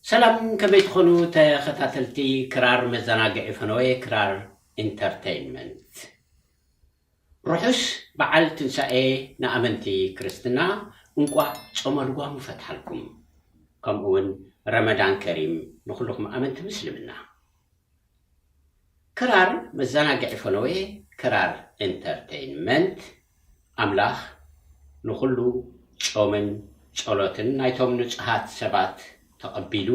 ሰላም፣ ከመይ ትኾኑ ተኸታተልቲ ክራር መዘናግዒ ፈነወ ክራር ኢንተርተይንመንት? ርሑስ በዓል ትንሳኤ ንኣመንቲ ክርስትና፣ እንቋዕ ጾመ ልጓሙ ፈትሓልኩም። ከምኡ እውን ረመዳን ከሪም ንኹልኹም ኣመንቲ ምስልምና። ክራር መዘናግዒ ፈነወ ክራር ኢንተርተይንመንት፣ ኣምላኽ ንኹሉ ጾምን ጸሎትን ናይቶም ንጹሃት ሰባት ተቐቢሉ፣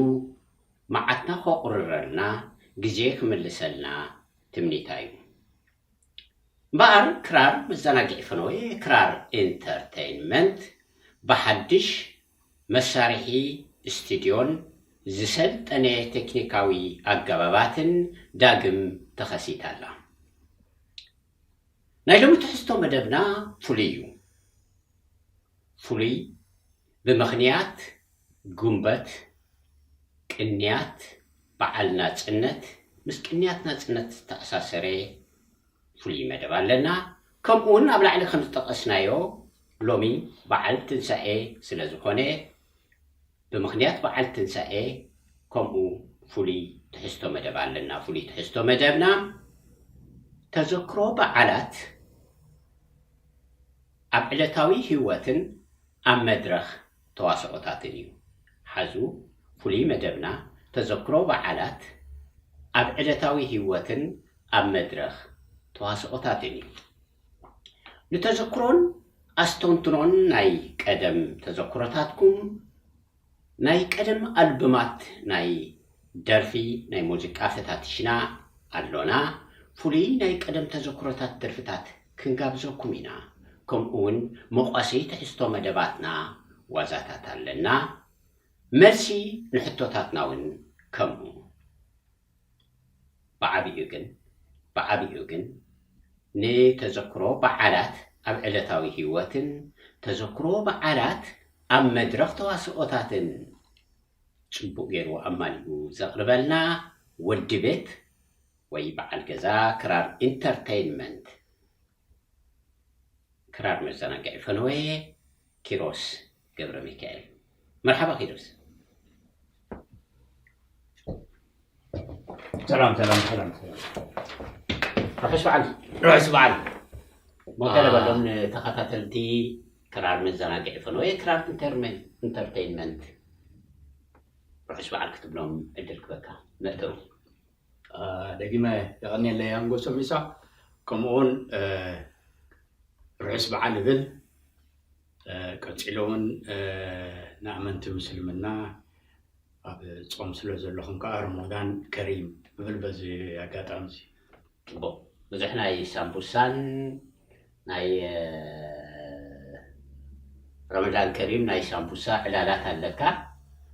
መዓትና ከቑርረልና፣ ግዜ ክምልሰልና ትምኒታ እዩ። እምበኣር ክራር መዘናግዒ ፈነወ ክራር ኢንተርተይንመንት ብሓድሽ መሳርሒ ስቱድዮን ዝሰልጠነ ቴክኒካዊ ኣገባባትን ዳግም ተኸሲታ ኣላ። ናይ ሎሚ ትሕዝቶ መደብና ፍሉይ እዩ። ፍሉይ ብምኽንያት ጉንበት፣ ቅንያት በዓል ናጽነት፣ ምስ ቅንያት ናጽነት ዝተኣሳሰረ ፍሉይ መደብ ኣለና። ከምኡ እውን ኣብ ላዕሊ ከም ዝጠቐስናዮ፣ ሎሚ በዓል ትንሳኤ ስለ ዝኾነ፣ ብምኽንያት በዓል ትንሳኤ ከምኡ ፍሉይ ትሕዝቶ መደብ ኣለና። ፍሉይ ትሕዝቶ መደብና ተዘክሮ በዓላት ኣብ ዕለታዊ ህይወትን ኣብ መድረኽ ተዋስኦታትን እዩ። ሓዙ፣ ፍሉይ መደብና ተዘክሮ በዓላት ኣብ ዕለታዊ ህይወትን ኣብ መድረኽ ተዋስኦታትን እዩ። ንተዘክሮን ኣስተንትኖን ናይ ቀደም ተዘክሮታትኩም፣ ናይ ቀደም ኣልበማት ናይ ደርፊ፣ ናይ ሙዚቃ ፈታቲሽና ኣሎና። ፍሉይ ናይ ቀደም ተዘክሮታት ደርፍታት ክንጋብዘኩም ኢና። ከምኡ እውን መቋሰይ ትሕዝቶ መደባትና ዋዛታት ኣለና። መልሲ ንሕቶታትና እውን ከምኡ። ብዓቢኡ ግን፣ ብዓቢኡ ግን ንተዘክሮ በዓላት ኣብ ዕለታዊ ህይወትን ተዘክሮ በዓላት ኣብ መድረኽ ተዋስኦታትን ጽቡቕ ገይሩ ኣማሊኡ ዘቕርበልና ወዲ ቤት ወይ በዓል ገዛ ክራር ኢንተርተይንመንት፣ ክራር መዘናግዒ ፈነወ፣ ኪሮስ ገብረ ሚካኤል። መርሓባ ኪሮስ። ሰላም፣ ሰላም፣ ሰላም፣ ሰላም። ርሑስ በዓል። ርሑስ በዓል። ሞገለ አ- በሎም ንተኸታተልቲ ክራር መዘናግዒ ፈነወ ክራር ኢንተርመን-፣ ኢንተርተይንመንት። ርሑስ በዓል ክትብሎም ዕድል ክበካ። መእተዊ። አ፣ ደጊመ የቐንየለይ ኣንጎሶ ቢሳ። ከምኡውን፣ እ፣ ርሑስ በዓል እብል። እ፣ ቀጺሉ እውን፣ እ፣ ንኣመንቲ ምስልምና ኣብ ጾም ስለ ዘለኹም ከኣ ረመዳን ከሪም እብል በዚ ኣጋጣሚ እዚ። ጽቡቕ። ብዙሕ ናይ ሳምቡሳን ናይ፣ እ፣ ረመዳን ከሪም ናይ ሳምቡሳ ዕላላት ኣለካ።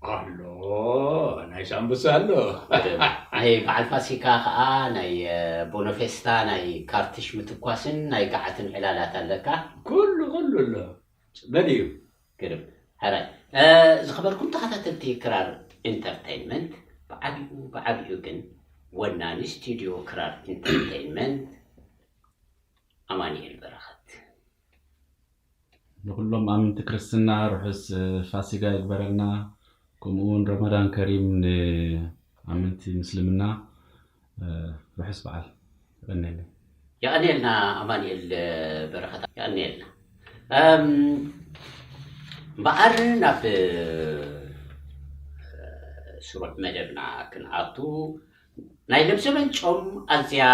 ኣሎ፣ ናይ ሳምቡሳ ኣሎ። ናይ በዓል ፋሲካ ከኣ ናይ፣ እ፣ ቦኖፌስታ ናይ ካርትሽ ምትኳስን ናይ ገዓትን ዕላላት ኣለካ። ኩሉ፣ ኩሉ ኣሎ። በል እዩ። ግርም። ሕራይ። እ፣ ዝኸበርኩም ተኸታተልቲ ክራር ኢንተርተይንመንት፣ ብዓቢኡ፣ ብዓቢኡ ግን ወናኒ ስቱድዮ ክራር ኢንተርተይንመንት ኣማኑኤል በረኸት። ንኹሎም ኣመንቲ ክርስትና ርሑስ፣ እ፣ ፋሲጋ ይግበረልና። ከምኡ እውን ረመዳን ከሪም ንኣመንቲ ምስልምና፣ እ፣ ርሑስ በዓል። የቐንየለይ። የቐንየልና ኣማኑኤል በረኸት፣ የቐንየልና። እም፣ እምበኣር ናብ፣ እ፣ ስሩዕ መደብና ክንኣቱ፣ ናይ ለምዘበን ጾም ኣዝያ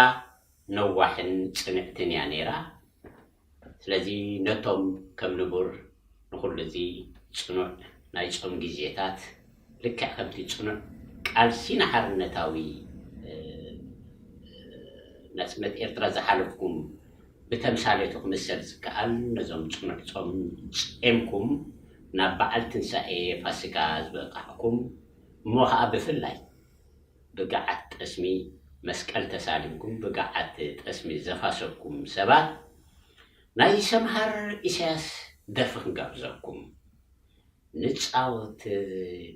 ነዋሕን ጽንዕትን እያ ነይራ። ስለዚ ነቶም ከም ንቡር ንኹሉ እዚ ጽኑዕ ናይ ጾም ግዜታት፣ ልክዕ ከምቲ ጽኑዕ ቃልሲ ንሓርነታዊ፣ እ፣ ናጽነት ኤርትራ ዝሓለፍኩም ብተምሳሌቱ ክምሰል ዝከኣል፣ ነዞም ጽኑዕ ጾም ጼምኩም ናብ በዓል ትንሳኤ ፋሲካ ዝበቃዕኩም፣ እሞ ኸኣ ብፍላይ ብገዓት ጠስሚ መስቀል ተሳሊምኩም ብገዓት ጠስሚ ዘፋሰኩም ሰባት፣ ናይ ሰምሃር ኢሳያስ ደርፊ ክንጋብዘኩም። ንጻወት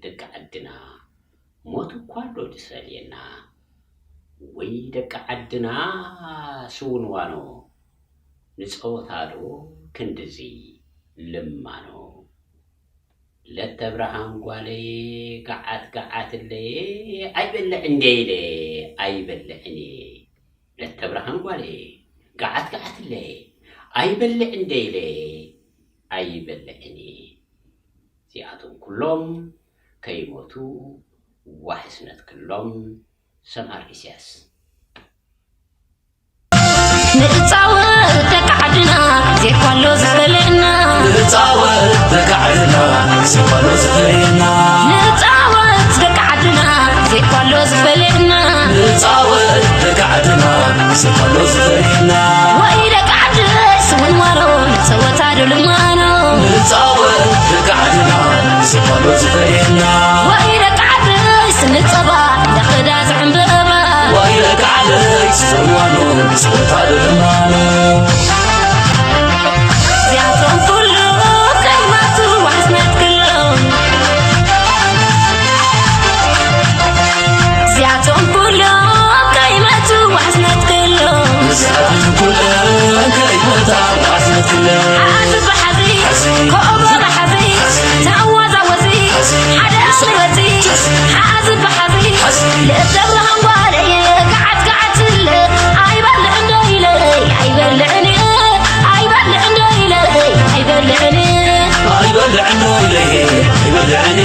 ደቂ ዓድና፣ ሞት እኳ ኣሎ ዝሰልየና። ወይ ደቂ ዓድና ስውንዋኖ፣ ንጸወታ ዶ ክንድዚ ልማኖ። ለተ ብርሃን ጓለየ፣ ገዓት ገዓትለየ፣ ኣይበልዕን ደይለ ኣይበልዕን እየ። ለተ ብርሃን ጓለየ፣ ገዓት ገዓትለየ፣ ኣይበልዕን ደይለ ኣይበልዕን እየ። እዚኣቶም ኩሎም ከይሞቱ ዋሕስነት ክሎም። ሰምሃር ኢሳያስ። ንጻወት ደቂ ዓድና፣ ዜኳሎ ዝበልዕና። ንጻወት ደቂ ዓድና፣ ዜኳሎ ዝበልዕና። ንጻወት ደቂ ዓድና፣ ዜኳሎ ዝበልዕና። ንጻወት ደቂ ዓድና፣ ዜኳሎ ዝበልዕና። ወይ ደቂ ዓደይ ስውን ዋሎ፣ ንጸወታ ዶ ልማኖ። ንጻወት ደቂ ዓድና፣ ዜኳሎ ዝበልዕና። ወይ ደቂ ዓደይ ስንጸባ፣ ደኽዳ ዝዕምብባ። ወይ ደቂ ዓደይ ስውን ዋሎ፣ ንጸወታ ዶ ልማኖ። እዚኣቶም ኩሎም ከይመቱ ዋሕስነት ክሎም። እዚኣቶም ኩሎም ከይመቱ ዋሕስነት ክሎም። እዚኣቶም ኩሎም ከይመታ ዋሕስነት ክሎም። ሓዚ ብሓዚ፣ ኮቦ ብሓዚ፣ ተወዛወዚ፣ ሓደ ኣኽብረቲ፣ ሓዚ ብሓዚ፣ ልእተ ብርሃን ጓለየ፣ ገዓት ገዓትለ፣ ኣይበልዕን ዶ ኢለ፣ ኣይበልዕን እየ። ኣይበልዕን ዶ ኢለ፣ ኣይበልዕን። ኣይበልዕን ዶ ኢለ፣ ኣይበልዕን።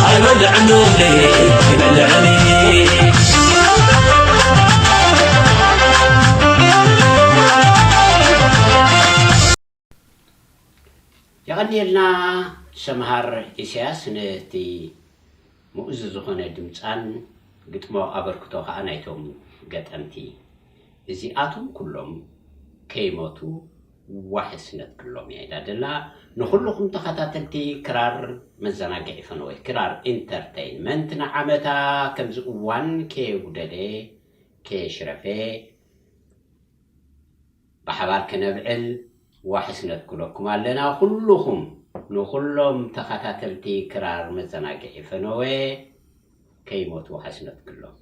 ኣይበልዕን ዶ ኢለ፣ ኣይበልዕን። የቐንየልና ሰምሃር ኢሳያስ ነቲ ምኡዝ ዝኾነ ድምጻን ግጥሞ ኣበርክቶ ኸኣ ናይቶም ገጠምቲ። እዚኣቶም ኩሎም ከይሞቱ ዋሕስነት ክሎም እያ ኢላ ደላ። ንኹልኹም ተኸታተልቲ ክራር መዘናግዒ ፈነወ፣ ክራር ኢንተርተይንመንት፣ ንዓመታ ከምዚ እዋን ከየጉደለ ከየሽረፈ ብሓባር ክነብዕል ዋሕስነት ክለኩም ኣለና። ኩልኹም ንኹሎም ተኸታተልቲ ክራር መዘናግዒ ፈነወ ከይሞቱ ዋሕስነት ክሎም።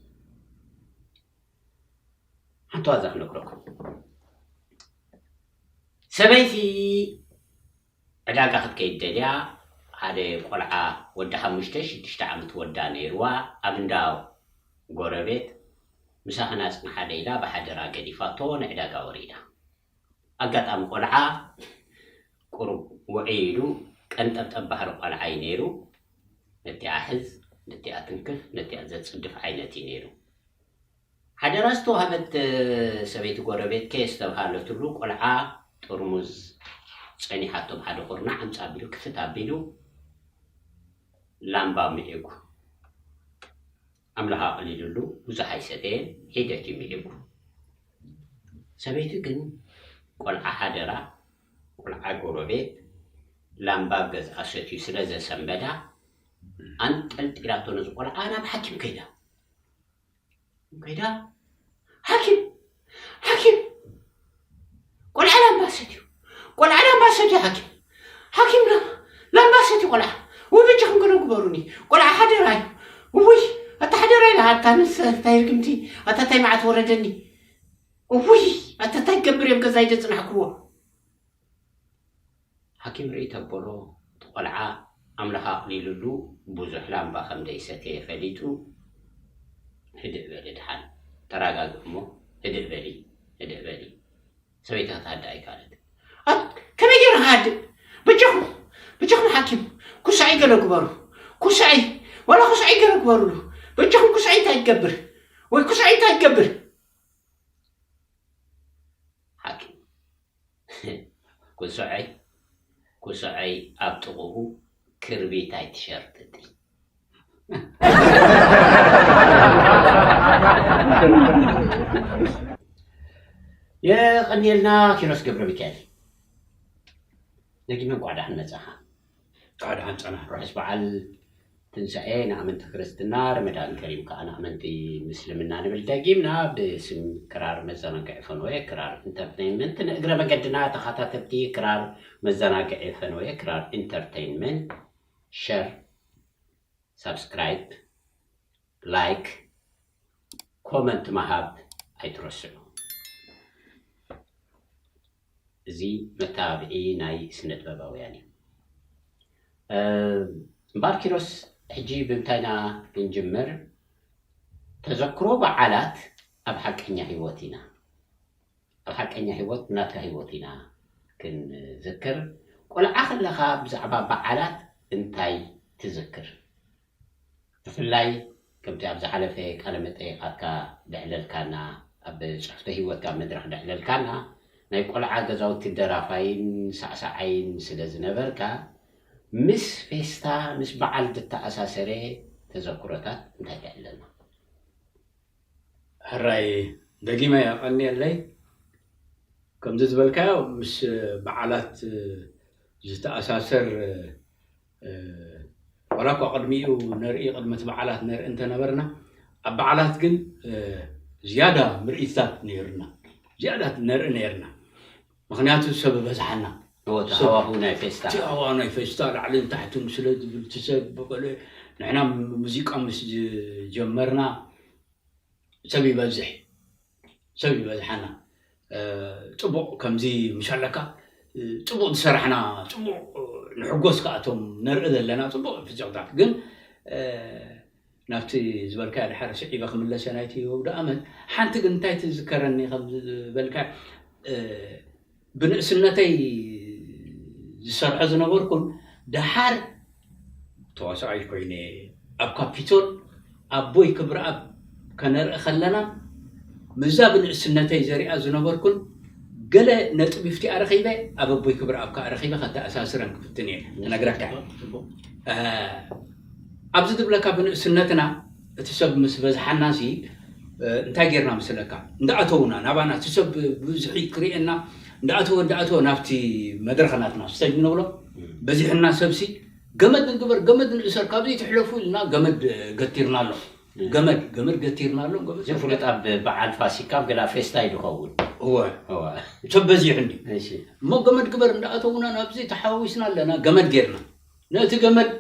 ሓንቲ ዋዛ ክነግረኩም። ሰበይቲ ዕዳጋ ክትከይድ ደልያ፣ ሓደ ቆልዓ ወዲ ሓሙሽተ ሽዱሽተ ዓመት ወዳ ነይርዋ፣ ኣብ እንዳ ጎረቤት ምሳኽን ኣጽንሓለ ኢላ ብሓደራ ገዲፋቶ ንዕዳጋ ወሪዳ። ኣጋጣሚ ቆልዓ ቁሩብ ውዕይ ኢሉ ቀንጠብጠብ ባህሪ ቆልዓ እዩ ነይሩ። ነቲኣ ሕዝ፣ ነቲኣ ትንክፍ፣ ነቲኣ ዘጽድፍ ዓይነት እዩ ነይሩ። ሓደራ ዝተዋህበት ሰበይቲ ጎረቤት ከየስተብሃለትሉ ቆልዓ ጥርሙዝ ጸኒሓቶ ብሓደ ኩርናዕ ኣምጽእ ኣቢሉ ክፍት ኣቢሉ ላምባ ምዒጉ። ኣምላኽ ኣቕሊሉሉ ብዙሕ ኣይሰተየን፣ ሒደት እዩ ምዒጉ። ሰበይቲ ግን ቆልዓ ሓደራ፣ ቆልዓ ጎረቤት ላምባ ኣብ ገዝኣ ሰትዩ ስለ ዘሰንበዳ ኣንጠልጢላቶ ነዚ ቆልዓ ናብ ሓኪም ከይዳ። ከይዳ ሓኪም ሓኪም ቆልዓ ላምባ ሰትዩ ቆልዓ ላምባ ሰትዩ ሓኪም ሓኪም ላ- ላምባ ሰትዩ ቆልዓ ውይ በጃኹም ገለ ግበሩኒ ቆልዓ ሓደራ እዩ ውይ ኣታ ሓደራ ኢላ ኣታ ንስ እንታይ ርግምቲ ኣታ እንታይ መዓት ወረደኒ ውይ ኣታ እንታይ ክገብር እዮም ገዛይ ደጽናሕክዎ ሓኪም ርእይ ተበሎ እቲ ቆልዓ ኣምላኽ ኣቕሊሉሉ ብዙሕ ላምባ ከም ደይሰተየ ፈሊጡ ህድእ በሊ ድሓን ተረጋግእ እሞ ህድእ በሊ ህድእ በሊ ሰበይቲ ክትሃድእ ኣይከኣለት ከመይ ገይረ ክሃድእ በጃኹም በጃኹም ሓኪም ኩስዐይ ገለ ግበሩ ኩስዐይ ዋላ ኩስዐይ ገለ ግበሩሉ በጃኹም ኩስዐይ እንታይ ትገብር ወይ ኩስዐይ እንታይ ትገብር ሓኪም ኩስዐይ ኩስዐይ ኣብ ጥቕኡ ክርቢት ኣይትሸርጥጢ። የቐንየልና ኪሮስ ገብረ ሚካኤል። ነጊመ እንቋዕ ደሓን መጻኻ። እንቋዕ ደሓን ጸናሕ። ርሑስ በዓል ትንሳኤ ንኣመንቲ ክርስትና፣ ረመዳን ከሪም ከኣ ንኣመንቲ ምስልምና ንብል ደጊምና። ብስም ክራር መዘናግዒ ፈንወ፣ ክራር ኢንተርቴይንመንት፣ ንእግረ መገድና ተኸታተልቲ ክራር መዘናግዒ ፈንወ፣ ክራር ኢንተርቴይንመንት፣ ሸር፣ ሳብስክራይብ፣ ላይክ፣ ኮመንት ምሃብ ኣይትረስዑ። እዚ መተባብዒ ናይ ስነ ጥበባውያን እዩ። እምባር ኪሮስ፣ ሕጂ ብምንታይና ክንጅምር? ተዘክሮ በዓላት ኣብ ሓቀኛ ህይወት ኢና ኣብ ሓቀኛ ህይወት ናትካ ህይወት ኢና ክንዝክር። ቆልዓ ከለኻ ብዛዕባ በዓላት እንታይ ትዝክር? ብፍላይ ከምቲ ኣብ ዝሓለፈ ቃለ መጠይቃትካ ደዕለልካና፣ ኣብ ጽሕፍተ ህይወትካ መድረኽ ደዕለልካና፣ ናይ ቆልዓ ገዛውቲ ደራፋይን ሳዕሳዓይን ስለ ዝነበርካ፣ ምስ ፌስታ፣ ምስ በዓል ዝተኣሳሰረ ተዘክሮታት እንታይ ተዕለልና? ሕራይ፣ ደጊመ የቐንየለይ። ከምዚ ዝበልካዮ ምስ በዓላት ዝተኣሳሰር፣ ዋላ እኳ ቅድሚኡ ነርኢ፣ ቅድሚ እቲ በዓላት ነርኢ እንተነበርና፣ ኣብ በዓላት ግን ዝያዳ ምርኢትታት ነይሩና፣ ዝያዳ ነርኢ ነይርና። ምክንያቱ ሰብ በዝሓና። ሃዋሁ ናይ ፌስታ። ሃዋሁ ናይ ፌስታ፣ ላዕልን ታሕትን ስለ ዝብል፣ እቲ ሰብ ብቆለ፣ ንሕና ሙዚቃ ምስ ጀመርና ሰብ ይበዝሕ፣ ሰብ ይበዝሓና። ፅቡቕ ከምዚ ምሻለካ፣ ፅቡቕ ዝሰራሕና፣ ፅቡቕ ንሕጎስ ከኣቶም ነርኢ ዘለና ፅቡቕ ፍፅቕታት። ግን ናብቲ ዝበልካዮ ድሓር ስዒበ ክምለሰ ናይቲ ውደ ኣመት ሓንቲ ግን እንታይ ትዝከረኒ ከም ዝበልካ፣ ብንእስነተይ ዝሰርሖ ዝነበርኩን ደሓር ተዋሳኣይ ኮይነ ኣብ ካፒቶል ኣቦይ ክብረኣብ ከነርኢ ከለና፣ ምዛ ብንእስነተይ ዘሪኣ ዝነበርኩን ገለ ነጥቢ ፍቲኣ ረኺበ፣ ኣብ ኣቦይ ክብረኣብ ከዓ ረኺበ ከተኣሳስረን ክፍትን እየ ክነግረካ። ኣብዚ ዝብለካ ብንእስነትና እቲ ሰብ ምስ በዝሓና ሲ እንታይ ጌርና መስለካ? እንዳኣተውና ናባና እቲ ሰብ ብዙሕ ክርእየና እንዳኣተወ እንዳኣተወ ናብቲ መድረኽ ናትና ስቴጅ ንብሎ በዚሕና ሰብሲ ገመድ ንግበር፣ ገመድ ንእሰር፣ ካብዚ ትሕለፉ ኢልና ገመድ ገቲርና ኣሎ። ገመድ ገመድ ገቲርና ኣሎ። ገመድ እዚ ፍሉጥ ኣብ በዓል ፋሲካ ኣብ ገላ ፌስታ እዩ ዝኸውን። እወ። እወ። ሰብ በዚሑ እንዲ እሺ። እሞ ገመድ ግበር እንዳኣተውና ናብዚ ተሓዋዊስና ኣለና። ገመድ ጌርና ነቲ ገመድ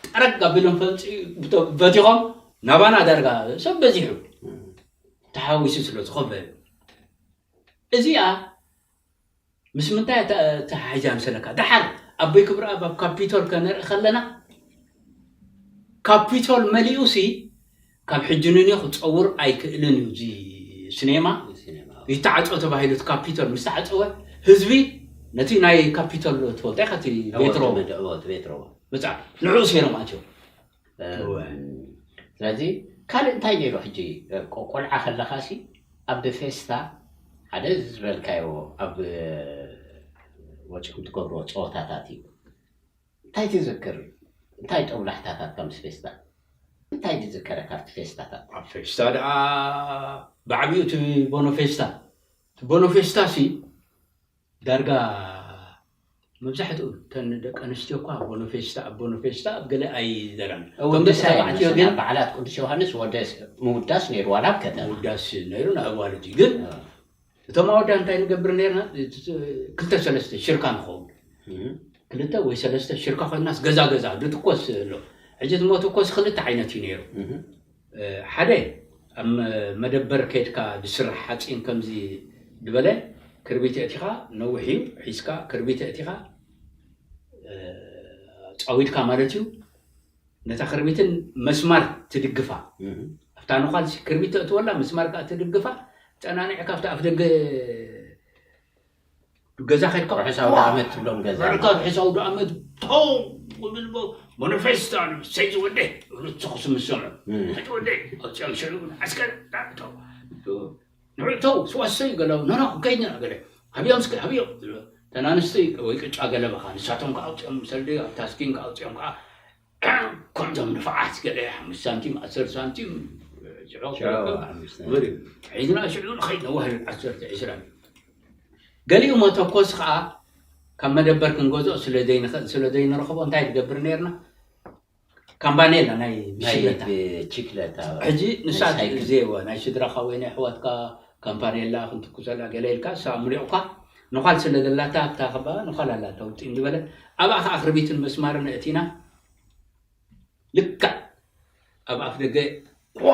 ጠረግ ኣቢሎም ፈልፂ በቲኾም ናባና ዳርጋ ሰብ በዚሑ ተሓዊሱ ስለ ዝኾበ እዚኣ ምስ ምንታይ እያ ተ- ተሓሒዛ ምስለካ? ደሓር ኣቦይ ክብረኣብ ኣብ ካፒቶል ከነርኢ ከለና ካፒቶል መሊኡ ሲ ካብ ሕጂ ንንዮ ክፀውር ኣይክእልን እዩ። እዚ ስኔማ ሲኔማ ይተዓፀው ተባሂሉ እቲ ካፒቶል ምስ ተዓፀወ ህዝቢ ነቲ ናይ ካፒቶል ትፈልጦ ኢኻ እቲ ቤትሮ ወዲ መድዕዎ እቲ ቤትሮ ብፃ ንዕኡ ሰይሮም ኣትዮም። እወ። ስለዚ ካልእ እንታይ ነይሩ ሕጂ ቆ- ቆልዓ ከለኻ ሲ ኣብ ፌስታ ሓደ ዝበልካዮ ኣብ ወፂኹም ትገብርዎ ፀወታታት እዩ። እንታይ ትዝክር? እንታይ ጦብላሕታታት ምስ ፌስታ እንታይ ዝዝከረካ ኣብቲ ፌስታታት? ኣብ ፌስታ ደኣ ብዓብኡ እቲ ቦኖ ፌስታ፣ እቲ ቦኖ ፌስታ ሲ ዳርጋ መብዛሕትኡ እተን ደቂ ኣንስትዮ እኳ ቦኖ ፌስታ ኣብ ቦኖ ፌስታ ኣብ ገለ ኣይዘራን። እቶም ደቂ ተባዕትዮ ግን በዓላት ቅዱስ ዮሃንስ ወደ ምውዳስ ነይሩ ዋላ ኣብ ከተማ ምውዳስ ነይሩ ንኣዋልድ እዩ። ግን እቶም ኣወዳ እንታይ ንገብር ነርና? ክልተ ሰለስተ ሽርካ ንኸውን ክልተ ወይ ሰለስተ ሽርካ ኮይናስ ገዛ ገዛ ድትኮስ ኣሎ። ሕጂ እቲ መትኮስ ክልተ ዓይነት እዩ ነይሩ። ሓደ ኣብ መደበር ከድካ ዝስራሕ ሓፂን ከምዚ ዝበለ ክርቢት ኣእቲኻ ነዊሕ እዩ ሒዝካ ክርቢት ኣእቲኻ ፃዊድካ ማለት እዩ። ነታ ክርቢትን መስማር ትድግፋ ኣብታ ነዃል ክርቢት ተእትወላ መስማር ከዓ ትድግፋ ፀናኒዕካ ኣብቲ ኣፍ ደገ ገዛ ከድካ ርሑስ ኣውደ ዓመት ትብሎም ገዛ። በረካ ርሑስ ኣውደ ዓመት ፖው ክብል ቦ ማኒፌስታ ንሰይ ዝወደ ንሱ ክስምሰሙ ሕጂ ወደ ኣውፅኦም ሽዑ ዓስከር ዳእቶ ንዕእተው ስዋሰይ ገለ ኖኖ ከይድና ገለ ኣብዮም ስከ ኣብዮም ተናንስቲ ወይ ቅጫ ገለ በኻ ንሳቶም ከዓ ኣውፅኦም ሰልዲ ኣብ ታስኪን ከዓ ኣውፅኦም ከዓ ከምዞም ንፋዓት ገለ ሓሙሽተ ሳንቲም ዓሰርተ ሳንቲም ሽዑ ሒዝና ሽዑ ንኸይድ ነዋህል ዓሰርተ ዕስራ ገሊኡ መተኮስ ከዓ ካብ መደበር ክንገዝኦ ስለ ዘይንኽእል ስለ ዘይንረኽቦ እንታይ ንገብር ነርና ካምባኔላ ናይ ብሽክለታ ችክለታ ሕጂ ንሳ ዘየወ ናይ ስድራኻ ወይ ናይ ኣሕዋትካ ካምፓኔላ ክንትኩሰላ ገለ ኢልካ ንሳ ምሊቑካ ንዃል ስለ ዘላታ ኣብታ ከባ ንዃል ኣላታ ውጢን ዝበለ ኣብኣ ከዓ ክርቢትን መስማርን እቲና ልክዕ ኣብ ኣፍ ደገ ዋ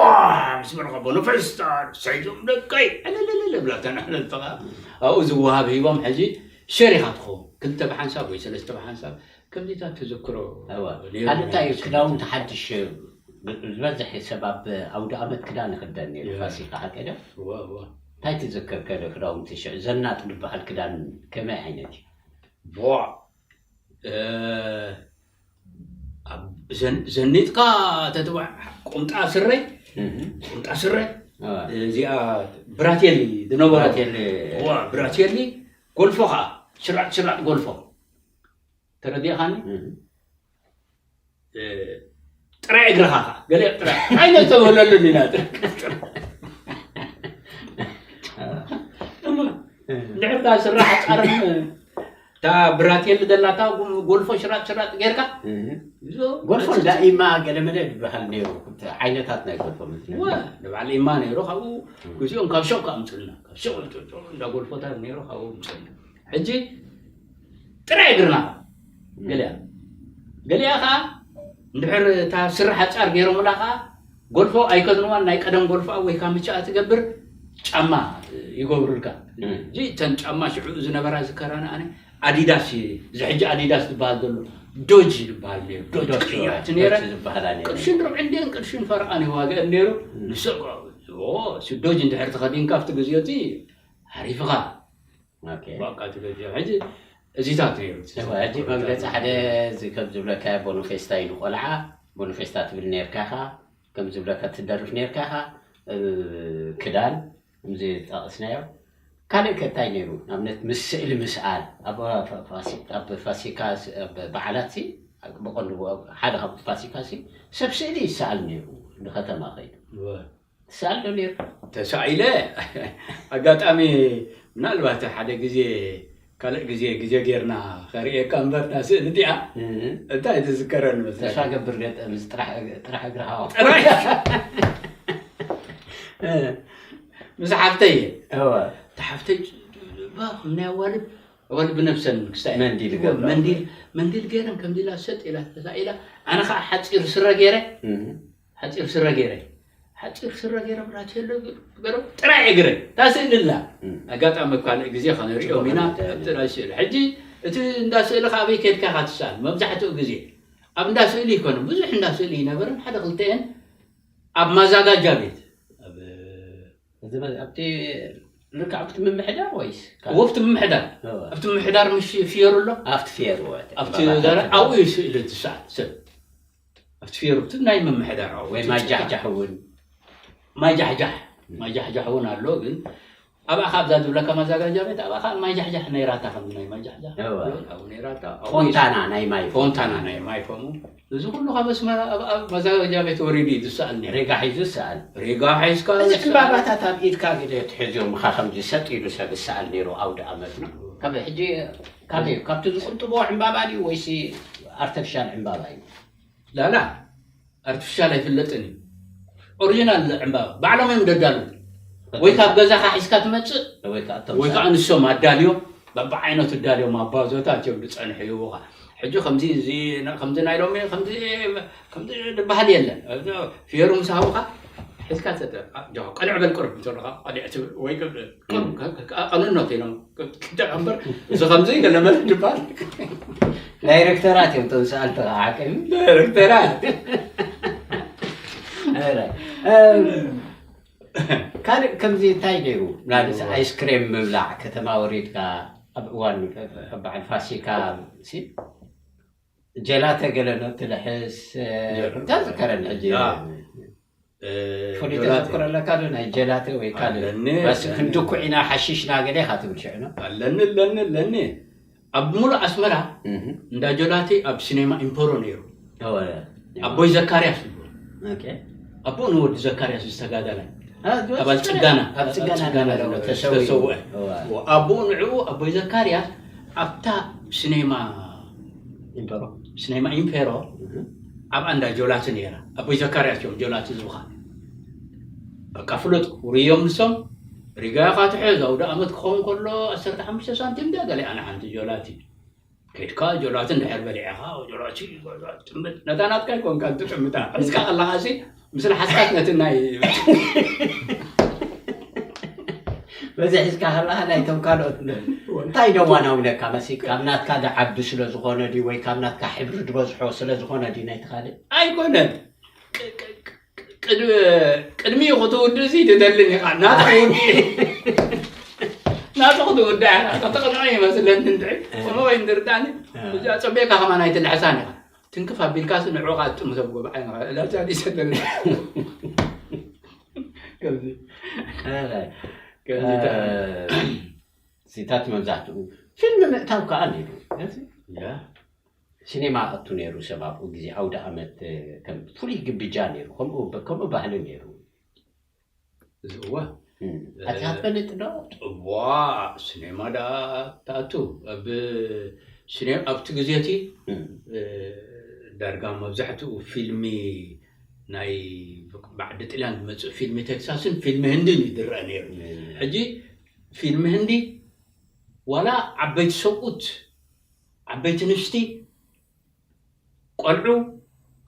ምስ በልካ ቦኖ ፌስታ ሰይዞም ደቀይ ዕልልልል ብላ ተናሕለልተኻ ኣብኡ ዝወሃብ ሂቦም ሕጂ ሸሪኻ ትኸውን ክልተ ብሓንሳብ ወይ ሰለስተ ብሓንሳብ ከምዚታት ትዝክሮ እወ። ነይሩ ካልእ እንታይ እዩ ማለት ክዳውንቲ ሓድሽ ብ- ዝበዝሕ ሰብ ኣብ ኣውደ ኣመት ክዳን ይኽደን ነይሩ እወ። ፋሲካ ሓቂ ዶ እወ፣ እወ። እንታይ ትዝክር ከደ ክዳውንቲ ሽዑ ዘናጥ ዝበሃል ክዳን ከመይ ዓይነት እዩ ቦዕ እ፣ ኣብ ዘን- ዘኒጥካ ተትባዕ ቁምጣ ስረ ቁምጣ ስረ እወ። እዚኣ ብራቴሊ ዝነበሮ ብራቴሊ። እዋ ብራቴሊ ጎልፎ ከዓ ሽራጥ ሽራጥ ጎልፎ ተረዲእኻኒ እህ። እ፣ ጥራይ እግርኻ ከዓ ገለ ጥራይ ዓይነት ተበለሉን ኢና እንድሕርታ ስራሕ ኣፃረም እታ ብራቴል ዘላታ ጎልፎ ሽራጥ ሽራጥ ጌርካ ጎልፎ እንዳ ኢማ ገለመለ ዝበሃል ነይሩ። ዓይነታት ናይ ጎልፎ ንበዓል ኢማ ነይሩ። ካብኡ ግዜኦም ካብ ሸቕ ኣምፅልና ካብ ሸቕ እንዳ ጎልፎታት ነይሩ። ካብኡ ምፅልና ሕጂ ጥራይ እግርና ገሊኣ ገሊኣ ከዓ እንድሕር እታ ስራሕ ኣፃር ገይሮምላ ከዓ ጎልፎ ኣይከድንዋን። ናይ ቀደም ጎልፎ ወይ ካምቻ ትገብር ጫማ ይገብሩልካ። እዚ እተን ጫማ ሽዑ ዝነበራ ዝከራና ኣነ ኣዲዳስ እዩ። እዚ ሕጂ ኣዲዳስ ዝበሃል ዘሎ ዶጅ ዝበሃል ነይሩ። ዶጅ ቅያት ነይረ። ዝበሃላ ነይሩ። ቅርሽን ርብዒ እንዲአን ቅርሽን ፈረቓን ይዋገአን ነይሩ። ንሰ ዶጅ እንድሕር ተኸዲንካ ኣብቲ ግዜ እቲ ሓሪፍኻ ኦኬ። በቃ ትገዚኦ። ሕጂ እዚታት ነይሩ። እወ፣ ሕጂ መግለፂ ሓደ እዚ ከም ዝብለካ ቦኖፌስታ ኢሉ ቆልዓ ቦኖፌስታ ትብል ነርካ ኢኻ። ከም ዝብለካ ትደርፍ ነርካ ኢኻ። እ፣ ክዳን ከምዚ ዝጠቐስናዮ ካልእ ከ እንታይ ነይሩ? ንኣብነት ምስ ስእሊ ምስኣል ኣብ ፋ- ፋሲ- ኣብ ፋሲካ ስ- ኣብ በዓላት ሲ ብቐንዱ ሓደ ካብ ፋሲካ ሲ ሰብ ስእሊ ይሰኣል ነይሩ። ንከተማ ከይዱ እወ። ትሰኣል ዶ ነይሩ? ተሳኢለ ኣጋጣሚ ምናልባት ሓደ ግዜ ካልእ ግዜ ግዜ ጌርና ከርእየካ እምበር እታ ስእሊ እቲኣ እንታይ ትዝከረኒ መስለካ? ተስፋ ገብር ገጠ ምስ ጥራሕ ጥራሕ እግርኻ ጥራይ ምስ ሓፍተይ እየ እወ እታ ሓፍተይ ባ ከም ናይ ኣዋልድ ኣዋልድ ብነብሰን ክስታይ መንዲል ይገብራ። መንዲል መንዲል ገይረን ከምዚ ኢላ ሰጥ ኢላ ተሳኢላ ኣነ ከዓ ሓፂር ስረ ገይረ እህ። ሓፂር ስረ ገይረ ሓፂር ስረ ገይረ ብራቴሎ ገይረ ጥራይ እግረ እታ ስእሊ ኣላ ኣጋጣሚ ካልእ ግዜ ከነሪኦም ኢና ኣብቲ ናይ ስእሊ ሕጂ እቲ እንዳ ስእሊ ካበይ ከድካ ኢኻ ትሰኣል መብዛሕትኡ ግዜ ኣብ እንዳ ስእሊ ይኮነ ብዙሕ እንዳ ስእሊ ይነበረን ሓደ ክልተኤን ኣብ ማዛጋጃ ቤት ኣብ እዚ መ- ኣብቲ ልክዕ ኣብቲ ምምሕዳር ወይስ ካብ- ወፍቲ ምምሕዳር እወ። ኣብቲ ምምሕዳር ምሽ ፍየሩ ኣሎ ኣብቲ ፌር ወ- ኣብቲ ባባታት ዘረ ኣሎ። ኣብኡ እዩ ስእሊ ትሰኣል ሰብ ኣብቲ ፌሩ እቲ ናይ ምምሕዳር ኣብኡ ወይ ማይ ጃሕጃሕ እውን ማይ ጃሕጃሕ ማይ ጃሕጃሕ እውን ኣሎ ግን ኣብኣ ካብ እዛ ዝብለካ ማዛጋጃ ቤት ኣብኣ ካብ ማይ ጃሕጃሕ ነይራታ ከም ናይ ማይ ጃሕጃሕ እወ። ኣብኡ ነይራታ ኣብኡ ፎንታና ናይ ማይ ፎንታና ናይ ማይ ከምኡ እዚ ኩሉ ካብ ኣስመራ ኣብ ኣብ ማዛጋጃ ቤት ወሪዱ እዩ ዝሰኣል ነይሩ ሬጋ ሒዙ ይሰኣል። ሬጋ ሒዝካ እዚ ዝሰኣል። ዕምባባታት ኣብ ኢድካ ግደ ትሕዝዮም ኻ ከምዚ ሰጥ ኢሉ ሰብ ይሰኣል ነይሩ ኣውደ ኣመት ነው። ካብ ሕጂ ካበይ እዩ? ካብቲ ዝቁንጥቦ ዕምባባ ድዩ ወይሲ ኣርተፊሻል ዕምባባ እዩ? ላላ ኣርቲፊሻል ኣይፍለጥን እዩ ኦሪጂናል ዕምባባ ባዕሎም እዮም ደዳሉ ወይ ካብ ገዛኻ ሒዝካ ትመፅእ ወይ ከዓ እቶም ወይ ከዓ ንሶም ኣዳልዮም በብዓይነቱ ኣዳልዮም ኣባዞታት እዮም ዝፀንሑ ይህቡኻ ሕጂ ከምዚ እዚ ከምዚ ናይ ሎሚ ከምዚ ከምዚ ዝበሃል የለን ፍየሩ ምስ ሃቡኻ ሒዝካ ሰተ ጃ ቀንዕ በል ቁርብ እንተለኻ ቀሊዕ ትብል ወይ ቅንኖት ኢሎም ክልተ እምበር እዚ ከምዚ ገለመለ ዝበሃል ዳይሬክተራት እዮም እቶም ሰኣልቲ ከዓ ሓቂ እዩ። ዳይሬክተራት ኧረ፣ እም፣ ካልእ ከምዚ እንታይ ነይሩ? ምናልባት ኣይስክሬም ምብላዕ ከተማ ወሪድካ ኣብ እዋን በዓል ፋሲካ ሲ ጀላተ ገለ ኖ ትልሕስ እንታይ ዝከረኒ ሕጂ ያ። እ፣ ፍሉይ ጀላተ። ተዘክሮ ኣለካ ዶ ናይ ጀላተ ወይ ካልእ ኣለኒ፣ በስ ኣለኒ። ክንድኩዕ ኢና ሓሽሽና ገለ ኢኻ ትብል ሽዑ ነው ኣለኒ ኣለኒ ኣለኒ ኣብ ሙሉእ ኣስመራ እህ። እንዳ ጀላቲ ኣብ ሲኔማ ኢምፖሮ ነይሩ እወ። ኣቦይ ዘካርያስ ይበሉ ኦኬ። ኣቦኡ ንወዲ ዘካርያስ ዝተጋዳላይ አ፣ ዶ- ኣባል ፅጋና ኣብ ፅጋና ኣብ ፅጋና ነበረ ዝነበረ ተሰዊኡ። ዝተሰውአ እወ። ኣቦኡ ንዕኡ ኣቦይ ዘካርያስ ኣብታ ሲኔማ ኢምፐሮ። ሲኔማ ኢምፔሮ እህ። ኣብኣ እንዳ ጆላቲ ነይራ ኣቦይ ዘካርያስ እዮም ጆላቲ ዝብኻ በቃ ፍሉጥ ውርዮም ንሶም ሪጋ ኢኻ ትሕዝ ኣውደ ኣመት ክኸውን ከሎ ዓሰርተ ሓሙሽተ ሳንቲም ድያ ገሊኣ ንሓንቲ ጆላቲ ከድካ ጆላቲ እንድሕር በሊዕኻ ጆላቲ ጥምት ነታ ናትካ ይኮንካ ትጥምታ ሕዝካ ከለኻሲ ምስለ ሓስካት ነቲ ናይ በዚ ሒዝካ ከለኻ ናይቶም ካልኦት ን-፣ እንታይ ደዋናውነካ መሲልካ? ካብ ናትካ ዝዓቢ ስለ ዝኾነ ድዩ ወይ ካብ ናትካ ሕብሪ ዝበዝሖ ስለ ዝኾነ ድዩ ናይቲ ካልእ? ኣይኮነን። ቅ-፣ ቅ-፣ ቅ-፣ ቅድ-፣ ቅድሚኡ ክትውድእ ሲ ትደልን ኢኻ። ናቱ ውድእ፣ ናቱ ክትውድእ ኢኻ። ከተቕንዖ ይመስለኒ እንድዒ። እ። ከምኡ ወይ እንድርዳኒ። እ። እዚ ኣጸቢቕካ ከማን ኣይትልሕሳን ኢኻ። ትንክፍ ኣቢልካስ ንዕኡ ኻኣ ትጥምቶ ብጎብዓ ኢኻ። እዛ ቻዲ ሰደል። ከምዚ። ኣረ። ከምዚ እ፣ ተ-፣ ሲታት መብዛሕትኡ ፊልም ምእታው ከኣ ነይሩ። እዚ ያ። ሲኔማ ኣቱ ነይሩ፣ ሰብ ኣብኡ ግዜ ኣውደ ኣመት፣ እ፣ ከም ፍሉይ ግብጃ ነይሩ። ከምኡ፣ ከምኡ ባህሊ ነይሩ። እዚ እዋ፣ እም። እ፣ ኣቲኻ ትፈልጥ ዶ? እዋ፣ ሲኔማ ደኣ ትኣቱ። ኣብ ሲኔ-፣ ኣብቲ ግዜ እቲ፣ እም። እ፣ ዳርጋ መብዛሕትኡ ፊልሚ ናይ ብዓዲ ጥልያን ዝመጽእ ፊልሚ ቴክሳስን ፊልሚ ህንድን እዩ ዝረአ ነይሩ። እም። ሕጂ ፊልሚ ህንዲ ዋላ ዓበይቲ ሰብኡት፣ ዓበይቲ ኣንስቲ፣ ቆልዑ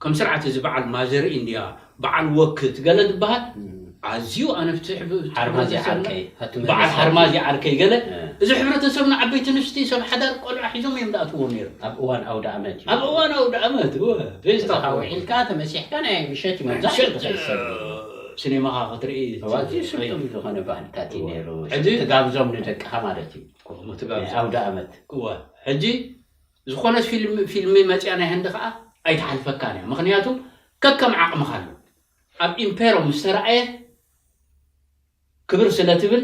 ከም ስርዓት እዚ በዓል ማዘር ኢንድያ፣ በዓል ወክት ገለ ዝበሃል እም። ኣዝዩ ኣነፍቲ ሕብሪ ሓርማዝ ሕብረተሰብና ይዓርከይ፣ ሃቱ በዓል መለስ ሓርማዝ ይዓርከይ ገለ እ። እዚ ሕብረተሰብና ዓበይቲ ኣንስቲ ሰብ ሓዳር ቆልዑ ሒዞም እዮም ዝኣትዎ ነይሩ። ኣብ እዋን ኣውደ ኣመት እዩ። ኣብ እዋን ኣውደ ኣመት፣ እወ፣ ፌስታ እዛ ውዒልካ ተመሲሕካ ናይ ምሸት እዩ መብዛሕትኡ ምሸት፣ ዝኸይድ ሰብ። እ፣ ሲኔማኻ ክትርኢ እዋ፣ ኣዝዩ ስልጡን ዝኾነ ባህልታት እዩ እወ። ነይሩ። ሕጂ ትጋብዞም ንደቅኻ ማለት እዩ። ከምኡ ትጋብዞም። ናይ ኣውደ ኣመት። እወ። ሕጂ ዝኾነት ፊልም፣ ፊልሚ መጽያ ናይ ህንዲ ከኣ ኣይትሓልፈካን እያ። ምኽንያቱ ከከም ዓቕምኻ ኣሎ። ኣብ ኢምፔሮ ምስ ተራእየ ክብር ስለ ትብል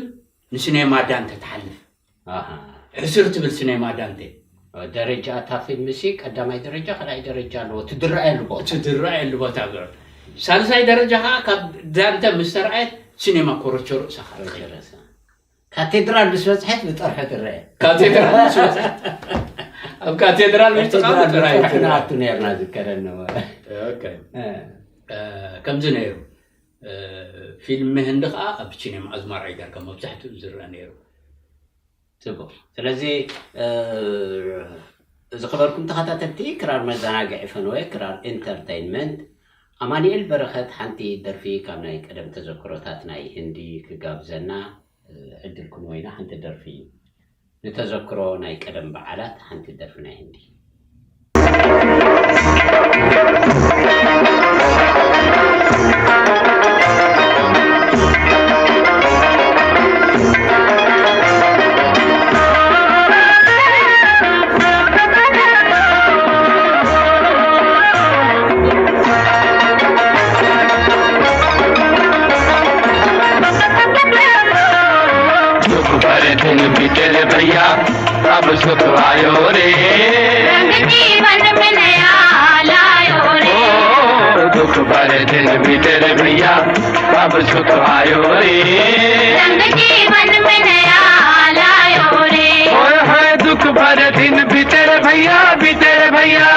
ንሲኔማ ዳንተ ትሓልፍ። ኣሃ። ሕስር ትብል ሲኔማ ዳንተ። ደረጃ እታ ፊልም ሲ ቀዳማይ ደረጃ፣ ካልኣይ ደረጃ ኣለዎ። ትድረኣየሉ ቦታ። ትድረኣየሉ ቦታ ኣሎ። ሳልሳይ ደረጃ ከኣ ካብ ዳንተ ምስ ተራእየት ሲኔማ ኮረቾ ርእሰኻ ትኸይድ። ርእሰ። ካቴድራል ምስ በጽሐት ብጥርሑ ትረአ። ካቴድራል ምስ በጽሐት። ኣብ ካቴድራል ውሽጢ ካቴድራል ጥራይ ብጥርሑ ትረአ። ንኣቱ ነርና ዝከረኒ። ኦኬ። እ። እ፣ ከምዚ ነይሩ። እ፣ ፊልም ህንዲ ኸኣ ኣብ ሲኔማ ኣዝማራይ ዳርጋ መብዛሕትኡ ዝረአ ነይሩ። ጽቡቕ። ስለዚ፣ እ፣ ዝኸበርኩም ተኸታተልቲ ክራር መዘናግዒ ፈነወ፣ ክራር ኢንተርተይንመንት፣ ኣማኑኤል በረኸት ሓንቲ ደርፊ ካብ ናይ ቀደም ተዘክሮታት ናይ ህንዲ ክጋብዘና፣ እ፣ ዕድል ክንወይና ሓንቲ ደርፊ ንተዘክሮ ናይ ቀደም በዓላት ሓንቲ ደርፊ ናይ ህንዲ። दुख भरे दिन बीते रे भैया, अब सुख आयो रे। रंग जीवन में नया लायो रे। ओ, दुख भरे दिन बीते रे भैया, अब सुख आयो रे। रंग जीवन में नया लायो रे। ओए होए, दुख भरे दिन बीते रे भैया, बीते रे भैया।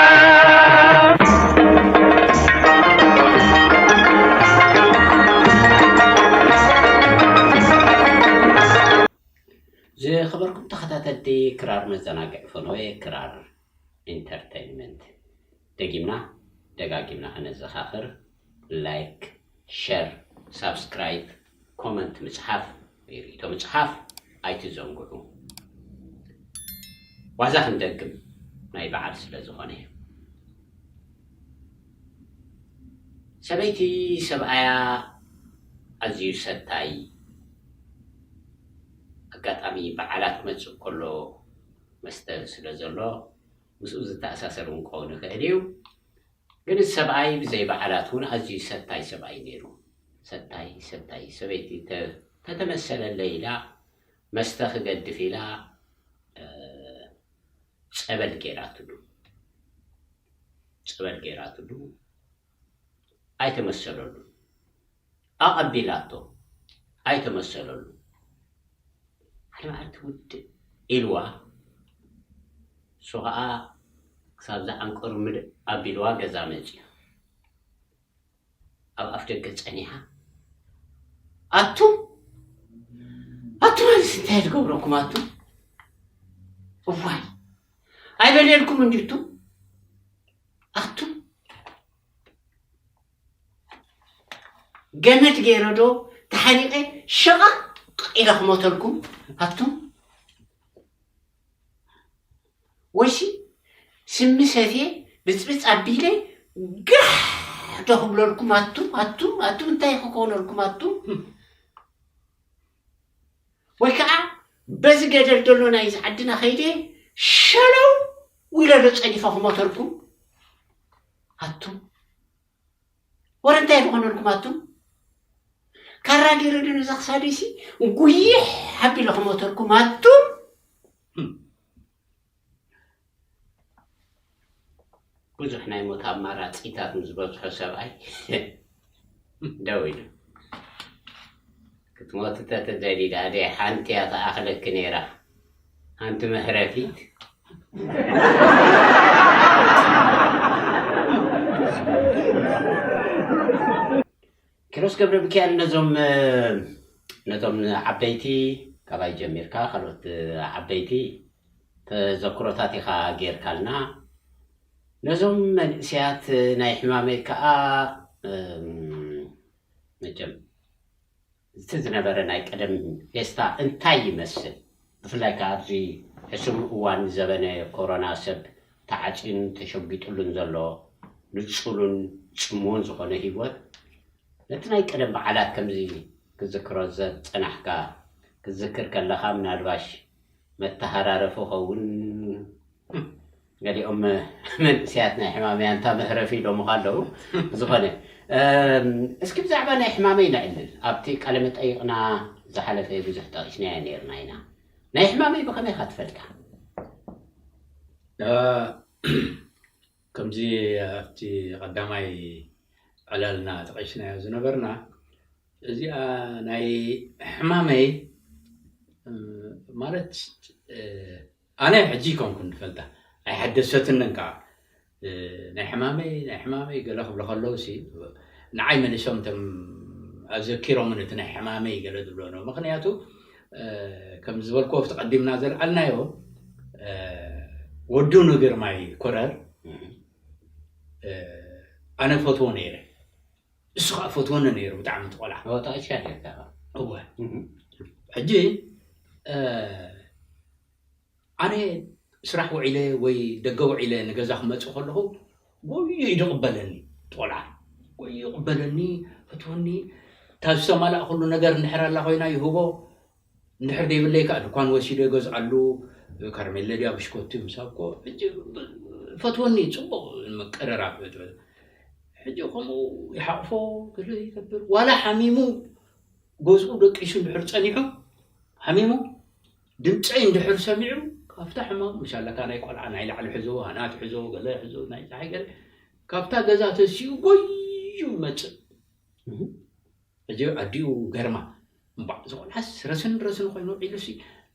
ዝኸበርኩም ተኸታተልቲ ክራር መዘናግዒ ፈነወ፣ ክራር ኢንተርተይንመንት፣ ደጊምና ደጋጊምና ከነዘኻኽር፣ ላይክ፣ ሸር፣ ሳብስክራይብ፣ ኮመንት ምጽሓፍ ወይ ርእይቶ ምጽሓፍ ኣይትዘንግዑ። ዋዛ ክንደግም ናይ በዓል ስለ ዝኾነ እዩ። ሰበይቲ ሰብኣያ ኣዝዩ ሰታይ፣ ኣጋጣሚ በዓላት ክመጽእ ከሎ መስተ ስለ ዘሎ ምስኡ ዝተኣሳሰር እውን ክኸውን ይኽእል እዩ። ግን እቲ ሰብኣይ ብዘይ በዓላት እውን ኣዝዩ ሰታይ ሰብኣይ ነይሩ። ሰታይ፣ ሰታይ። ሰበይቲ ተ-፣ ተተመሰለለይ ኢላ መስተ ክገድፍ ኢላ፣ እ፣ ጸበል ገይራትሉ። ጸበል ገይራትሉ። ኣይተመሰለሉ። ኣቐቢላቶ። ኣይተመሰለሉ። ሓደ መዓልቲ ውድእ ኢልዋ፣ እሱ ኸኣ ክሳብ ዝዓንቀሩ ምልእ ኣቢልዋ ገዛ መጺኡ። ኣብ ኣፍ ደገ ጸኒሓ፣ "ኣቱም፣ ኣቱም፣ ኣነስ እንታይ ዝገብረኩም ኣቱም? እዋይ፣ ኣይበልየልኩም እንዲቱም? ኣቱም፣ ገመድ ገይረ ዶ ተሓኒቐ ሸቓቕ ኢለ ክሞተልኩም ኣቱም? ወይሲ ስሚ ሰትየ ብፅብፅ ኣቢለ ጋሕ ዶ ክብለልኩም ኣቱም? ኣቱም ኣቱም እንታይ ክኮነልኩም ኣቱም? ወይ ከዓ በዚ ገደል ዘሎ ናይዚ ዓድና ከይደ ሸለው ኢለ ዶ ፀዲፈ ክሞተልኩም ኣቱም? ወረ እንታይ ዝኾነልኩም ኣቱም? ካራ ገይረ ዶ ነዛ ክሳደይሲ ጉይሕ ኣቢለ ክሞተልኩም ኣቱም? ብዙሕ ናይ ሞት ኣማራፂታት ምስ ዝበዝሖ ሰብኣይ ደው ኢሉ ክትሞት ተተደሊ ደኣ ሓንቲ እያ ተኣኽለኪ ነይራ። ሓንቲ መህረፊት። ኪሮስ ገብረ ሚካኤል ነዞም ነቶም ዓበይቲ ካባይ ጀሚርካ ካልኦት ዓበይቲ ተዘክሮታት ኢኻ ጌርካልና። ነዞም መንእሰያት ናይ ሕማመይ ከዓ መቸም እቲ ዝነበረ ናይ ቀደም ፌስታ እንታይ ይመስል? ብፍላይ ከዓ ኣብዚ ሕሱም እዋን ዘበነ ኮሮና ሰብ ተዓፅዩን ተሸጒጥሉን ዘሎ ንፁሉን ፅሙውን ዝኾነ ህይወት ነቲ ናይ ቀደም በዓላት ከምዚ ክትዝክሮ ዝፀናሕካ ክትዝክር ከለኻ ምናልባሽ መተሃራረፊ ኸውን ገሊኦም መንእሰያት ናይ ሕማመይ ኣንታ መህረፊ ኢሎምኻ ኣለዉ። ዝኾነ እስኪ ብዛዕባ ናይ ሕማመይ ነዕልል። ኣብቲ ቃለ መጠይቕና ዝሓለፈ ብዙሕ ጠቒስናዮ ነይርና ኢና። ናይ ሕማመይ ብኸመይ ኢኻ ትፈልጣ? ከምዚ ኣብቲ ቀዳማይ ዕላልና ጠቒስናዮ ዝነበርና እዚኣ ናይ ሕማመይ ማለት ኣነ ሕጂ ይኮንኩን ዝፈልጣ ኣይሓደሰትንን ከዓ ናይ ሕማመይ ናይ ሕማመይ ገለ ክብሎ ከለዉ ሲ ንዓይ መሊሶም ቶም ኣዘኪሮምን እቲ ናይ ሕማመይ ገለ ዝብሎ ነው ምክንያቱ ከም ዝበልኩ ኣብቲ ቀዲምና ዘልዓልናዮ ወዱ ንግርማይ ኮረር ኣነ ፈትዎ ነይረ እሱ ከዓ ፈትወኒ ነይሩ ብጣዕሚ ትቆልዓ ጠቂስካ ነርካ እወ ሕጂ ኣነ ስራሕ ውዒለ ወይ ደገ ውዒለ ንገዛ ክመፅእ ከለኹ ጎዩ እዩ ዝቕበለኒ ትቆልዓ ጎዩ ይቕበለኒ ፈትወኒ እታ ዝተማላእ ኩሉ ነገር እንድሕር ኣላ ኮይና ይህቦ እንድሕር ደይብለይ ከዓ ድኳን ወሲዶ ይገዝኣሉ ከረሜለ ድያ ብሽኮቲ ምሳብ ኮ ሕጂ ፈትወኒ ፅቡቅ መቀረራብ ሕጂ ከምኡ ይሓቕፎ ገለ ይገብር ዋላ ሓሚሙ ገዝኡ ደቂሱ እንድሕር ፀኒሑ ሓሚሙ ድምፀይ እንድሕር ሰሚዑ ካብታ ሕማም ምሻለካ ናይ ቆልዓ ናይ ላዕሊ ሕዞ ሃናት ሕዞ ገለ ሕዞ ናይ ፀሓይ ገለ ካብታ ገዛ ተሲኡ ጎዩ ይመፅእ ሕጂ ኣዲኡ ገርማ እምባዕ እዚ ቆልዓስ ረስን ረስን ኮይኑ ውዒሉሲ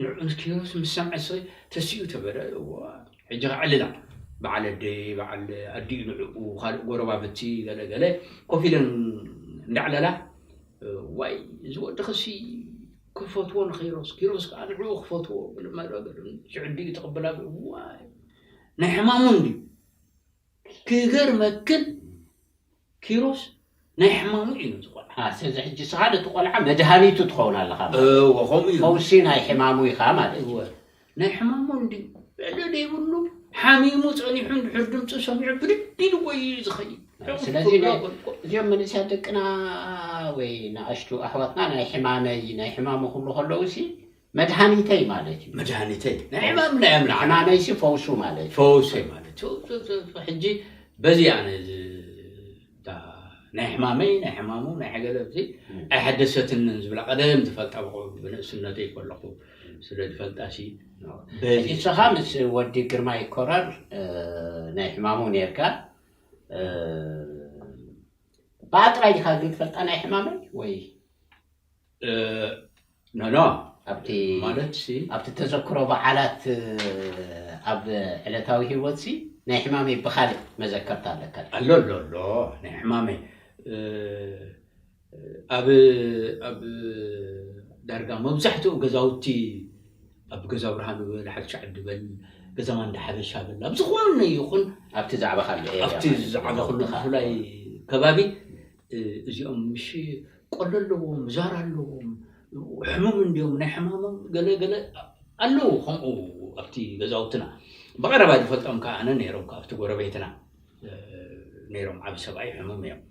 ንዕኡ ንኪሮስ ምስ ሰምዐ ተሲኡ ተበለ ሕጂ ከዕልላ በዓል ኣደይ በዓል ኣዲኡ ንዕኡ ካልእ ጎረባብቲ ገለ ገለ ኮፍ ኢለን እንዳዕለላ ዋይ እዚ ወዲ ክሲ ክፈትዎ ንኪሮስ ኪሮስ ከዓ ንዕኡ ክፈትዎ ሽዕዲ ተቐብላ ዋይ ናይ ሕማሙ እንዲ ክገርመክን ኪሮስ ናይ ሕማሙ እዩ ነቲ ቆልዓ። ስለዚ ሕጂ ስኻ ነቲ ቆልዓ መድሃኒቱ ትኸውን ኣለኻ ማለት እዩ። እወ ከምኡ እዩ። ፈውሲ ናይ ሕማሙ ኢኻ ማለት እዩ። እወ ናይ ሕማሙ እንዲ ዕለ ዘይብሉ ሓሚሙ ፀኒሑ እንድሕር ድምፂ ሰሚዑ ብድድ ኢሉ ጎዩ እዩ ዝኸይድ። ስለዚ ናይ- እዚኦም መንእሰያት ደቅና ወይ ንኣሽቱ ኣሕዋትና ናይ ሕማመይ ናይ ሕማሙ ክብሉ ከለዉ ሲ መድሃኒተይ ማለት እዩ። መድሃኒተይ ናይ ሕማም ናይ ኣምላኽ ሕማመይሲ ፈውሱ ማለት እዩ። ፈውሰይ ማለት እዩ። ሕጂ በዚ ኣነ ናይ ሕማመይ ናይ ሕማሙ ናይ ሕገለ እዚ ኣይሓደሰትንን ዝብላ ቀደም ዝፈልጣ ብንእስነተይ ከለኹ ስለ ዝፈልጣ ሲ በዚ እስኻ ምስ ወዲ ግርማይ ኮራር ናይ ሕማሙ ነርካ ብኣጥራይ ዲኻ ግን ትፈልጣ ናይ ሕማመይ ወይ ኖኖ ኣብቲ ማለት ሲ ኣብቲ ተዘክሮ በዓላት ኣብ ዕለታዊ ህይወት ሲ ናይ ሕማመይ ብኻልእ መዘከርታ ኣለካ ኣሎ ኣሎ ኣሎ ናይ ሕማመይ ኣብ ኣብ ዳርጋ መብዛሕትኡ ገዛውቲ ኣብ ገዛ ብርሃን በል ሓድሻ ዓዲ በል ገዛ ማንዳ ሓበሻ በል ኣብ ዝኾነ ይኹን ኣብቲ ዛዕባ ካልእ ኣብቲ ዛዕባ ኩሉ ብፍላይ ከባቢ እዚኦም ምሽ ቆሎ ኣለዎም ዛር ኣለዎም ሕሙም እንዲዮም ናይ ሕማሞም ገለ ገለ ኣለዉ። ከምኡ ኣብቲ ገዛውትና ብቐረባ ዝፈልጦም ከዓ ኣነ ነይሮም፣ ካብቲ ጎረቤትና ነይሮም። ዓብ ሰብኣይ ሕሙም እዮም።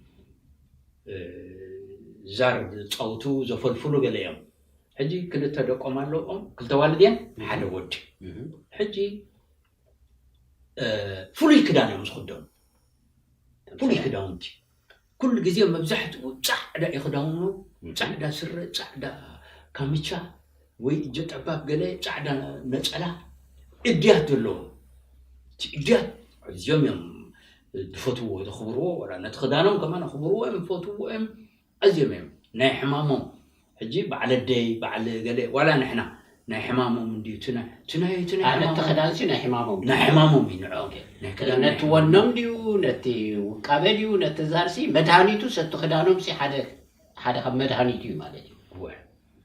ዛር ዝፃውቱ ዘፈልፍሉ ገለ እዮም። ሕጂ ክልተ ደቆም ኣለዎም፣ ክልተ ዋልድ እየን፣ ሓደ ወዲ። ሕጂ ፍሉይ ክዳን እዮም ዝኽደኑ። ፍሉይ ክዳውንቲ ኩሉ ግዜ መብዛሕትኡ ጻዕዳ እዩ ክዳውኑ። ጻዕዳ ስረ፣ ጻዕዳ ካምቻ ወይ እጀ ጠባብ ገለ፣ ጻዕዳ ነጸላ፣ እድያት ዘለዎም። እቲ እድያት ኣዝዮም እዮም ዝፈትዎ፣ ዘኽብርዎ። ወላ ነቲ ክዳኖም ከማን ኣኽብርዎ እዮም፣ ይፈትዎ እዮም። ኣዝዮም እዮም ናይ ሕማሞም። ሕጂ በዓል ኣደይ፣ በዓል ገለ፣ ዋላ ንሕና ናይ ሕማሞም እንድዩ፣ እቲ ናይ፣ እቲ ናይ፣ እቲ ናይ ኣነ እቲ ሕማሞም። ክዳንሲ ናይ ሕማሞም ናይ ድዩ? ሕማሞም እዩ ንዕኦም። ኦኬ። ናይ ክዳን ናይ ነቲ ሕማሞም። ወኖም ድዩ፣ ነቲ ውቃበ ድዩ፣ ነቲ ዛርሲ መድሃኒቱ ሰቲ ክዳኖምሲ ሓደ፣ ሓደ ካብ መድሃኒቱ እዩ ማለት እዩ። እወ።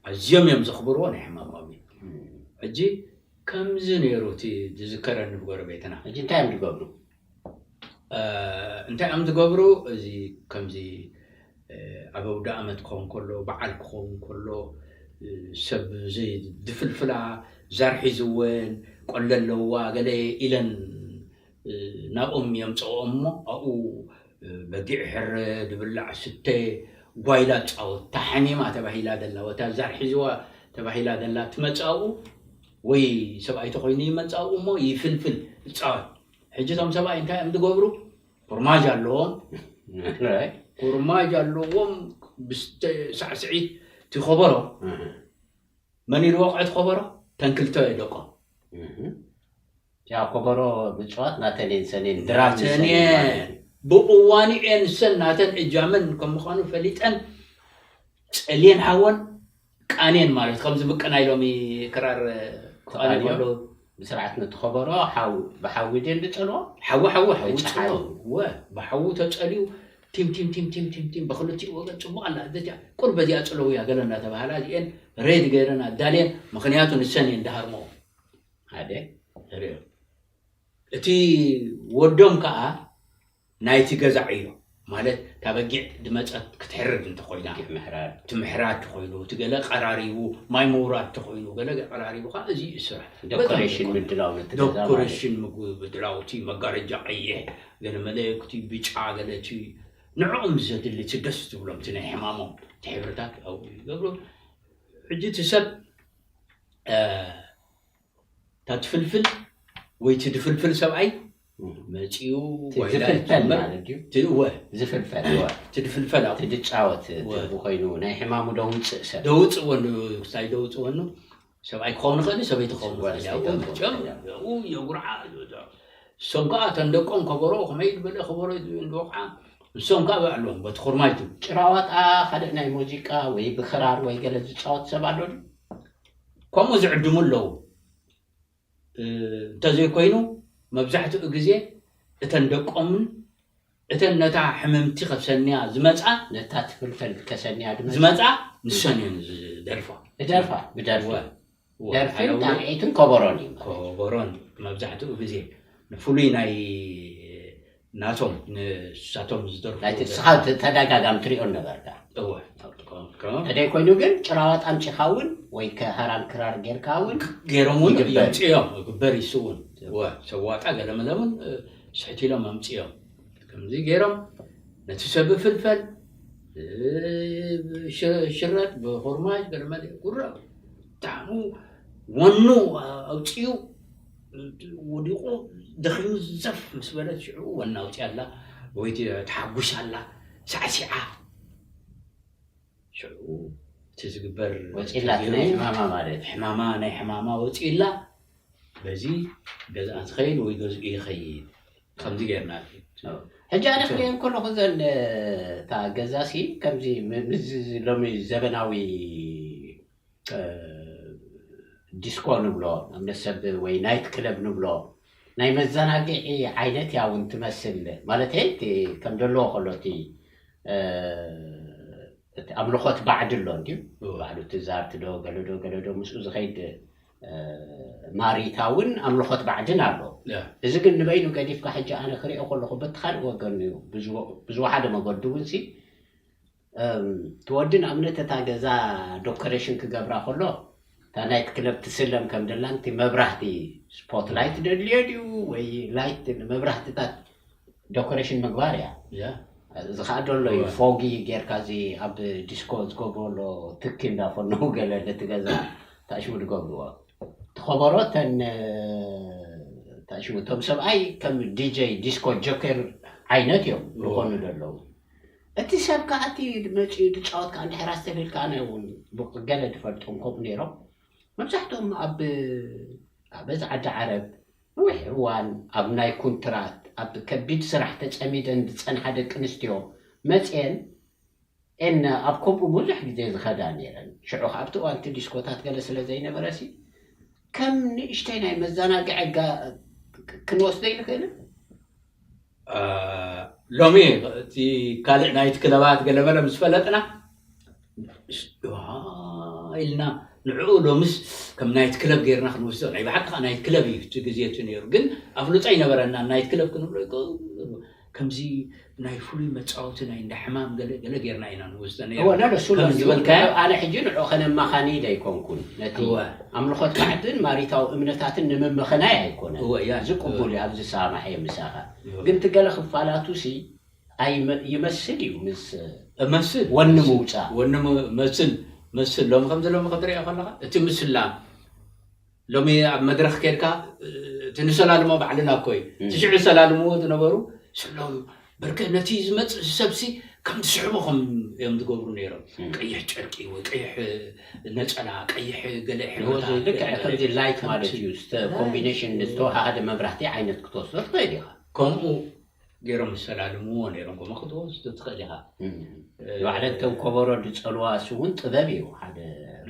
ኣዝዮም እዮም ዘኽብርዎ ናይ ሕማሞም እዩ። ሕጂ ከምዚ ነይሩ እቲ ዝዝከረኒ ብጎረቤትና። ሕጂ እንታይ እዮም ዝገብሩ? እ፣ እንታይ እዮም ዝገብሩ? እዚ ከምዚ፣ እ፣ ኣብ ኣውደ ኣመት ክኸውን ከሎ፣ በዓል ክኸውን ከሎ፣ እ፣ ሰብ እዚ ድፍልፍላ ዛር ሒዝወን፣ ቆሎ ኣለዋ ገለ ኢለን፣ እ፣ ናብኦም የምጽኦም እሞ ኣብኡ፣ እ፣ በጊዕ ሕረ፣ ድብላዕ ስተ፣ ጓይላ ጻወት፣ እታ ሕሚማ ተባሂላ ዘላ፣ ወታ ዛር ሒዝዋ ተባሂላ ዘላ ትመጽእ ኣብኡ፣ ወይ ሰብኣይ ተኾይኑ ይመጽእ ኣብኡ እሞ ይፍልፍል፣ ይጻወት። ሕጂ እቶም ሰብኣይ እንታይ እዮም ዝገብሩ? ፍርማጅ ኣለዎም። ፍርማጅ ኣለዎም። ብስተ ሳዕስዒት እቲ ከበሮ። መን ኢሉ ወቕዐ እቲ ከበሮ? ተን ክልተ ደቆም። ያ ከበሮ ምጽዋት ናተን እየን ሰኔን ድራም ናተን እየን እየን። ማለት እዩ። ብእዋኑ እየን ሰን ናተን እጃመን ከም ምዃኑ ፈሊጠን ጸልየን ሓወን ቃኔን ማለት ከምዚ ምቅናይ ሎሚ ክራር ክቃኒ ተቃንዮ? ከሎ ብስርዓት ነቲ ከበሮ ሓው-፣ ብሓዊ ድየን ዝጸልኦ? ሓዊ፣ ሓዊ፣ ሓዊ ወይ ጸሓይ? ጸልዮ። ወ፣ ብሓዊ ተጸልዩ ቲም፣ ቲም፣ ቲም፣ ቲም፣ ቲም፣ ቲም፣ ብክልቲኡ ወገን ጽቡቕ ኣላ። እዚኣ ቁርብ እዚኣ ጽለውያ ገለ እናተባህላ እዚኤን ሬድ ገይረን ኣዳልየን፣ ምኽንያቱ ንሰን እየን ዝሃርመኦ። ሓደ። ርእዮ። እቲ ወዶም ከኣ ናይቲ ገዛ ዕዮ፣ ማለት እታ በጊዕ ድመጸት ክትሕርድ እንተኾይና፣ በጊዕ ምሕራድ። እቲ ምሕራድ ተኾይኑ፣ እቲ ገለ ቀራሪቡ፣ ማይ ምውራድ ተኾይኑ፣ ገለ ቀራሪቡ ከኣ እዚ እዩ ስራሕ። ደኮሬሽን በጣም ምድላው ነቲ ገዛ ማለት ዶኮሬሽን እዩ። ምግቢ ምድላው፣ እቲ መጋረጃ ቀይሕ፣ ገለ መለ፣ እቲ ብጫ፣ ገለ እቲ ንዕኦም ዘድሊ፣ እቲ ደስ ዝብሎም፣ እቲ ናይ ሕማሞም፣ እቲ ሕብርታት ኣብኡ ይገብሩ። ሕጂ እቲ ሰብ፣ እ፣ እታ ትፍልፍል ወይ እቲ ድፍልፍል ሰብኣይ እም። መጺኡ እቲ ዋይላ ዝፍልፈል ይጅምር። ማለት ድዩ? እቲ፣ እወ። ዝፍልፈል። እወ። እቲ ድፍልፈል ኣብኡ። እቲ ድጫወት እወ። ትርጉ ኮይኑ ናይ ሕማሙ ደውጽእ ሰብ። ደውጽእ ወኑ፣ ክሳይ ደውጽእ ወኑ፣ ሰብኣይ ክኸውን ይኽእል፣ ሰበይቲ ክኸውን ጓል ይኽእል። ኣብኡ ኣንስተይቲ መጺኦም፣ ክኸውን ይኽእል። ኣብኡ የጉርዓ። እሶም ከኣ እተን ደቆም ከበሮ፣ ከመይ ዝበለ ከበሮ እንወቕዓ፣ ንሶም ከኣ ኣለዎም፣ በቲ ኹርማጅ ትብል። ጭራዋጣ፣ ካልእ ናይ ሙዚቃ ወይ ብክራር ወይ ገለ ዝጻወት ሰብ ኣሎ ድዩ? ከምኡ ዝዕድሙ ኣለዉ። እ፣ እንተዘይኮይኑ፣ መብዛሕትኡ ግዜ እተን ደቆምን እተን ነታ ሕምምቲ ከሰንያ ዝመጻ፣ ነታ ትፍልፈል ከሰንያ ዝመጻ። ዝመጻ፣ ንሰን እየን ዝደርፋ። ዝደርፋ፣ ብደርፊ። ወ-፣ ወ-፣ ደርፍን ሓላውሎ ጣቕዒትን ከበሮን እዩ ማለት። ከበሮን መብዛሕትኡ ግዜ ንፍሉይ ናይ ናቶም፣ ንሳቶም ዝደርፉ ናይቲ ደርፊ። ንስኻ ተ-፣ ተደጋጋሚ ትሪኦ ነበርካ። እወ። ተደይ ኮይኑ ግን ጭራዋጣ ኣምጺኻ እውን ወይ ከ-፣ ሃራን ክራር ጌርካ እውን ገይሮም እውን ይግበር። የምጽኦም፣ ይግበር፣ ይሱ እውን። እወ፣ ሰዋጣ ገለመለ እውን፣ እ፣ ስሕት ኢሎም ኣምጽኦም። ከምዚ ገይሮም ነቲ ሰብ ፍልፈል፣ እ፣ ሽ-፣ ሽረጥ ብኹርማጅ ገለመለ ጉራ ብጣዕሚ ወኑ ኣውጺኡ ወዲቑ ደኺሙ ዘፍ ምስ በለት ሽዑ ወና ኣውጺኣ ኣላ ወይ ት-፣ ተሓጒሳ ኣላ፣ ሳዕሲዓ። ሽዑ እቲ ዝግበር ወጺላ እቲ ናይ ተገይሩ ሕማማ ማለት። ሕማማ፣ ናይ ሕማማ ወጺእላ፣ በዚ ገዝኣ ትኸይድ ወይ ገዝኡ ይኸይድ። ከምዚ ጌርና። ሕጂ ኣነ ክሪኦ እንከለኹ ዘን፣ እታ ገዛሲ ከምዚ ም-፣ ምስዚ ሎሚ ዘበናዊ፣ እ፣ ዲስኮ ንብሎ፣ ንኣብነት ሰብ ወይ ናይት ክለብ ንብሎ፣ ናይ መዘናግዒ ዓይነት እያ እውን ትመስል። ማለተይ እቲ ከም ዘለዎ ከሎ እቲ፣ እ፣ እቲ ኣምልኾት ባዕዲ ኣሎ እንድዩ። እወ። ባዕሉ እቲ ዛርቲ ዶ ገለ ዶ ገለ ዶ ምስኡ ዝኸይድ፣ እ፣ ማሪታ እውን ኣምልኾት ባዕድን ኣሎ። ያ። እዚ ግን ንበይኑ ገዲፍካ ሕጂ ኣነ ክሪኦ ከለኹ በቲ ካልእ ወገን እዩ። ብዝወ-፣ ብዝወሓደ መገዱ እውን ሲ ትወዲ ንኣብነት እታ ገዛ ዶኮሬሽን ክገብራ ከሎ እታ ናይት ክለብ ትስለም ከም ደላን እቲ መብራህቲ ስፖትላይት ደድልዮ ድዩ ወይ ላይት መብራህትታት ዶኮሬሽን ምግባር እያ። እዚ ከዓ ደሎ እዩ ፎጊ ጌርካ እዚ ኣብ ዲስኮ ዝገብሮ ኣሎ ትኪ እንዳፈነው ገለ ነቲ ገዛ ታሽሙ ዝገብርዎ ትኸበሮ ተን ታሽሙ እቶም ሰብኣይ ከም ዲጀይ ዲስኮ ጆከር ዓይነት እዮም ዝኾኑ ዘለዉ። እቲ ሰብ ከዓ እቲ መፂኡ ዝፃወት ከዓ እንድሕር ኣስተፊልካ ኣነ እውን ገለ ዝፈልጦም ከምኡ ነይሮም። መብዛሕትኦም ኣብ ኣበዚ ዓዲ ዓረብ ነዊሕ እዋን ኣብ ናይ ኩንትራት ኣብ ከቢድ ስራሕ ተፀሚደን ዝፀንሓ ደቂ ኣንስትዮ መፅየን ኤን ኣብ ከምኡ ብዙሕ ግዜ ዝኸዳ ነይረን። ሽዑ ከዓ ኣብቲ እዋን እቲ ዲስኮታት ገለ ስለ ዘይነበረ ሲ ከም ንእሽተይ ናይ መዘናግዒ ጋ- ክንወስዶ ይንኽእልን። ሎሚ እቲ ካልእ ናይት ክለባት ገለመለ ምስ ፈለጥና ኢልና ንዕኡ ሎምስ ከም ናይት ክለብ ገይርና ክንወስዶ ናይ ብሓቂ ከዓ ናይት ክለብ እዩ እቲ ግዜ እቲ ነይሩ ግን ኣፍልጦ ኣይነበረና ናይት ክለብ ክንብሎ ከምዚ ናይ ፍሉይ መፃወቲ ናይ እንዳ ሕማም ገለ ገለ ጌርና ኢና ንወስዶ ነይርና። እወ፣ ና፣ ንሱ ከም ሎሚ ዝበልካዮ ኣነ ሕጂ ንዑ ከነማኻኒ ኢለ ኣይኮንኩን። ነቲ እወ። ኣምልኾት ባዕድን ማሪታዊ እምነታትን ንምምኽናይ ኣይኮነን። እወ፣ ያ። እዚ ቅቡል እዩ፣ ኣብዚ ሰማማዕ እየ ምሳኻ። እወ። ግን እቲ ገለ ክፋላቱ ሲ ኣይመ- ይመስል እዩ ምስ እመስል ወኒ ምውፃእ። ወኒ ም- መስል መስል ሎሚ ከምዚ ሎሚ ክትሪኦ ከለካ እቲ ምስላ ሎሚ ኣብ መድረኽ ኬድካ እቲ ንሰላልሞ ባዕልና እኮ እዩ እቲ ሽዑ ዝሰላልምዎ ዝነበሩ ስሎም በርከ ነቲ ዝመፅእ ሰብሲ ከም ትስሕቦ ከም እዮም ዝገብሩ ነይሮም ቀይሕ ጨርቂ ወይ ቀይሕ ነፀላ ቀይሕ ገለ ሕርታ ልክዕ ከምዚ ላይት ማለት እዩ ኮምቢኔሽን ዝተወሃሃደ መብራህቲ ዓይነት ክትወስዶ ትኽእል ኢኻ ከምኡ ገይሮም ዝሰላልምዎ ነይሮም ከምኡ ክትወስዶ ትኽእል ኢኻ ባዕለት ተም ኮበሮ ዝፀልዋ እሱ እውን ጥበብ እዩ ሓደ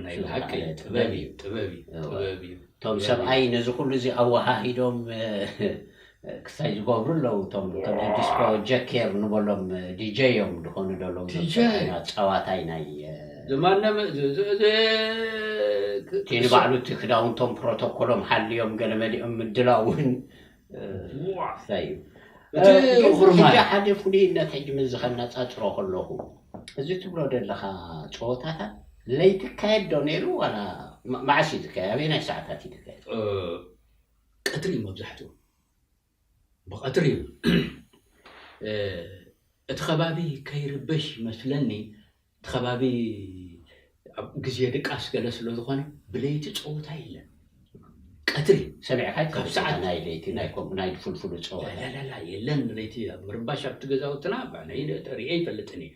ናይ ብሓቂ ጥበብ እዩ ጥበብ እዩ ጥበብ እዩ እቶም ሰብኣይ ነዚ ኩሉ እዚ ኣወሃሂዶም ክሳይ ዝገብሩ ኣለዉ እቶም ከም ዲስኮ ጀኬር ንበሎም ዲጀ እዮም ዝኾኑ ዘለዉ ዲጀ ጸዋታይ ናይ ዝማነ እቲ ንባዕሉ እቲ ክዳውንቶም ፕሮቶኮሎም ሓልዮም ገለ መሊኦም ምድላው እውን ክሳይ እዩ እቲ ሕጂ ሓደ ፍሉይነት ሕጂ ምዚ ከነጻጽሮ ከለኹ እዚ ትብሎ ዘለኻ ጸወታታት ለይቲ ይካየድ ዶ ነይሩ ዋላ መዓስ እዩ ዝካየድ ኣበየናይ ሰዓታት እዩ ዝካየድ ቀትሪ መብዛሕትኡ ብቐትሪ እዩ እቲ ከባቢ ከይርበሽ ይመስለኒ እቲ ከባቢ ኣብ ግዜ ድቃስ ገለ ስለ ዝኾነ ብለይቲ ፀወታ የለን ቀትሪ ሰሚዕካ ካብ ሰዓት ናይ ለይቲ ናይ ከምኡ ናይ ፍልፍሉ ፀወታ ላላላ የለን ለይቲ ኣብ ምርባሽ ኣብቲ ገዛውትና ባዕለይ ርእየ ይፈልጥን እየ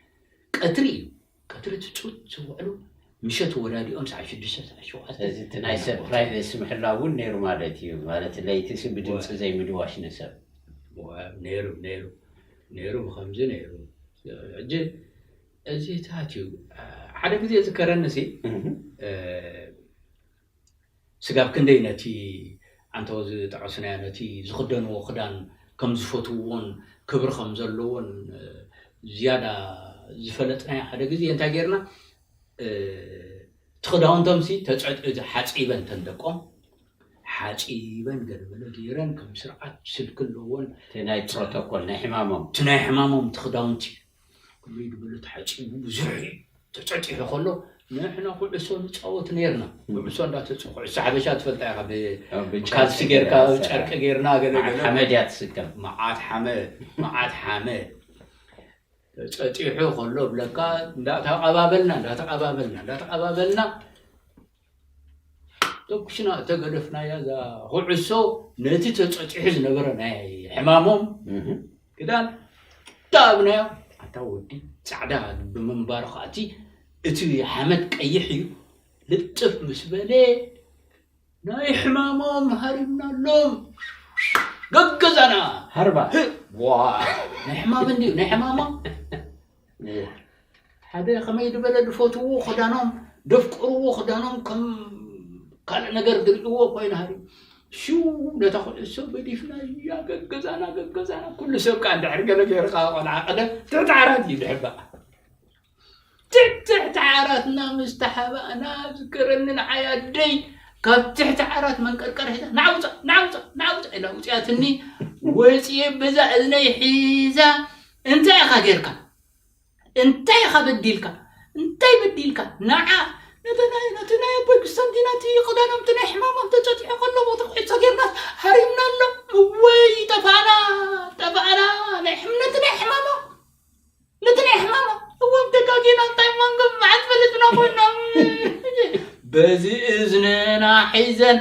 ቀትሪ እዩ ቀትሪ ትፅውት ዝውዕሉ ምሸት ወዳዲኦም ሰዓት ሽዱሽተ ሰዓት ሸውዓተ እዚ እቲ ናይ ሰብ ፕራይቬሲ ምሕላው እውን ነይሩ ማለት እዩ ማለት ለይቲ ሲ ብድምፂ ዘይምድዋሽ ንሰብ ነይሩ ነይሩ ነይሩ ብከምዚ ነይሩ ሕጂ እዚ ታት እዩ ሓደ ግዜ ዝከረኒ ሲ ስጋብ ክንደይ ነቲ ኣንተወ ዝጠቐስናዮ ነቲ ዝኽደንዎ ክዳን ከም ዝፈትውዎን ክብሪ ከም ዘለዎን ዝያዳ ዝፈለጥናዮ ሓደ ግዜ እንታይ ጌርና እቲ ክዳውንቶም ሲ ተፀጥ ሓፂበን ተን ደቆም ሓፂበን ገለበለ ገይረን ከም ስርዓት ስልኪ ኣለዎን እቲ ናይ ፕሮቶኮል ናይ ሕማሞም እቲ ናይ ሕማሞም እቲ ክዳውንቲ ከመይ ዝበለ ተሓፂቡ ብዙሕ እዩ ተፀጢሑ ከሎ ንሕና ኩዕሶ ንፃወት ነርና ኩዕሶ እንዳተፅ ኩዕሶ ሓበሻ ትፈልጣ ኢኻ ብካልሲ ጌርካ ጨርቂ ጌርና ገለገለ ሓመድ እያ ትስከም መዓት ሓመድ መዓት ሓመድ ተፀጢሑ ከሎ ብለካ እንዳተቐባበልና እንዳተቐባበልና እንዳተቐባበልና ተኩስና እተገደፍናያ እዛ ኩዕሶ ነቲ ተፀፂሑ ዝነበረ ናይ ሕማሞም ክዳን ተኣብናዮ ኣታ ወዲ ፃዕዳ ብምንባሩ ከኣቲ እቲ ሓመድ ቀይሕ እዩ ልጥፍ ምስ በለ ናይ ሕማሞም ሃሪምናሎም ገገዛና ሃርባ ዋ ናይ ሕማም እንድዩ ናይ ሕማሞም ሓደ ከመይ ዝበለ ዝፈትዎ ክዳኖም ዘፍቅርዎ ክዳኖም ከም ካልእ ነገር ዝርእዎ ኮይና ሃሪም ሽው ነታ ኩዕሶ ገዲፍና እያ ገገዛና ገገዛና ኩሉ ሰብ ከዓ እንድሕር ገለ ገይሩ ከዓ ቆልዓ ቀደም ትሕቲ ዓራት እዩ ዝሕባእ ትሕቲ ዓራትና ምስ ተሓባእና ዝከረኒ ንዓይ ኣደይ ካብ ትሕቲ ዓራት መንቀርቀር ሒዛ ናውፃ ናውፃ ናውፃ ኢላ ውፅያትኒ ወፅየ በዛ እዝነይ ሒዛ እንታይ ኢኻ ጌርካ እንታይ ኢኻ በዲልካ? እንታይ በዲልካ? ንዓ ነቲ ናይ ነቲ ናይ ኣቦይ ክሳንቲና እቲ ክዳኖም እቲ ናይ ሕማሞም ተጨጢሑ ከሎ ቦታ ኩዒሶ ጌርናስ ሃሪምና ኣሎ። እወይ ጠፋእና፣ ጠፋእና። ናይ ሕም ነቲ ናይ ሕማሞም ነቲ ናይ ሕማሞም እዎም ደጋጊና እንታይ መንገብ መዓት ፈለጥና ኮይና። በዚ እዝንና ሒዘን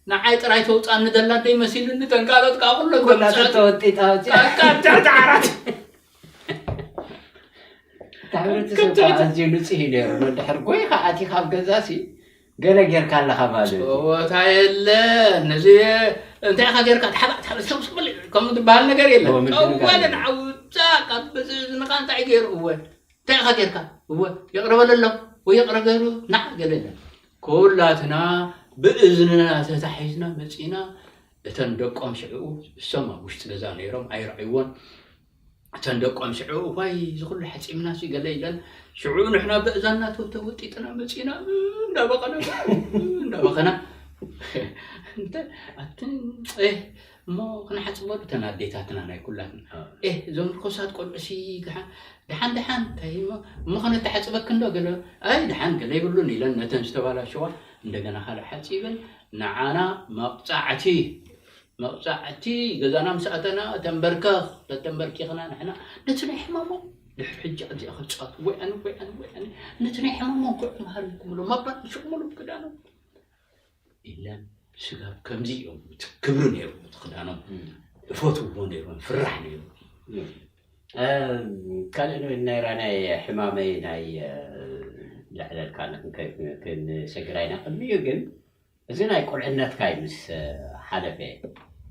ንዓይ ጥራይ ተውፃኒ ዘላ ደይ መሲሉኒ ተንካሎት ከዓ ኩሎ ኩላተን ተወፅዐን። ተወጢጣ ወፂኣ። ኣቃጫ ተዓራት እቲ ሕብረተሰብ ከዓ ኣዝዩ ንፁህ እዩ ነይሩ። እንድሕር ጎይኻ ኣቲኻ ኣብ ገዛ ሲ ገለ ጌርካ ኣለኻ ማለት እዩ። ጨወታ የለ። ነዚ እንታይ ኢኻ ጌርካ? ተሓባእ ተሓባእ ሰው ስበል ከምኡ ዝበሃል ነገር የለን። እወ፣ ምንድን ነገር ጨወለ የለን። ንዓውፃ ካብ ብዝንኻ እንታይ ገይሩ? እወ እንታይ ኢኻ ጌርካ? እወ ይቕረ በለሎ ወይ ይቕረ ገይሩ ናዕ ገለ የለን። ኩላትና ብእዝንና ተታሒዝና መፂና። እተን ደቆም ሽዕኡ እሶም ኣብ ውሽጢ ገዛ ነይሮም ኣይረኣይዎን። እተን ደቆም ሽዑ፣ "እዋይ፣ እዚ ኩሉ ሓጺምናሲ" ገለ ኢለን፣ ሽዑ ንሕና በእዛና ተው ተወጢጥና መጺና፣ እንዳበኸና፣ እንዳበኸና፣ እንተ ኣትን፣ ኤህ፣ እሞ ክንሓጽቦ ዶ እተን ኣዴታትና ናይ ኩላትና? ኣዎ። "ኤህ፣ እዞም ርኮሳት ቆልዑሲ፣ ደሓን፣ ደሓን፣ ደሓን፣ እንታይ እሞ፣ እሞ ከነተሓጽበክን ዶ?" ገለ፣ "ኣይ፣ ደሓን፣ ገለ ይብሉን" ኢለን ነተን ዝተባላሸዋ እንደገና ካልእ ሓጺበን፣ ንዓና መቕጻዕቲ መቕጻዕቲ ገዛና ምስ ኣተና ተንበርከኽ፣ ተተንበርኪኽና ንሕና ነቲ ናይ ሕማሞም ድሕሪ ሕጂ ኣብዚኣ ክጻወት ወይ ኣነ ወይ ኣነ ወይ ኣነ ነቲ ናይ ሕማሞም ክዑ መሃሪኩም ኢሎም ኣባን ሽቕምሎም ክዳኖም ኢለን ስጋብ ከምዚ እዮም እቲ ክብሪ ነይሩ እቲ ክዳኖም እፈትውዎ ነይሮም ፍራሕ ነይሩ ካልእ ንብል ናይራ ናይ ሕማመይ ናይ ልዕለልካ ክንሰግር ኣይና ቅድሚኡ ግን እዚ ናይ ቁልዕነትካ እዩ ምስ ሓለፈ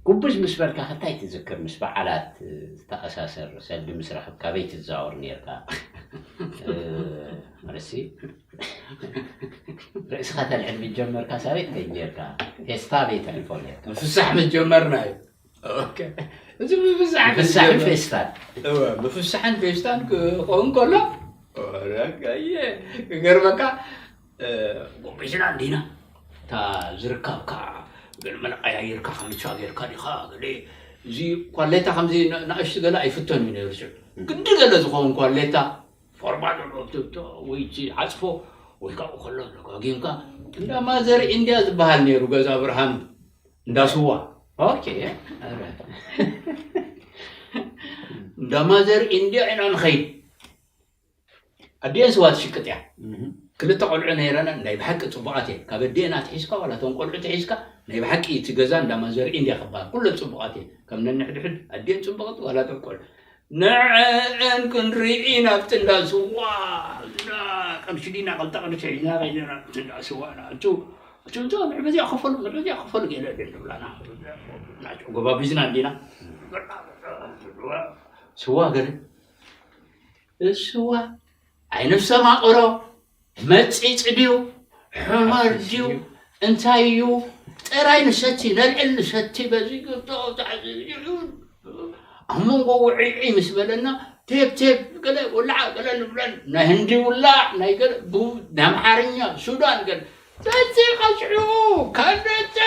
ጉብዝ ምስ በልካ ከታይ ትዝክር ምስ በዓላት ዝተኣሳሰር ሰልዲ ምስ ረኽብካ ኣበይ ትዛወር ነርካ ርሲ ርእስኻ ተልዕል ምስ ጀመርካ ሳበይ ትገኝ ነርካ ፌስታ ኣበይ ተሕልፎ ነርካ ምፍሳሕ ምስ ጀመርና እዩ ኦኬ። እዚ ምፍሳሕ ምስ ምፍሳሕን ጀመር- ፌስታን እወ፣ ምፍሳሕን ፌስታን ክኸውን ከሎ ኦረጋየ ክገርመካ ጎቢዝና እንዲና እታ ዝርካብካ ገለ መለቀያይርካ ከምቻ ጌርካ ዲኻ ገለ እዚ ኳሌታ ከምዚ ንእሽቲ ገለ ኣይፍተን እዩ ነይሩ ሽዑ ግዲ ገለ ዝኸውን ኳሌታ ፎርማ ዘለዎ ትብቶ ወይ እቲ ዓፅፎ ወይ ካብኡ ከሎ ደጋጊምካ እንዳ ማዘር ኢንድያ ዝበሃል ነይሩ ገዛ ብርሃኑ እንዳ ስዋ ኦኬ እንዳ ማዘር ኢንድያ ኢና ንኸይድ ኣዲኤን ስዋ ትሽቅጥ እያ ክልተ ቆልዑ ነይረና ናይ ብሓቂ ፅቡቃት እየን ካብ ኣዲኤን ኣትሒዝካ ዋላ እቶም ቆልዑ ትሒዝካ ናይ ብሓቂ እቲ ገዛ እንዳ ማዘር ኢንድያ ክበሃል ኩለን ፅቡቃት እየን ከም ነንሕድሕድ ኣዲኤን ፅቡቅቲ ዋላ እቶም ቆልዑ ንዐን ክንርኢ ናብቲ እንዳ ስዋ እንዳ ቅርሺ ዲና ክልተ ቅርሺ ሒዝና ከይድና ናብቲ እንዳ ስዋ ንኣቱ እቲ እንተ ንዕ በዚኣ ክፈሉ ንዕ በዚኣ ክፈሉ ገለ ንብላና ጎባቢዝና እንዲና ስዋ ገለ ስዋ ኣይነፍሰ ማቕሮ መጺጽ ድዩ ሕመር ድዩ እንታይ እዩ ጥራይ ንሰቲ ነልዕል ንሰቲ በዚ ኣብ መንጎ ውዒዒ ምስ በለና ቴብ ቴብ ገለ ወላዓ ገለ ንብለን ናይ ህንዲ ውላዕ ናይ ገለ ናይ ኣምሓርኛ ሱዳን ገለ ጸጺ ቀሽዑ ከደታ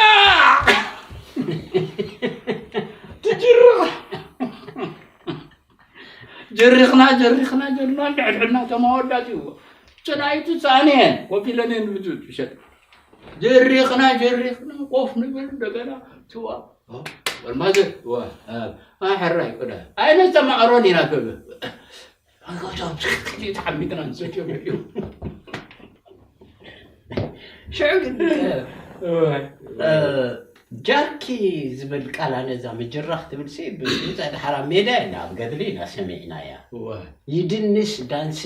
ትጅርቕ ጀሪኽና ጀሪኽና ጀሪኽና እንድሕድሕድና ተማወዳት እዩ ጭናይቱ ፃንየን ኮፍ ኢለን እየን ዝሸጥ ጀሪኽና ጀሪኽና ኮፍ ንብል እንደገና ትዋ ወልማዘ ትዋ ሕራይ ቅዳ ኣይነት ተማዕሮን ኢና ክብል ተሓሚጥና ንሰትዮ እዩ ሽዑ ግን ጃርኪ ዝብል ቃል ኣነ እዛ ምጅራኽ ትብል ሲ ብዛ ድሓር ኣብ ሜዳ ኢና ኣብ ገድሊ ኢና ሰሚዕናያ ይድንስ ዳንስ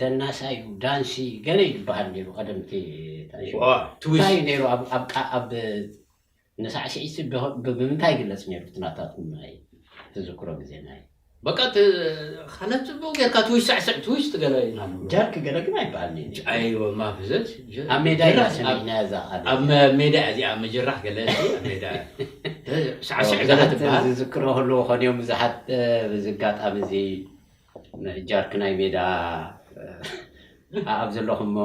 ደናሳዩ ዳንሲ ገለ ይበሃል ነይሩ ቀደምቲ እንታይ ነይሩ ኣብ ንሳዕስዒት ሲ ብምንታይ ይግለፅ ነይሩ እቲ ናታትኩም ናይ ትዝክሮ ግዜ ናይ በቃ ካልእ ፅቡቅ ጌርካ ትዊሽ ሳዕስዕ ትዊሽ ትገለ ኢና ንብሎ። ጃርክ ገለ ግን ኣይበሃል ነይሩ። ኣይወ ማፍዘዝ ኣብ ሜዳ ኢና ጀራስ ኣብ- ሰሚዕና እዛ ቃል። ኣብ መ- ሜዳ እዚኣ ምጅራሕ ገለ እሲ ኣብ ሜዳ ሳዕስዕ ገለ ትበሃል። ዝዝክሮ ከለዎ ኾን እዮም ብዙሓት እ፣ በዚ ኣጋጣሚ እዚ ጃርክ ናይ ሜዳ እ፣ ኣብ ዘለኹሞ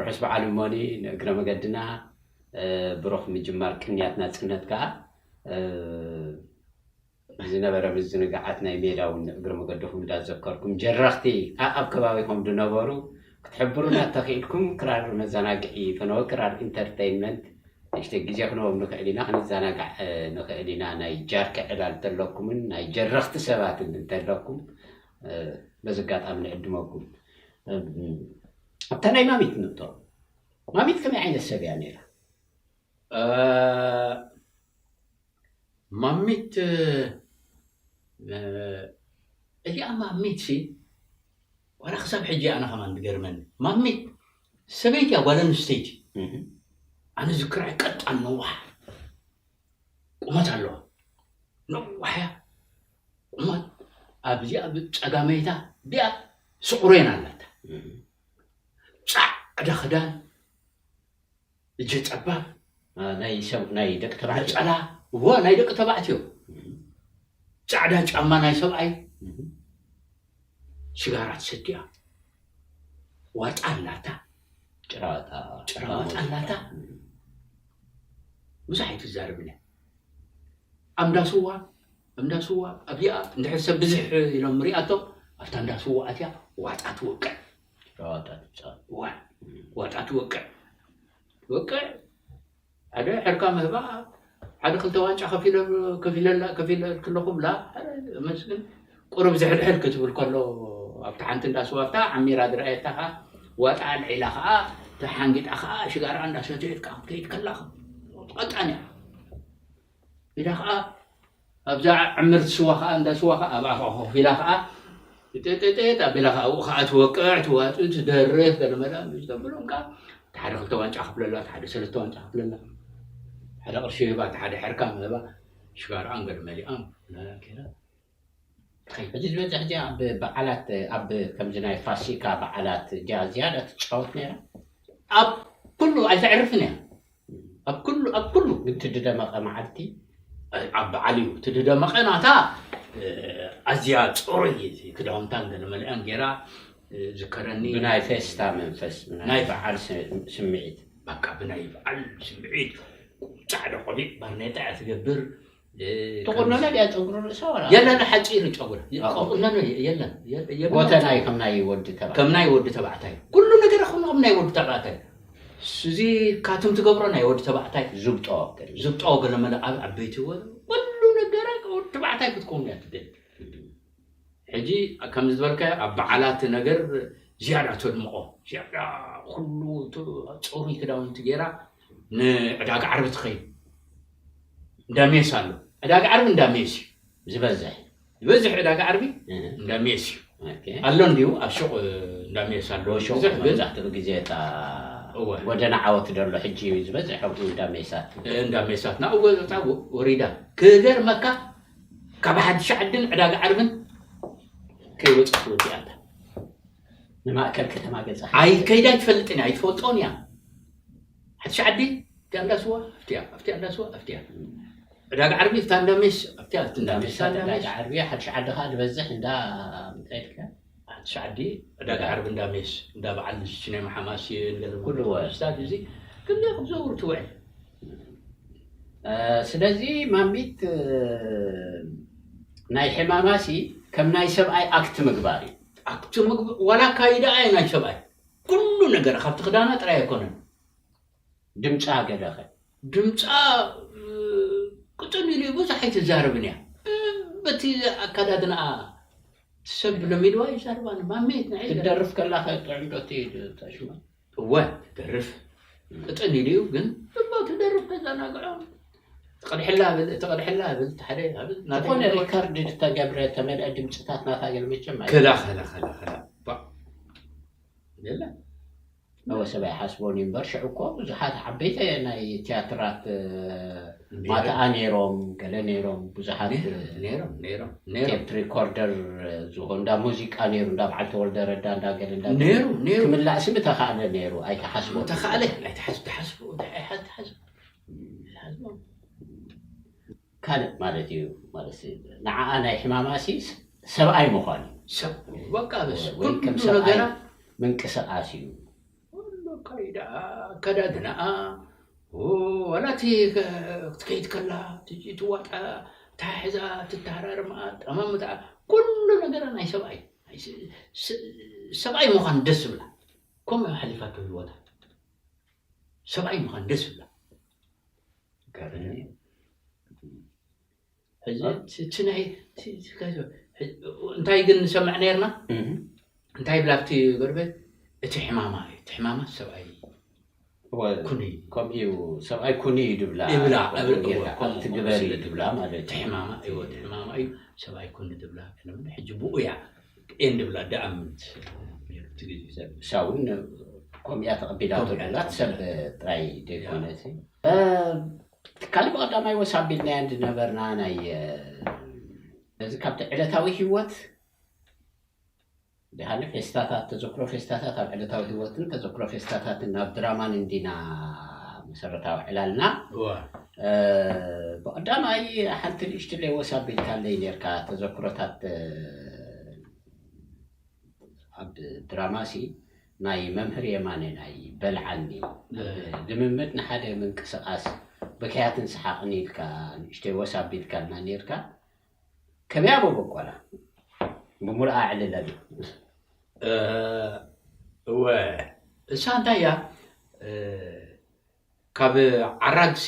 ርሑስ በዓል እሞኒ ንእግረ መገድና እ፣ ብሩኽ ምጅማር ቅንያት ናፅነት ከዓ እ፣ ዝነበረ ምዝንጋዓት ናይ ሜዳ እውን እግሪ መገድኹም እንዳዘከርኩም ጀረኽቲ ኣብ ከባቢኹም ዝነበሩ ክትሕብሩና ተኽኢልኩም ክራር መዘናግዒ ፈነወ ክራር ኢንተርተይንመንት ንእሽተይ ግዜ ክንቦም ንኽእል ኢና ክንዘናጋዕ ንኽእል ኢና ናይ ጃርኪ ዕላል እንተለኩምን ናይ ጀረኽቲ ሰባትን እንተለኩም በዚ ኣጋጣሚ ንዕድመኩም ኣብታ ናይ ማሚት ንእቶ ማሚት ከመይ ዓይነት ሰብ እያ ነይራ ማሚት እዚኣ ማሚት ሲ ዋላ ክሳብ ሕጂ ኣነ ከማን ትገርመኒ ማሚት ሰበይቲ እያ ጓል ኣንስተይቲ ኣነ ዝክርዐ ቀጣን ነዋሕ ቁመት ኣለዋ ነዋሕ እያ ቁመት ኣብዚኣ ብፀጋመይታ ቢኣ ስቑሬን ኣላታ ፃዕዳ ክዳን እጀ ጠባብ ናይ ሰብ ናይ ደቂ ተባዕትዮ ነፀላ እወ ናይ ደቂ ተባዕትዮ ፃዕዳ ጫማ ናይ ሰብኣይ ሽጋራ ትሰትያ ዋጣ ኣላታ ጭራዋጣ ጭራዋጣ ኣላታ ብዙሕ ኣይትዛረብን እያ ኣብ እንዳ ስዋ ኣብ እንዳ ስዋ ኣብዚኣ እንድሕር ሰብ ብዝሕ ኢሎም ሪኣቶ ኣብታ እንዳ ስዋ ኣትያ ዋጣ ትወቅዕ ጭራዋጣ ትብጻ ዋ ዋጣ ትወቅዕ ትወቅዕ ሓደ ሕርካ ምህባ ሓደ ክልተ ዋንጫ ከፊለላ ከፊለልክለኹም ላ መስግን ቁሩብ ዝሕድሕድ ክትብል ከሎ ኣብቲ ሓንቲ እንዳ ስዋ ኣብታ ዓሚራ ዝረኣየታ ከዓ ዋጣ ኣልዒላ ከዓ ተሓንጊጣ ከዓ ሽጋራ እንዳሰተየት ከዓ ክትከይድ ከላ ቀጣን እያ ኢላ ከዓ ኣብዛ ዕምርቲ ስዋ ከዓ እንዳ ስዋ ከዓ ኣብ ኣፋ ኮፍ ኢላ ከዓ ጤጤጤጥ ኣቢላ ከዓ ኣብኡ ከዓ ትወቅዕ ትዋፅእ ትደርፍ ገለ መለ ተብሎም ከዓ ሓደ ክልተ ዋንጫ ክፍለላ ሓደ ሰለስተ ዋንጫ ክፍለላ ሓደ ቅርሺ ህባ ሓደ ሕርካ ምህባ ሽጋርኣን ገለ መሊኣን ኪና ሕጂ ዝበዝሕ እዚኣ ኣብ በዓላት ኣብ ከምዚ ናይ ፋሲካ በዓላት እዚኣ ዝያዳ ትጫወት ነይራ ኣብ ኩሉ ኣይተዕርፍን እያ ኣብ ኩሉ ኣብ ኩሉ ግን ትድደመቐ መዓልቲ ኣብ በዓል እዩ ትድደመቐ ናታ ኣዝያ ፅሩይ ክዳውንታን ገለ መሊኣን ገይራ ዝከረኒ ብናይ ፌስታ መንፈስ ናይ በዓል ስምዒት በቃ ብናይ በዓል ስምዒት ፃዕዳ ቆቢዕ ባርኔጣ እያ ትገብር ተቆነነ ድያ ፀጉሪ ርእሳ ወላ የለን ሓፂር ጨጉሪ ቆቁነነ የለን ጎተናይ ከም ናይ ወዲ ተባዕታይ ከም ናይ ወዲ ተባዕታይ ኩሉ ነገር ኹሉ ከም ናይ ወዲ ተባዕታይ እዚ ካትም ትገብሮ ናይ ወዲ ተባዕታይ ዝብጦ ዝብጦ ገለመለ ኣብ ዓበይቲ ወ- ኩሉ ነገራ ወዲ ተባዕታይ ክትከውን እያ ትደሊ ሕጂ ከም ዝበልካዮ ኣብ በዓላት ነገር ዝያዳ ተድምቆ ዝያዳ ኩሉ እቲ ፅሩይ ክዳውንቲ ገይራ ንዕዳጋ ዓርቢ ትኸይድ እንዳሜስ ኣሎ ዕዳጋ ዓርቢ እንዳሜስ እዩ ዝበዝሕ ዝበዝሕ ዕዳጋ ዓርቢ እንዳሜስ እዩ ኣሎ እንዲሁ ኣብ ሹቕ እንዳሜስ ኣሎ ብዙሕ ግን መብዛሕትኡ ግዜ እታ እወ ጎደና ዓወት ደሎ ሕጂ ዝበዝሕ ኣብኡ እንዳሜሳት እንዳሜሳት ናብኡ ገጻ ወሪዳ ክገርመካ ካብ ሓድሽ ዓድን ዕዳጋ ዓርብን ከይወፅእ ትወዲኣ ኣላ ንማእከል ከተማ ገጻ ኣይ ከይዳ ኣይትፈልጥን እያ ኣይትፈልጦን እያ ሓድሽ ዓዲ ኣብቲኣ እንዳስዋ ኣብቲኣ ኣብቲኣ እንዳስዋ ኣብቲኣ ዕዳጋ ዓርቢ እታ እንዳሜስ ኣብቲኣ ኣብቲ እንዳሜስ እታ እንዳሜስ እንዳሜስ ዕዳጋ ዓርቢ ሓድሽ ዓዲ ከዓ ዝበዝሕ እንዳ እንታይ ኢልካ ሓድሽ ዓዲ ዕዳጋ ዓርቢ እንዳሜስ እንዳ በዓል ሽኔማ ሓማሴን ገለ ኩሉ ኩሉ ወ- ስታት እዚ ከምዚኣ ክትዘውር ትውዕል ስለዚ ማሚት ናይ ሕማማሲ ከም ናይ ሰብኣይ ኣክት ምግባር እዩ ኣክት ምግብ ዋላ ኣካይዳ ኣየ ናይ ሰብኣይ ኩሉ ነገር ካብቲ ክዳና ጥራይ ኣይኮነን ድምፃ ገለኸ ድምፃ ቅጥን ኢሉ ብዙሕ ኣይትዛረብን እያ በቲ ኣካዳድንኣ ሰብ ለሚድዋ ይዛርባ ማሜት ንዓይ ትደርፍ ከላ ጥዑም ዶ ትሽማ እወ ትደርፍ ቅጥን ኢሉ እዩ ግን እባ ትደርፍ ተዘናግዖ ትቐድሕላ ብል ትቐድሕላ ብል ሓደ ብል ዝኾነ ሪካርድ ዝተገብረ ተመልአ ድምፅታት ናታ ገለ መቸም ኣይ- ከላ ከላ ከላ ከላ ባ የለ እወ ሰብ ኣይሓስቦን እዩ እምበር ሽዑ እኮ ብዙሓት ዓበይቲ ናይ ቲያትራት ማተኣ ነይሮም ገለ ነይሮም ብዙሓት ቴፕ ሪኮርደር ዝኾኑ እንዳ ሙዚቃ ነይሩ እንዳ በዓል ተወልደ ረዳ እንዳ ገለ እንዳ ገለ ነይሩ ነይሩ ክምላእሲ ምተኻእለ ነይሩ ኣይተሓስቦ ተኻእለ ኣይተሓስ ተሓስቦ ኣይሓስ ተሓስቦ ካልእ ማለት እዩ ማለት ንዓኣ ናይ ሕማማሲ ሰብኣይ ምዃን እዩ ሰብ በቃ በስ ወይ ከም ኩሉ ሰብኣይ ነገራ ምንቅስቃስ እዩ ወሎ ካይዳ ኣከዳድናኣ ኦ፣ ዋላ እቲ ከ- ክትከይድ ከላ እቲ ትዋጣ እቲ ኣተሓሕዛ፣ ትተሃራርማ፣ ጠማምታ፣ ኩሉ ነገራ ናይ ሰብኣይ። ናይ ስ-፣ ስ-፣ ሰብኣይ ምዃን ደስ ዝብላ። ከምኡ ሓሊፋቶ ህይወታ። ሰብኣይ ምዃን ደስ ዝብላ። ገርም እዩ። ሕጂ እቲ፣ እቲ ናይ፣ እቲ፣ እቲ፣ እንታይ ግን ንሰምዕ ነርና? እህ። እንታይ ይብላ ኣብቲ ጎረቤት? እቲ ሕማማ እዩ። እቲ ሕማማ ሰብኣይ እወ፣ ኩኒ። ከምኡ እዩ። ሰብኣይ ኩኒ እዩ ድብላ። ይብላ፣ ከምኡ እብል፣ እወ፣ ጌርካ ከምኡ፣ ከምኡ ትግበር ስለ እዩ ድብላ ድብላ። ማለት እቲ እዩ። ሕማማ፣ እወ፣ እቲ ሕማማ እዩ። ሰብኣይ ኩኒ ድብላ። ሕጂ ብኡ እያ። ኤን ድብላ ደኣምንት። እቲ ግዜ ሰብ። እሳ እውን ከምኡ እያ ተቐቢላቶ ከምኡ እያ ደላ፣ ሰብ ተቐቢላ። ጥራይ ደይኮነ ያ። እቲ። እ፣ ካልእ ብቐዳማይ ወስ ኣቢልናዮ እንድነበርና ናይ፣ እ፣ እዚ ካብቲ ዕለታዊ ህይወት ደሓን ፌስታታት፣ ተዘክሮ ፌስታታት ኣብ ዕለታዊ ህይወትን ተዘክሮ ፌስታታትን ናብ ድራማን እንዲና መሰረታዊ ዕላልና። እዋ። እ፣ ብቐዳማይ ሓንቲ ንእሽትለይ ወስ ኣቢልካለይ ኔርካ፣ ተዘክሮታት፣ እ፣ ኣብ ድራማሲ ናይ መምህር የማነ ናይ በልዓኒ፣ እ። ልምምድ ንሓደ ምንቅስቓስ ብክያትን ሰሓቕን ኢልካ ንእሽተይ ወስ ኣቢልካልና ኔርካ። ከመይ ኣበበ ቆላ? ብምሉኣ ኣዕልለሉ። እ፣ እወ፣ እሳ እንታይ እያ? እ፣ ካብ ዓራግሲ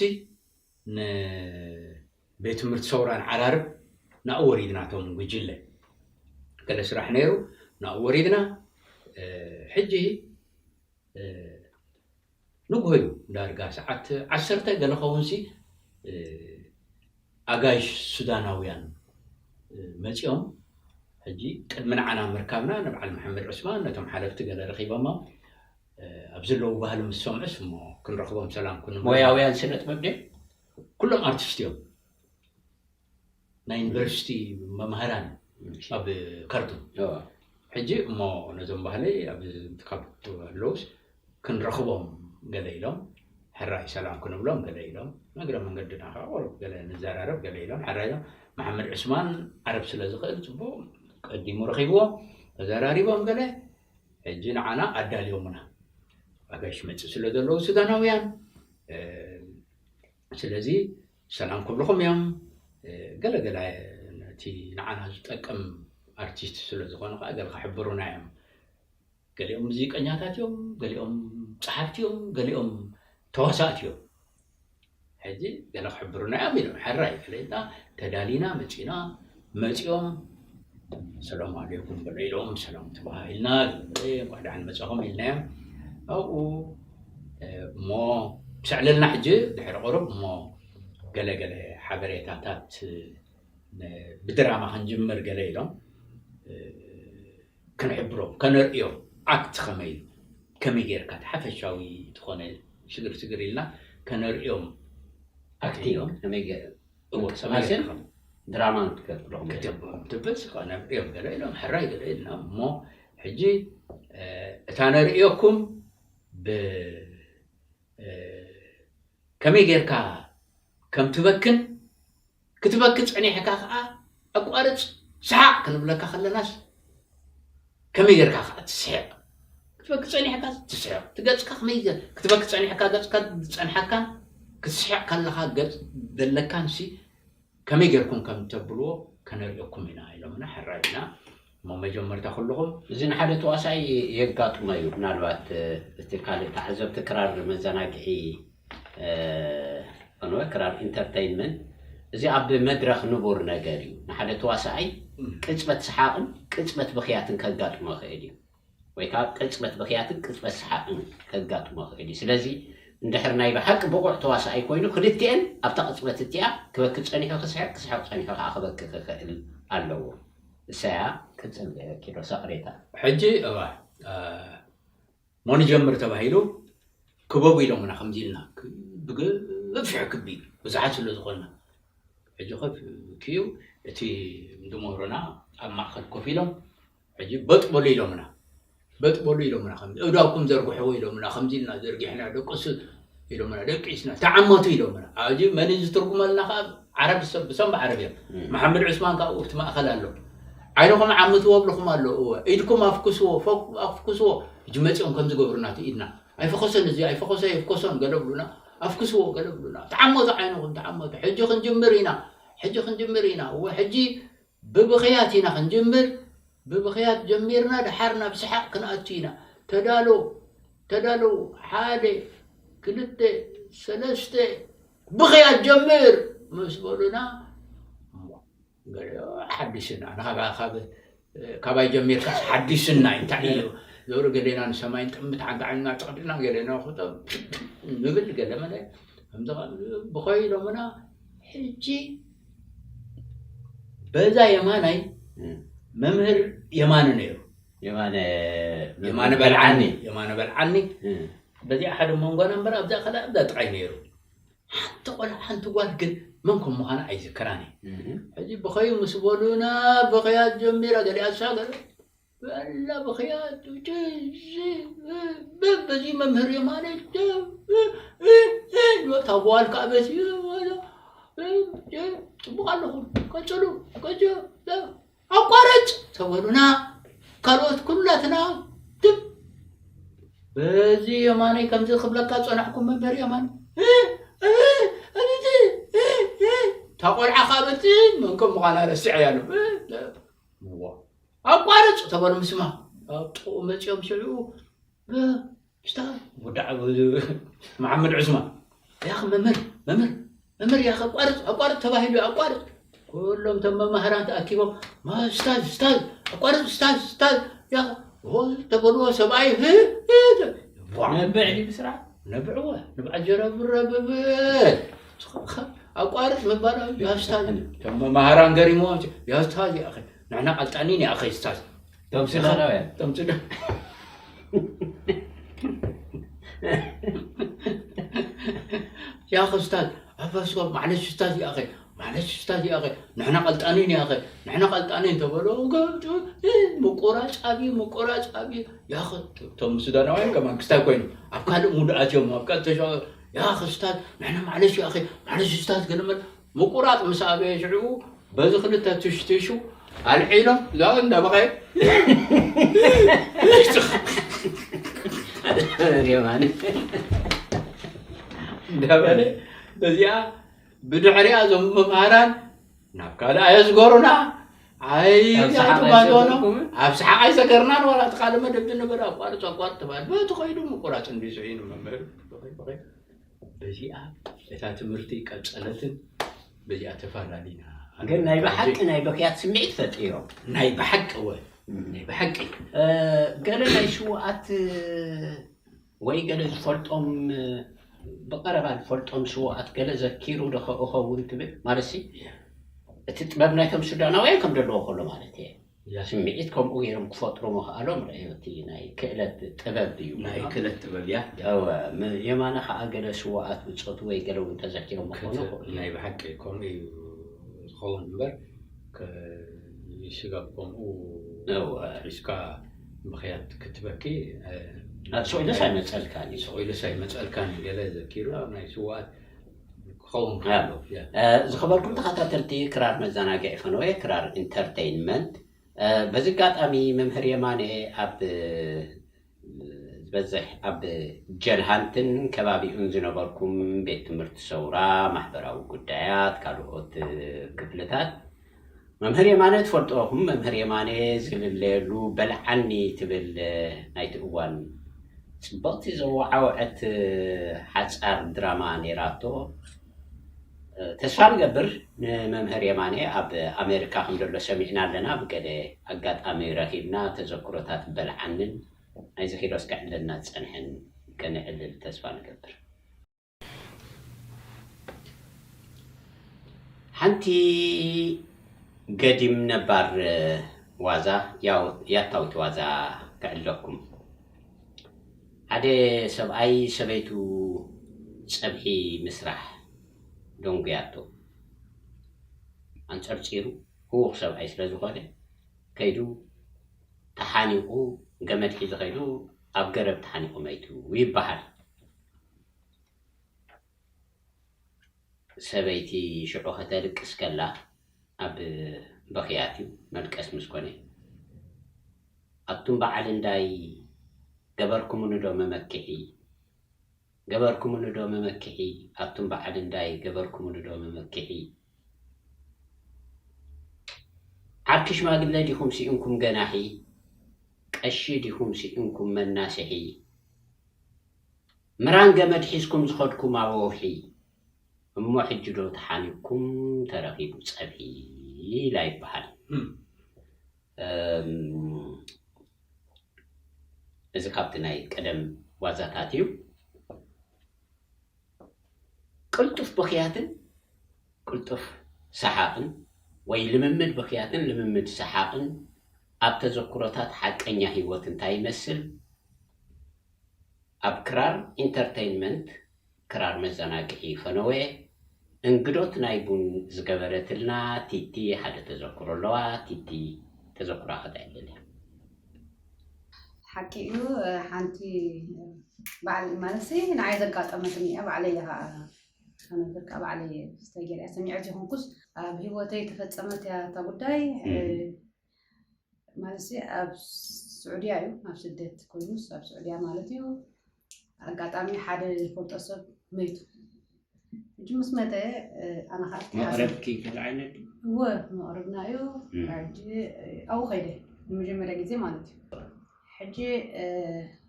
ንቤት ትምህርቲ ሰውራን ዓራርብ ናብኡ ወሪድና፣ እቶም ጉጅለ። ገለ ስራሕ ነይሩ፣ ናብኡ ወሪድና። እ፣ ሕጂ፣ እ፣ ንግሆ እዩ፣ ዳርጋ ሰዓት ዓሰርተ ገለ ኸውንሲ፣ እ፣ ኣጋይሽ ሱዳናውያን፣ እ፣ መጺኦም። ሕጂ ቅድሚ ንዓና ምርካብና ንበዓል መሓመድ ዑስማን ነቶም ሓለፍቲ ገለ ረኺቦሞም፣ እ፣ ኣብ ዘለዉ ባህሊ ምስ ሰምዑስ እሞ ክንረኽቦም ሰላም ክንብል። ሞያውያን ስነ ጥበብ ድዮም? ኩሎም ኣርቲስት እዮም። ናይ ዩኒቨርሲቲ መምህራን እሺ። ኣብ ካርቱም። እዎ። ሕጂ እሞ ነዞም ባህሊ ኣብ ካብ ኣለውስ ክንረኽቦም ገለ ኢሎም፣ ሕራይ ሰላም ክንብሎም ገለ ኢሎም፣ እግረ መንገድና ከዓ ቁሩብ ገለ ንዘራረብ ገለ ኢሎም፣ ሕራይ ኢሎም። መሓመድ ዑስማን ዓረብ ስለ ዝኽእል ጽቡቕ ቀዲሙ ረኺብዎም፣ ተዘራሪቦም ገለ። ሕጂ ንዓና ኣዳልዮምና። ኣጋይሽ መጽእ ስለ ዘለዉ ሱዳናውያን፣ እ፣ ስለዚ ሰላም ክብልኹም እዮም። እ፣ ገለ ገለ ነቲ ንዓና ዝጠቅም ኣርቲስት ስለ ዝኾኑ ከዓ ገለ ክሕብሩና እዮም። ገሊኦም ሙዚቀኛታት እዮም፣ ገሊኦም ጸሓፍቲ እዮም፣ ገሊኦም ተዋሳእቲ እዮም። ሕጂ ገለ ክሕብሩና እዮም ኢሎም፣ ሕራይ ገለ ኢልና ተዳሊና መጺና፣ መጺኦም ሰላም ኣሌኩም ገለ ኢሎም፣ ሰላም ተባሂልና፣ ገለ እንኳዕ ደሓን መጻኹም ኢልናዮም። ኣብኡ፣ እ፣ እሞ ሰዕለልና። ሕጂ ድሕሪ ቁሩብ እሞ ገለ ገለ ሓበሬታታት፣ እ፣ ብድራማ ክንጅምር ገለ ኢሎም፣ እ፣ ክንሕብሮም፣ ከነርእዮም፣ ኣክት ከመይ፣ ከመይ ጌርካ እቲ ሓፈሻዊ ዝኾነ ሽግር ሽግር ኢልና ከነርእዮም ኣክቲንግ ኢሎም። ከመይ ገ-፣ እወ፣ ምንቅስቓስን ከመይ ጌርካ ድራማን ክትገብሩ ክትገብሩ ትብል፣ ከነርእዮም ገለ ኢሎም፣ ሕራይ ገለ ኢልና እሞ ሕጂ፣ እ፣ እታ ነርእየኩም ብ-፣ እ፣ ከመይ ጌርካ ከም ትበክን፣ ክትበኪ ጸኒሕካ ከኣ ኣቋርጽ፣ ሰሓቕ ክንብለካ ከለናስ፣ ከመይ ጌርካ ከኣ ትስሕቕ? ክትበኪ ጸኒሕካ ትስሕቕ። እቲ ገጽካ ከመይ ገ-፣ ክትበኪ ጸኒሕካ ገጽካ ዝጸንሓካን ክትስሕቕ ከለኻ ገጽ ዘለካንሲ ከመይ ጌርኩም ከም ተብልዎ ከነርእየኩም ኢና ኢሎምና። ሕራይ ኢና። እሞ መጀመርታ ኩልኹም እዚ ንሓደ ተዋሳኢ የጋጥሞ እዩ። ምናልባት፣ እ፣ እቲ ካልእ ተዓዘብቲ ክራር መዘናግዒ፣ እ፣ ፈነወ ክራር ኢንተርተይንመንት፣ እዚ ኣብ መድረኽ ንቡር ነገር እዩ። ንሓደ ተዋሳኣይ እም። ቅጽበት ሰሓቕን ቅጽበት ብኽያትን ከጋጥሞ ይኽእል እዩ። ወይ ከዓ ቅጽበት ብኽያትን ቅጽበት ሰሓቕን ከጋጥሞ ይኽእል እዩ። ስለዚ እንድሕር ናይ ብሓቂ ብቑዕ ተዋሳኣይ ኮይኑ፣ ክልቲኤን ኣብታ ቅጽበት እቲኣ ክበኪ ጸኒሑ ክስሕቕ፣ ክስሕቕ ጸኒሑ ከዓ ክበኪ ክኽእል ኣለዎ። እሳያ ቅጽል ኪሮስ ኣቕሬታ። ሕጂ እባ፣ እ፣ ሞ ንጀምር ተባሂሉ ክበቡ ኢሎምና፣ ከምዚ ኢልና ክ-፣ ብግፍሕ ክቢ ብዙሓት ስለ ዝኾንና፣ ሕጂ ኸፍ ክዩ እቲ ድመሮና ኣብ ማእከል ኮፍ ኢሎም፣ ሕጂ በጥ በሉ ኢሎምና። በጥ በሉ ኢሎምና፣ ከምዚ እዳውኩም ዘርግሕዎ ኢሎምና፣ ከምዚ ኢልና ዘርጊሕና፣ ደቅሱ ኢሎምና፣ ደቂስና፣ ተዓመቱ ኢሎምና። ኣብዚ መን እዩ ዝትርጉመልና? ከኣ ዓረብ፣ ሰብ ብሰንብ ዓረብ እዮም። እም። መሓመድ ዑስማን ከኣ ኣብቲ ማእከል ኣሎ። ዓይንኹም ዓምትዎ እብልኹም ኣሎ። እወ፣ ኢድኩም ኣፍኩስዎ፣ ፎክ-፣ ኣፍኩስዎ። ሕጂ መጺኦም ከምዚ ገብሩና፣ እቲ ኢድና ኣይፈኾሰን፣ እዚ ኣይፈኾሰ፣ ኣይፍኮሶን፣ ገለ ብሉና፣ ኣፍኩስዎ፣ ገለ ብሉና። ተዓመቱ ዓይንኹም፣ ተዓመቱ። ሕጂ ክንጅምር ኢና። ሕጂ ክንጅምር ኢና። እወ፣ ሕጂ ብብኽያት ኢና ክንጅምር። ብብኽያት ጀሚርና፣ ደሓር ናብ ሰሓቕ ክንኣቱ ኢና። ተዳሎ፣ ተዳሎ፣ ሓደ፣ ክልተ፣ ሰለስተ፣ ብኽያት ጀምር ምስ በሉና፣ እሞ፣ ገለ ሓድሽና፣ ንኻብ፣ ካብ፣ ካባይ ጀሚርካ ሓድሽና፣ እንታይ እዩ? ዞሮ ገሌና ንሰማይ ንጥምት፣ ሓንቲ ዓይንና ጨቕዲና፣ ገሌና ክጠም ንብል፣ ገለ መለ፣ ከምዚ ከም ብኾይ ኢሎምና፣ ሕጂ በዛ የማናይ እም። መምህር የማነ ነይሩ። የማነ የማነ በልዓኒ፣ የማነ በልዓኒ። እም። በዚኣ ሓደ መንጎና እምበር ኣብዛ ካልእ ኣብዛ ጥራይ ነይሩ። ሓንቲ ቆልዓ ሓንቲ ጓል ግን መን ከም ምዃና ኣይዝክራን እየ። እም። ሕጂ ብኸዩ ምስ በሉና ብኸያት ጀሚራ ገሊኣ እሳ ገለ በላ ብኸያት ጭ- ብ- በዚ መምህር የማነ ጭ- እ- እ- እ- እታ ጓል ከዓ በዚ ጽቡቕ ኣለኹም ቀጽሉ ቀጽሉ ኣቋረጽ ተበሉና። ካልኦት ኩላትና ትም በዚ የማነይ ከምዚ ክብለካ ጸናሕኩም መምህር የማን እታ ቆልዓ ካብ እቲ መንከም ምዃና ረስዐ ያሉ ኣቋረጽ ተበሉ። ምስማ ኣብ ጥቕኡ መጺኦም ሽዑ ብስታ ወዳዕ መሓመድ ዑስማን ያኽ መምህር መምህር መምህር ያኽ ኣቋርጽ ኣቋርጽ ተባሂሉ ኣቋርጽ። ኩሎም እቶም መማህራን ተኣኪቦም ማ ስታዝ ስታዝ ኣቋርጽ ስታዝ ስታዝ ያኽ ተበልዎ ሰብኣይ ነብዕ ድዩ ብስራሕ ነብዕወ ንብዓ ጀረብረብብል ኣቋርጽ ምባል ያስታዝ እቶም መማህራን ገሪምዎም ያስታዝ ያኸ ንሕና ቀልጣኒን ያኸ ስታዝ እቶም ሱዳናውያን እቶም ሱዳን ያኸ ስታዝ ኣፈስኮ ማዕለሽ ስታዝ ያኸ ማዕለሽ ስታዝ ያኸ ንሕና ቀልጣኒን ያኸ ንሕና ቀልጣኒን ተበሎ ገብጡ ምቁራጽ ኣብዩ ምቁራጽ ኣብዩ ያኸ እቶም ሱዳናውያን ከማን ክስታይ ኮይኑ ኣብ ካልእ ሙድ ኣትዮም ኣብ ካልእ ተሸ ያኸ ስታዝ ንሕና ማዕለሽ ያኸ ማዕለሽ ስታዝ ገለመል ምቁራጽ ምስ ኣበየ ሽዑ በዚ ክልተ ትሽትሹ ኣልዒሎም እዛ እንዳበኸየ የማን እንዳበለ በዚኣ ብድሕሪኣ እዞም መምሃራን ናብ ካልእ ኣየዝገሩና ኣይ ኣብ ሰሓቕ ኣይትባዘኖ ኣይሰገርኩምን? ኣብ ሰሓቕ ኣይሰገርናን ዋላ እቲ ካልእ መደብ ዝነበረ ኣቋርፅ ኣቋርፅ ተባል በቲ ከይዱ ምቁራፅ እንዲስዒኑ መምህር በዚኣ እታ ትምህርቲ ቀጸለትን በዚኣ ተፋላሊና። ግን ናይ ብሓቂ ናይ በክያት ስምዒት ፈጢሮም። ናይ ብሓቂ እወ፣ ናይ ብሓቂ። እ፣ ገለ ናይ ሽውኣት ወይ ገለ ዝፈልጦም ብቐረባ ዝፈልጦም ሽውኣት ገለ ዘኪሩ ዶ ከ- እኸውን ትብል ማለት ሲ እቲ ጥበብ ናይቶም ሱዳናውያን ከም ዘለዎ ከሎ ማለት እየ። ስምዒት ከምኡ ገይሮም ክፈጥሩ ምኽኣሎም ርኣዮ እቲ ናይ ክእለት ጥበብ እዩ ናይ ክእለት ጥበብ እያ። እወ፣ ም- የማነ ከዓ ገለ ሽዋኣት ብፆቱ ወይ ገለ እውን ተዘኪሮም ክኾኑ ክት- ይኽእሉ ናይ እዮም። ብሓቂ ከምኡ እዩ ዝኸውን እምበር ከ- ስጋብ ከምኡ እወ። ሒዝካ ምኽያድ ክትበኪ እ፣ ኣብ ስቕ ኢሉስ ኣይመፀልካን እዩ። ስቕ ኢሉስ ኣይመፀልካን እዩ። ገለ ዘኪሩ ናይ ሽዋኣት ክኸውን ከሎ እያ። እ፣ ዝኸበርኩም ተኸታተልቲ ክራር መዘናግዒ ፈነወ ክራር ኢንተርቴይንመንት በዚ ኣጋጣሚ መምህር የማነ ኣብ ዝበዝሕ ኣብ ጀልሃንትን ከባቢኡን ዝነበርኩም ቤት ትምህርቲ ሰውራ ማሕበራዊ ጉዳያት ካልኦት ክፍልታት መምህር የማነ ትፈልጥኹም መምህር የማነ ዝልለየሉ በልዓኒ ትብል ናይቲ እዋን ፅብቕቲ ዘወዓወዐት ሓፃር ድራማ ነይራቶ ተስፋ ንገብር ንመምህር የማነ ኣብ ኣሜሪካ ከም ዘሎ ሰሚዕና ኣለና። ብገለ ኣጋጣሚ ረኺብና ተዘክሮታት በልዓንን ናይዚ ኪሮስ ከዕልለና ዝፀንሐን ከነዕልል ተስፋ ንገብር። ሓንቲ ገዲም ነባር ዋዛ ያታዊት ዋዛ ከዕልለኩም። ሓደ ሰብኣይ ሰበይቱ ፀብሒ ምስራሕ ደንጉያቶ ኣንፀርፂሩ ህዉኽ ሰብኣይ ስለ ዝኾነ ከይዱ ተሓኒቑ ገመድ ሒዙ ከይዱ ኣብ ገረብ ተሓኒቑ መይቱ ይበሃል። ሰበይቲ ሽዑ ከተልቅስ ከላ ኣብ በኽያት እዩ መልቀስ ምስ ኮነ ኣቱም በዓል እንዳይ ገበርኩምኒ ዶ መመክሒ ገበርኩምኒ ዶ መመክሒ ኣቱም በዓል እንዳይ ገበርኩምኒ ዶ መመክሒ ዓርኪ ሽማግለ ዲኹም ስኢንኩም ገናሒ? ቀሺ ዲኹም ስኢንኩም መናስሒ? ምራን ገመድ ሒዝኩም ዝኸድኩም ኣወውሒ? እሞ ሕጂ ዶ ተሓኒኩም ተረኺቡ ጸብሒ? ኢላ ይበሃል። እም። እም፣ እዚ ካብቲ ናይ ቀደም ዋዛታት እዩ። ቅልጡፍ ብኽያትን ቅልጡፍ ሰሓቕን፣ ወይ ልምምድ ብኽያትን ልምምድ ሰሓቕን ኣብ ተዘክሮታት ሓቀኛ ህይወት እንታይ ይመስል? ኣብ ክራር ኢንተርተይንመንት፣ ክራር መዘናግዒ ፈነወ፣ እንግዶት ናይ ቡን ዝገበረትልና ቲቲ ሓደ ተዘክሮ ኣለዋ። ቲቲ፣ ተዘክሮኻ ክተዕልል እያ። ሓቂ እዩ። ሓንቲ በዓል ማለት ሲ ንዓይ ዘጋጠመትኒ እያ። ባዕለይ እየ ከዓ ክነግር ከዓ ባዕለይ ስተጌር እያ ሰሚዐት ይኹንኩስ ኣብ ህይወተይ ተፈጸመት እያ እታ ጉዳይ። እም። ማለት ሲ ኣብ ስዑድያ እዩ፣ ኣብ ስደት ኮይኑስ ኣብ ስዑድያ ማለት እዩ። ኣጋጣሚ ሓደ ዝፈልጦ ሰብ መይቱ። ሕጂ ምስ መጠ፣ ኣነ ከዓ እቲ ሓዘን መቕረብኪ ካልእ ዓይነት ድዩ? እወ፣ መቕረብና እዩ። እም። ሕጂ ኣብኡ ከይደ ንመጀመርያ ግዜ ማለት እዩ። ሕጂ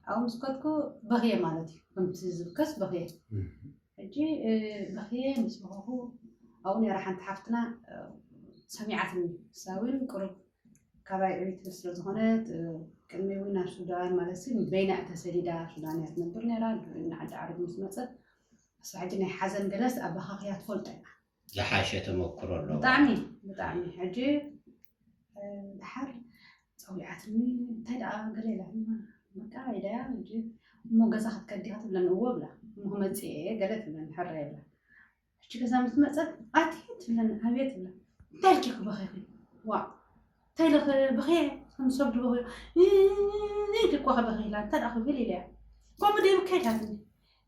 ኣብኡ ምስ ከድኩ በኽየ ማለት እዩ። ከምቲ ዝብከስ በኽየ። እም። ሕጂ በኽየ ምስ በኸኹ ኣብኡ ነይራ ሓንቲ ሓፍትና ሰሚዓትኒ። ንሳ እውን ቅሩብ ካባይ ዕብይቲ ስለ ዝኾነት ቅድሚ እውን ናብ ሱዳን ማለት ሲ በይና እያ ተሰዲዳ ሱዳን እያ ትነብር ነይራ። ንዓዲ ዓረብ ምስ መፀት እሳ ሕጂ ናይ ሓዘን ገለስ ኣበኻኽያ ትፈልጦ እያ። ዝሓሸ ተመክሮ ኣለዎ። ብጣዕሚ ብጣዕሚ ሕጂ ድሓር ፀዊዓትኒ እንታይ ደኣ ገለ ኢላ በቃ ኢለያ ሕጂ እሞ ገዛ ክትከዲ ክትብለኒ እዎ ብላ እሞ ክመፅእ እየ ገለ ትብለኒ ሕራይ ብላ ሕጂ ገዛ ምስ መፀት ኣቲ ትብለኒ ኣቤት ብላ እንታይ ኢልኪ ክበኺኺ ዋ እንታይ ኢለ ክበኽየ ከም ሰብ ድበኽዮ ኢልኳ ክበኺ ኢላ እንታይ ደኣ ክብል ኢለያ ከምኡ ደይ ብከይዳትኒ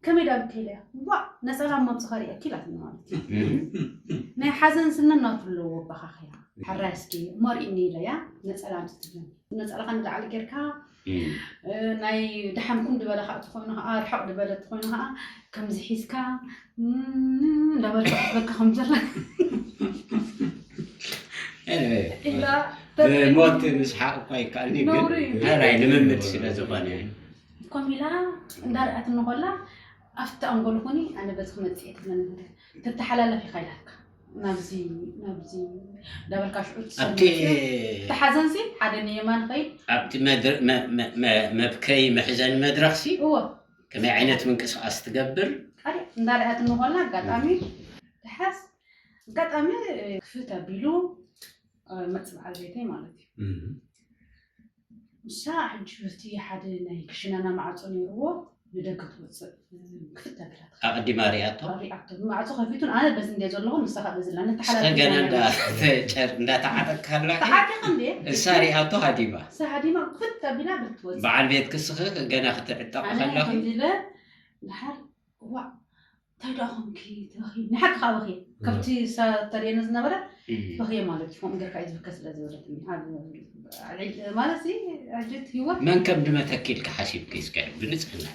ከመይ ዳ ብከይለያ ዋ ነፀላ እሞ ኣብዚ ከርእየኪ ኢላትኒ ማለት እዩ ናይ ሓዘን ስነ ናቱ ኣለዎ ኣበኻኽያ ሕራይ እስኪ እሞ ርኢኒ ኢለያ ነፀላ ኣምፅእ ትብለኒ ነፀላኻ ንላዕሊ ጌርካ ናይ ደሓንኩም ድበለ ከዓ ትኾይኑ ከዓ ርሕቕ ድበለ ትኾይኑ ከዓ ከምዚ ሒዝካ እንዳበልካ ክትበኪ ከም ዘላ ኢላ ብሞት ምስሓቅ እኳ ይከኣልኒ ግን ናይ ልምምድ ስለ ዝኾነ ኮሚላ እንዳርኣትኒ ኮላ ኣብቲ ኣንጎል ኾኒ ኣነ በዚ ክመፅእ ትብለኒ ትተሓላለፍ ኢኻ ኢላትካ ናብዚ ናብዚ እንዳበልካ ሽዑ ኣብቲ ትሓዘንሲ ሓደ ንየማን ኸይድ ኣብቲ መብከይ መሕዘኒ መድረኽሲ እዎ ከመይ ዓይነት ምንቅስቃስ ትገብር እንዳርኣትኒ ኮላ ኣጋጣሚ ትሓዝ ኣጋጣሚ ክፍት ኣቢሉ መፅእ በዓል ቤተይ ማለት እዩ ንሳ ሕጂ በቲ ሓደ ናይ ክሽናና ማዕፆ ነይርዎ ንደገ ትወፅእ ክፍት ኣቢላ ኣቐዲማ ሪኣቶ ሪኣቶ ማዕፆ ከፊቱን ኣነ በዚ እንደ ዘለኹ ንሳ ከዓ በዚ ላ ንተሓላገና እንዳተዓጠቅካ ኣለካ ተዓጢቕ እንደ እሳ ሪኣቶ ሃዲማ እሳ ሃዲማ ክፍት ኣቢላ ብትወፅእ በዓል ቤት ክስኺ ገና ክትዕጠቕ ከለኺ ኢለ ድሓር ዋዕ እንታይ ደኣ ኾንኪ ትበኺ ንሓቂ ከዓ በኽየ ካብቲ ተርእየኒ ዝነበረ በኽየ ማለት እዩ ከምኡ ጌርካ እዩ ዝበከ ስለ ዝበለትኒ ማለት ሲ ዕጅት ህይወት መን ከም ድመተኪ ኢልካ ሓሲብኪ እስከ ብንፅህና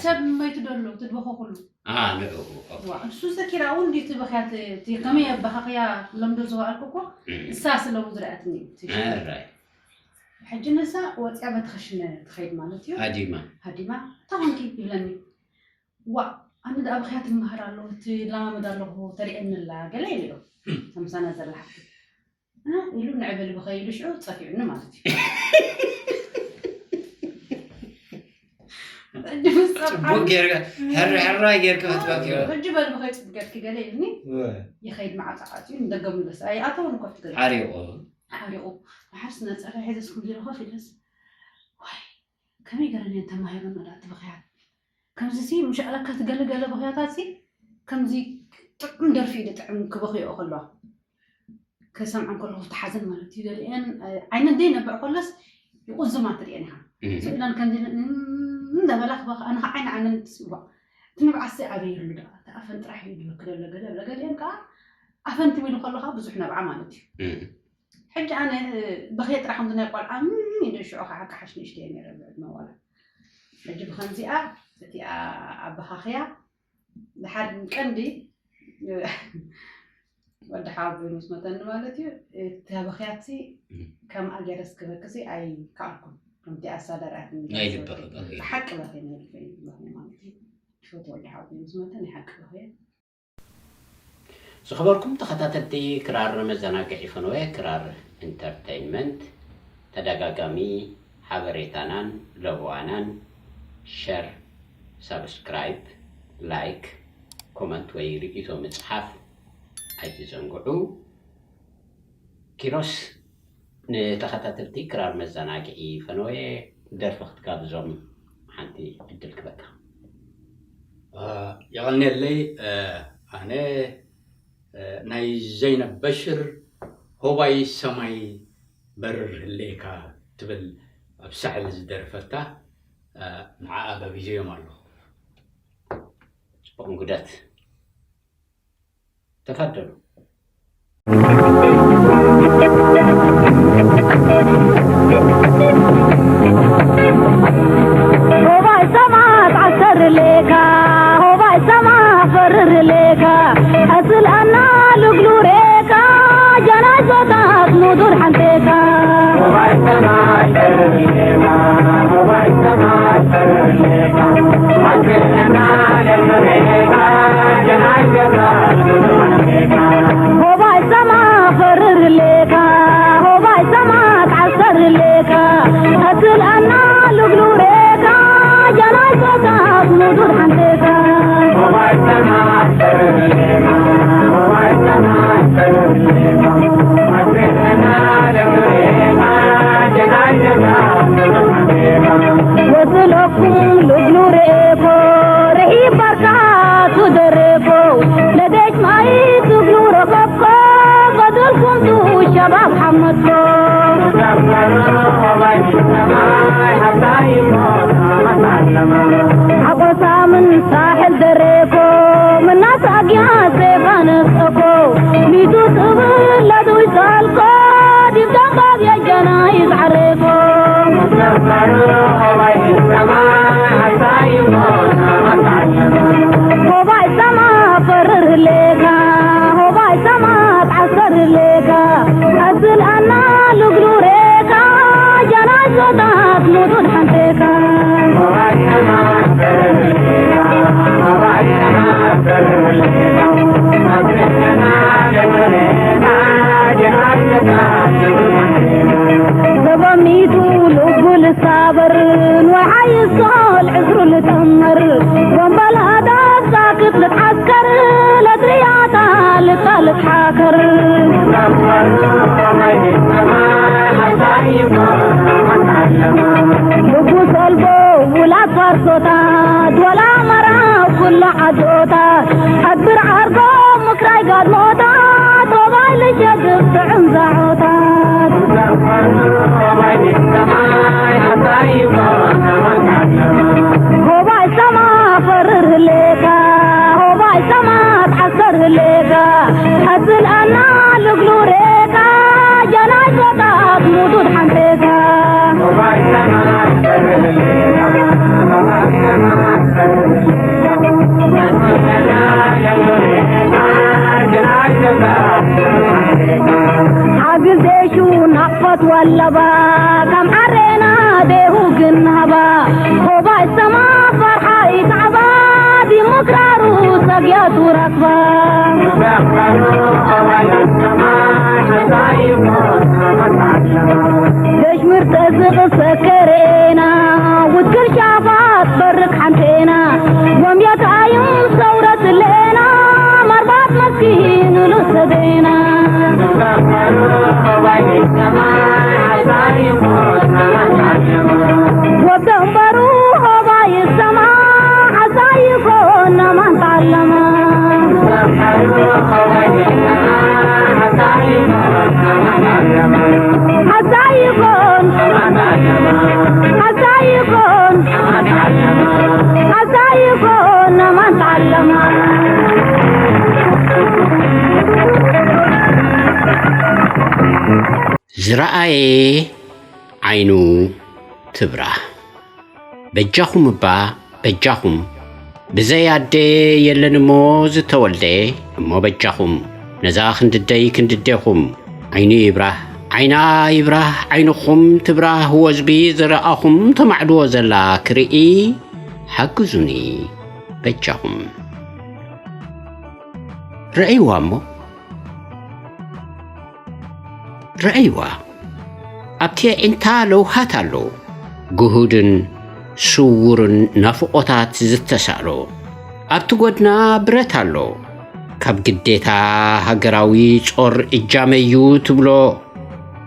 ሰብ መይቱ ደሎ ትድበኾ ኩሉ ንዕኡ እሱ ዘኪራ እውን እንዲ ትበኽያ ከመይ ኣባኻኽያ ለምዶ ዝዋኣልኩ እኮ እሳ ስለ ዝረኣትኒ ሕጂ ንሳ ወፅያ በተኸሽነ ትኸይድ ማለት እዩ ሃዲማ ሃዲማ ተኾንኪ ይብለኒ ዋእ ኣነ ደኣ ብኽያ ትምሃር ኣሎ ትለማመድ ኣለኹ ተሪኤኒ ኣላ ገለ ኢለዮ እታ ምሳና ዘላ ሓፍቲ ኢሉ ንዕበል ብኸይ ኢሉ ሽዑ ፀፊዑኒ ማለት እዩ ሕጂ ምስ ፀፍዓኒ ሕራይ ጌርካ ክትበክዮ ሕጂ በል ብኸይ ፅቡቅ ጌርኪ ገለ ኢሉኒ ይኸይድ መዓፃ ዓፅዩ ንደገ ምለስ ኣይኣተውን ኮፍ ገለ ሓሪቑ ሓሪቑ ድሓር ስነ ፀረ ሒዘስ ከምዚ ኢለ ኮፍ ኢለስ ዋይ ከመይ ገረን እየን ተማሂረን ወላ እቲ ብኽያት ከምዚ ሲ ምሻእላካ እቲ ገለገለ ብኽያታት ሲ ከምዚ ጥዑም ደርፊ እዩ ጥዑም ክበኽዮ ከለዋ ከሰምዐን ከለኹ ተሓዘን ማለት እዩ ገሊአን ዓይነት ደይ ነብዕ ከሎስ ይቁዝማ ትርእየን ኢኻ ስእለን ከምዚ እንዳበላ ክበኻ ኣነ ከዓ ዓይኒ ዓነን ትስዋ እቲ ንብዓት ሲ ኣበይ ይህሉ ዳ እቲ ኣፈን ጥራሕ እዩ ዝበክደሎ ገለ ብለ ገሊአን ከዓ ኣፈን ትም ኢሉ ከለኻ ብዙሕ ነብዓ ማለት እዩ ሕጂ ኣነ በኽየ ጥራሕ ከምዚ ናይ ቆልዓ ኢደ ሽዑ ከዓ ክሓሽ ንእሽተየ ነይረ ብዕድመ ዋላ ሕጂ ብኸምዚኣ እቲኣ ኣበኻኽያ ድሓር ቀንዲ ወዲ ሓወቦይ ምስ መተኒ ማለት እዩ። እቲ በኽያትሲ ከምኣ ገይረስ ክበክሲ ኣይከኣልኩን። ከምቲ ኣሳዳርኣትኒ ናይ ልበኺ በኽየ። ሓቂ በኽየ ናይ ልበይ በኽየ ማለት እዩ። ትፈትዎ ወዲ ሓወቦይ ምስ መተ ናይ ሓቂ በኽየ። ዝኸበርኩም ተኸታተልቲ ክራር መዘናግዒ ፈነወ ክራር ኢንተርተይንመንት፣ ተደጋጋሚ ሓበሬታናን ለበዋናን ሸር፣ ሳብስክራይብ፣ ላይክ፣ ኮመንት ወይ ርእይቶ ምጽሓፍ ኣይትዘንግዑ። ኪሮስ፣ ንተኸታተልቲ ክራር መዘናግዒ ፈነወ ደርፊ ክትጋብዞም ሓንቲ ዕድል ክበካ። የቐንየለይ። ኣነ ናይ ዘይነብ በሽር ሆባይ ሰማይ በርር ህሌካ ትብል ኣብ ሳሕል ዝደርፈታ፣ ንዓኣ ጋቢዘዮም ኣለኹ። ጽቡቕ እንጉዳት። ተፋደሉ። ሆባይ ሰማት ዓሰርሌካ፣ ሆባይ ሰማ ፈርርሌካ፣ ሕስል ኣና ልግሉሬካ፣ ጀናይ ዞታት ሙዱር ሓንቴካ። ሆባይ ሰማ ፈርርሌካ፣ ሆባይ ሰማ ተዓሰርሌካ፣ ሕስል ኣና ልግሉሬካ፣ ጀናይ ዞታት ሙዱር ሓንቴካ። ወስለኩም ልግሉ ርኤኮ ርሒብ ባርካ ትደረኮ ለደች ማይ ትግሉ ረከብኮ ፈድልኩም ቱ ሸባብ ሓመድኮ። ሓቆሳ ምን ሳሕል ደሬኮ ምናስ ኣግያ ስቴፋኖስ እኮ ሚቱ ትብል ለዱይ ዛልኮ ዲብ ደንባብ የጀና ይዝዓሬኮ። ሆባይ ሰማ ፈርር ህሌካ ሆባይ ሰማ ተዓሰር ህሌካ ኣስል ኣና ልግሉሬካ ጀናይ ዞታት ሙዱድ ሓንቴካ። ዘበሚቱ ልቡ ልሳበር ንወሓይ ሶል ዕዝሩ ልጠመር ወንበል ሃዳፍ ሳክት ልትዓስከር ለትርያታ ልጣልት ሓከር። ልቡ ሰልቦ ውላት ፋርሶታት ወላ መራብ ኩሉ ዓዶታት ሓድብር ዓርጎ ምክራይ ጋድሞታት ሆባይ ልሸድብ ጥዕም ዛዖታት። ሆባይ ሰማ ፈርር ህሌካ ሆባይ ሰማ ተዓሰር ህሌካ ኣስል ኣና ልግሉሬካ ጀናይ ዞታት ሙዱድ ሓንቴካ። ሓግዜሹ ናቕፈት ወለባ ከም ዓሬና ቤሁ ግናባ ሆባይ ሰማ ፈርሓ ይትዓባ ዲሞክራሩ ሰግያቱ ረክባ። ደሽምር ተዝቕሰ ከሬና ውክል ሻፋት በርክ ሓንቴና ወምየት ኣዩም ሰውረት ሌና ማርባት መስኪን ሉሰዴና። ወደንበሩ ሆባይ ሰማ ሓሳይኮ ነማን ታለማ። ሓሳይኮን ሓሳይኮን ሓሳይኮን ነማን ታለማ። ዝረኣየ ዓይኑ ትብራህ። በጃኹም እባ በጃኹም፣ ብዘይ ኣደ የለን እሞ ዝተወልደ፣ እሞ በጃኹም ነዛ ክንድደይ ክንድዴኹም ዓይኑ ይብራህ ዓይና ይብራህ ዓይንኹም ትብራህ ወዝቢ ዝረኣኹም ተማዕድዎ ዘላ ክርኢ ሓግዙኒ በጃኹም። ረኣይዋ እሞ ረኣይዋ ኣብቲ ኣዒንታ ለውሃት ኣሎ፣ ግሁድን ስውርን ናፍቖታት ዝተሳእሎ። ኣብቲ ጐድና ብረት ኣሎ፣ ካብ ግዴታ ሃገራዊ ጾር እጃመዩ ትብሎ።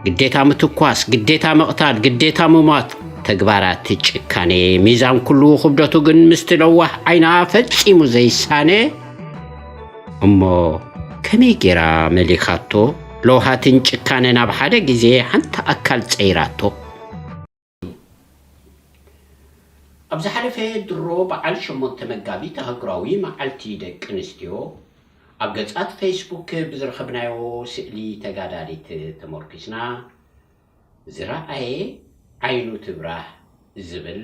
ግዴታ ምትኳስ፣ ግዴታ ምቕታል፣ ግዴታ ምሟት፣ ተግባራት ጭካኔ። ሚዛን ኩሉ ክብደቱ ግን ምስቲ ለዋህ ዓይና ፈጺሙ ዘይሳነ። እሞ ከመይ ጌራ መሊኻቶ? ለውሃትን ጭካነን ኣብ ሓደ ግዜ ሓንቲ ኣካል ጸይራቶ። ኣብ ዝሓለፈ ድሮ በዓል ሸሞንተ መጋቢት ኣህጉራዊ መዓልቲ ደቂ ኣንስትዮ፣ ኣብ ገጻት ፌስቡክ ብዝረኸብናዮ ስእሊ ተጋዳሊት ተመርኲስና፣ ዝረኣየ ዓይኑ ትብራህ ዝብል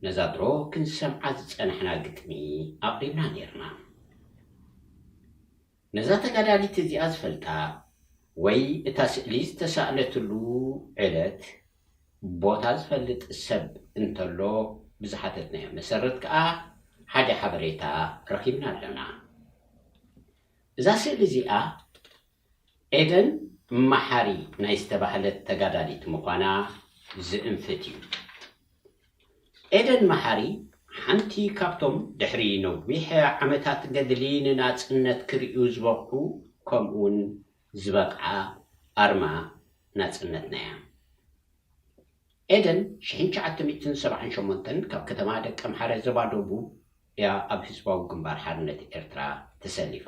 ነዛ ድሮ ክንሰምዓ ዝጸናሕና ግጥሚ ኣቕሪብና ኔርና። ነዛ ተጋዳሊት እዚኣ ዝፈልጣ ወይ እታ ስእሊ ዝተሳእለትሉ ዕለት ቦታ ዝፈልጥ ሰብ እንተሎ ብዝሓተትናዮ መሰረት ከኣ ሓደ ሓበሬታ ረኺብና ኣለና። እዛ ስእሊ እዚኣ ኤደን መሓሪ ናይ ዝተባህለት ተጋዳሊት ምዃና ዝእንፍት እዩ። ኤደን መሓሪ ሓንቲ ካብቶም ድሕሪ ነዊሕ ዓመታት ገድሊ ንናጽነት ክርእዩ ዝበቕዑ ከምኡውን ዝበቕዓ ኣርማ ናጽነትና እያ። ኤደን ሽሕን ትሽዓተ ሚእትን ሰብዓን ሸሞንተን ካብ ከተማ ደቀምሓረ ዞባ ደቡብ እያ ኣብ ህዝባዊ ግንባር ሓርነት ኤርትራ ተሰሊፋ።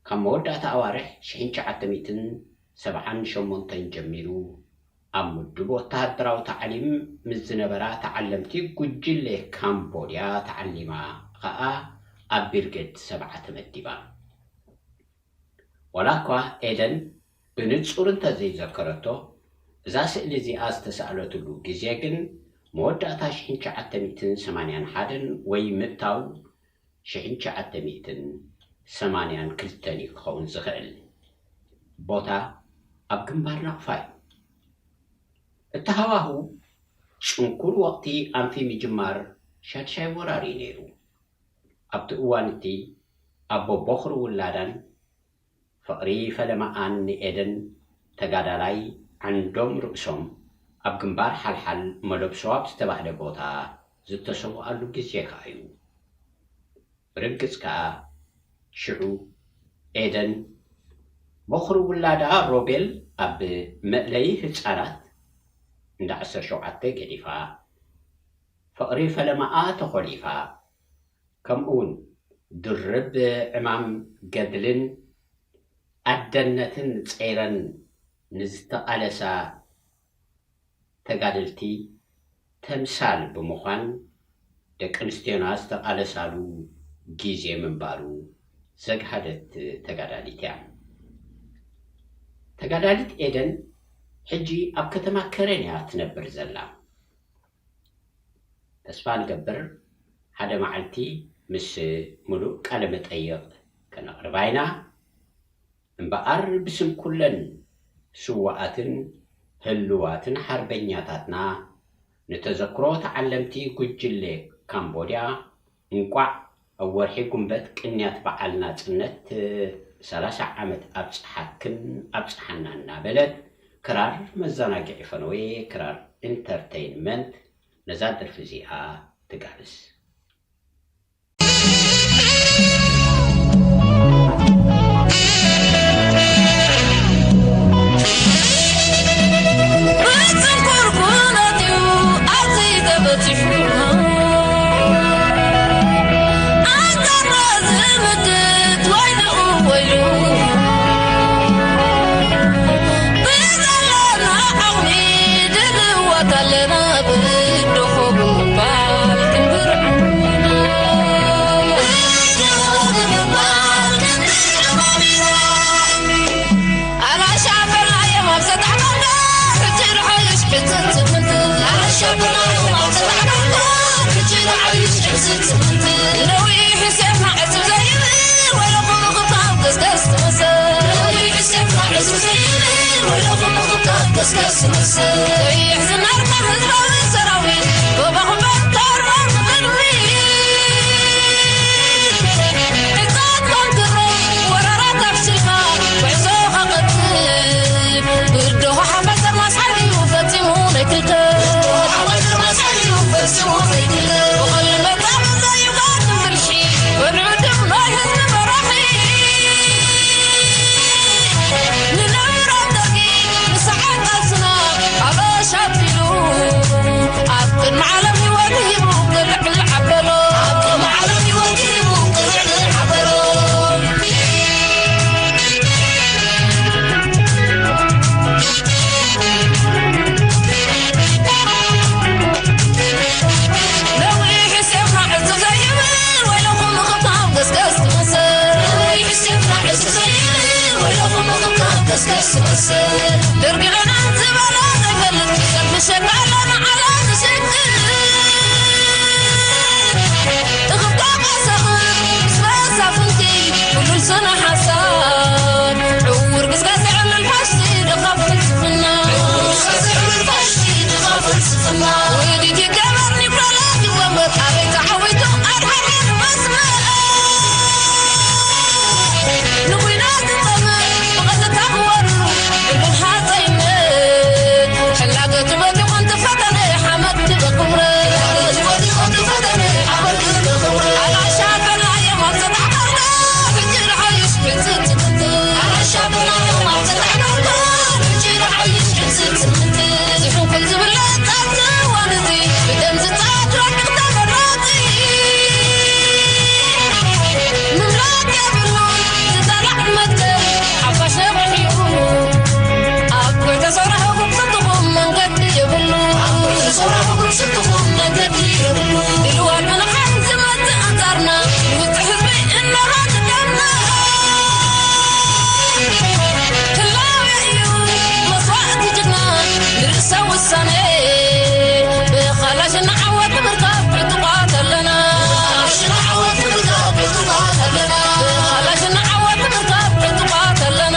ካብ መወዳእታ ኣዋርሕ ሽሕን ትሽዓተ ሚእትን ሰብዓን ሸሞንተን ጀሚሩ ኣብ ምዱብ ወተሃደራዊ ታዕሊም ምስ ዝነበራ ተዓለምቲ ጉጅለ ካምቦድያ ተዓሊማ ኸኣ ኣብ ብርጌድ ሰብዓ ተመዲባ። ዋላ እኳ ኤደን ብንጹር እንተዘይዘከረቶ፣ እዛ ስእሊ እዚኣ ዝተሳእለትሉ ግዜ ግን መወዳእታ ሽሕን ትሽዓተ ሚእትን ሰማንያን ሓደን ወይ ምእታው ሽሕን ትሽዓተ ሚእትን ሰማንያን ክልተን እዩ ክኸውን ዝኽእል። ቦታ ኣብ ግንባር ናቕፋ እዩ። እቲ ሃዋህው ጽንኩር ወቕቲ ኣንፊ ምጅማር ሻድሻይ ወራር እዩ ነይሩ። ኣብቲ እዋን እቲ ኣቦ ቦኽሪ ውላዳን ፍቕሪ ፈለማኣን ንኤደን ተጋዳላይ ዓንዶም ርእሶም ኣብ ግንባር ሓልሓል መለብሶ ኣብ ዝተባህለ ቦታ ዝተሰውኣሉ ግዜ ከኣ እዩ። ብርግጽ ከኣ ሽዑ ኤደን ቦኽሪ ውላዳ ሮቤል ኣብ መእለዪ ህጻናት እንዳ ዓሰርተ ሸውዓተ ገዲፋ፣ ፍቕሪ ፈለማኣ ተኾሊፋ፣ ከምኡውን ድርብ ዕማም ገድልን ኣደነትን ጸይረን ንዝተቓለሳ ተጋደልቲ ተምሳል ብምዃን፣ ደቂ ኣንስትዮና ዝተቓለሳሉ ግዜ ምንባሩ ዘግሃደት ተጋዳሊት እያ። ተጋዳሊት ኤደን ሕጂ ኣብ ከተማ ከረን እያ ትነብር ዘላ። ተስፋ ንገብር ሓደ መዓልቲ ምስ ምሉእ ቃለ መጠይቕ ከነቕርባ ኢና። እምበኣር ብስም ኩለን ስዉኣትን ህሉዋትን ሓርበኛታትና፣ ንተዘክሮ ተዓለምቲ ጉጅለ ካምቦድያ፣ እንቋዕ ኣብ ወርሒ ጉንበት ቅንያት በዓል ናጽነት ሰላሳ ዓመት ኣብጽሓክን ኣብጽሓና እናበለት፣ ክራር መዘናግዒ ፈነወ፣ ክራር ኢንተርተይንመንት፣ ነዛ ደርፊ እዚኣ ትጋብዝ። ቀይሕ ዝናርካ ህዝባዊ ሰራዊት፣ ጎባኹም በርትዑ ቅድሚት። ሕጽረት ኮንትሮል ወራራት ኣፍሲኻ፣ ጉዕዞኻ ቀጽል። ብርድኹ ሓፋሽ ጠርማስ ሓይሉ ፈጺሙ ናይ ክልተ። ሓፋሽ ጠርማስ ሓይሉ ፈጺሙ ናይ ክልተ። ብቐሊል መጻምድቲ ዘይጋጥም ብልሒ፣ ወድዑ ድም ናይ ህዝቢ መራሒ። ንነብራ ደርጊ ንሰዓት ቃልስና ኣበሻ ኣቢሉ፣ ኣብ ቅድሚ ዓለም ህይወቱ ሂቡ ቅልዕልዕ ኣበሎ። ኣብ ቅድሚ ዓለም ህይወቱ ሂቡ ቅልዕልዕ ኣበሎ። ነዊሕ ሴፍና ዕዙዝ ዘይብል፣ ወይለኹም ምኽብታም ገስገስ ትመስል። ነዊሕ ሴፍና ዕዙዝ ዘይብል፣ ወይለኹም ምኽብታም ገስገስ ትመስል። ደርጊ ሎና ዝበሎ ዘይፈልጥ፣ ሰልፊ ሸቃሎ ንዓላ ዝሸቅል። እኽብካብ ኣሳኽር ምስ መሳፍንቲ፣ ብሉል ስነ ሓሳብ፣ ዕውር ግስጋስ የዕልል ፋሽስት ድኻ ፍልስፍና። ውዲት ይከበር ዲፕሎማት ይወንበር ኣበይ ተዓዊቱ ኣድሓነት መስመር። ንኹናት ዝጸምእ ብቐጥታ ክወርሩ ዕድል ሃጸይነት። ሕላገቱ በቲኹ እንተፈተነ ሓመድ ክበክብረ። ኣላሻ ፈላዮም ኣብ ሰጣሕ ዳርጋ ሕጂ ንሓይሽ ሕጽጽ። ኣላሻ ፈላዮም ኣብ ሰጣሕ ዳርጋ ሕጂ ንሓይሽ ሕጽጽ። ዝሕንኩል ዝብለ ጻት እዋን እዚ ብደም ዝጻት ረቂቕ ተመራጺ። ምምላጥ የብሉ ዝጸላዕ መትከል ሓፋሽ ነዊሕ እዩ። ኣብ ጎይታ ሰውራ ህጉም ስንትኹም መንገዲ የብሉ። ኣብ ጎይታ ሰውራ ህጉም ስንትኹም መንገዲ የብሉ። ኢልዋል ምንሓን ዝመጽእ ኣንጻርና ንውጽዕ ህዝቢ እናሃድደና። ህላዌ እዩ መስዋእቲ ጅግና ንርእሰ ውሳኔ። ብኻላሽ ንዓወት ንምርካብ ዕጡቓት ኣለና። ብኻላሽ ንዓወት ንምርካብ ዕጡቓት ኣለና።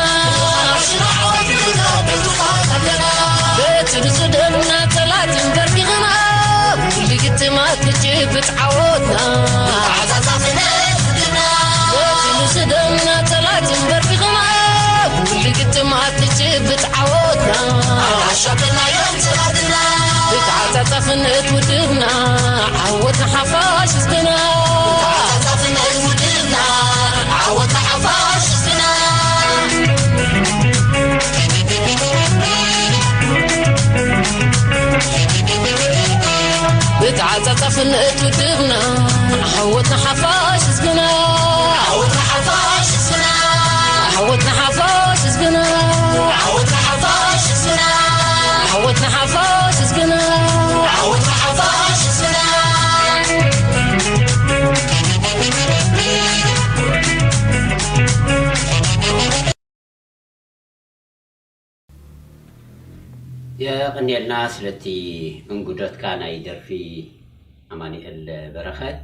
በቲ ንሱ ደምና ጸላእቲ ንበርኪኽና፣ ኩሉ ግጥማት ንጭብጥ ዓወትና። በቲ ንሱ ደምና ጸላእቲ ንበርኪኽና፣ ኩሉ ግጥማት ንጭብጥ ዓወትና። ብተዓጻጻፍነት ውድብና ዓወት ንሓፋሽ ህዝብና። ብተዓጻጻፍነት ውድብና ዓወት ንሓፋሽ ህዝብና። ብተዓጻጻፍነት ውድብና ዓወት ንሓፋሽ ህዝብና። ዓወት ንሓፋሽ ህዝብና። ዓወት ንሓፋሽ ህዝብና። ዓወት ንሓፋሽ ህዝብና። ዓወት ንሓፋሽ ህዝብና። ዓወት ንሓፋሽ ህዝብና። የቐንየልና ስለቲ እንጉዶትካ ናይ ደርፊ ኣማኑኤል በረኸት።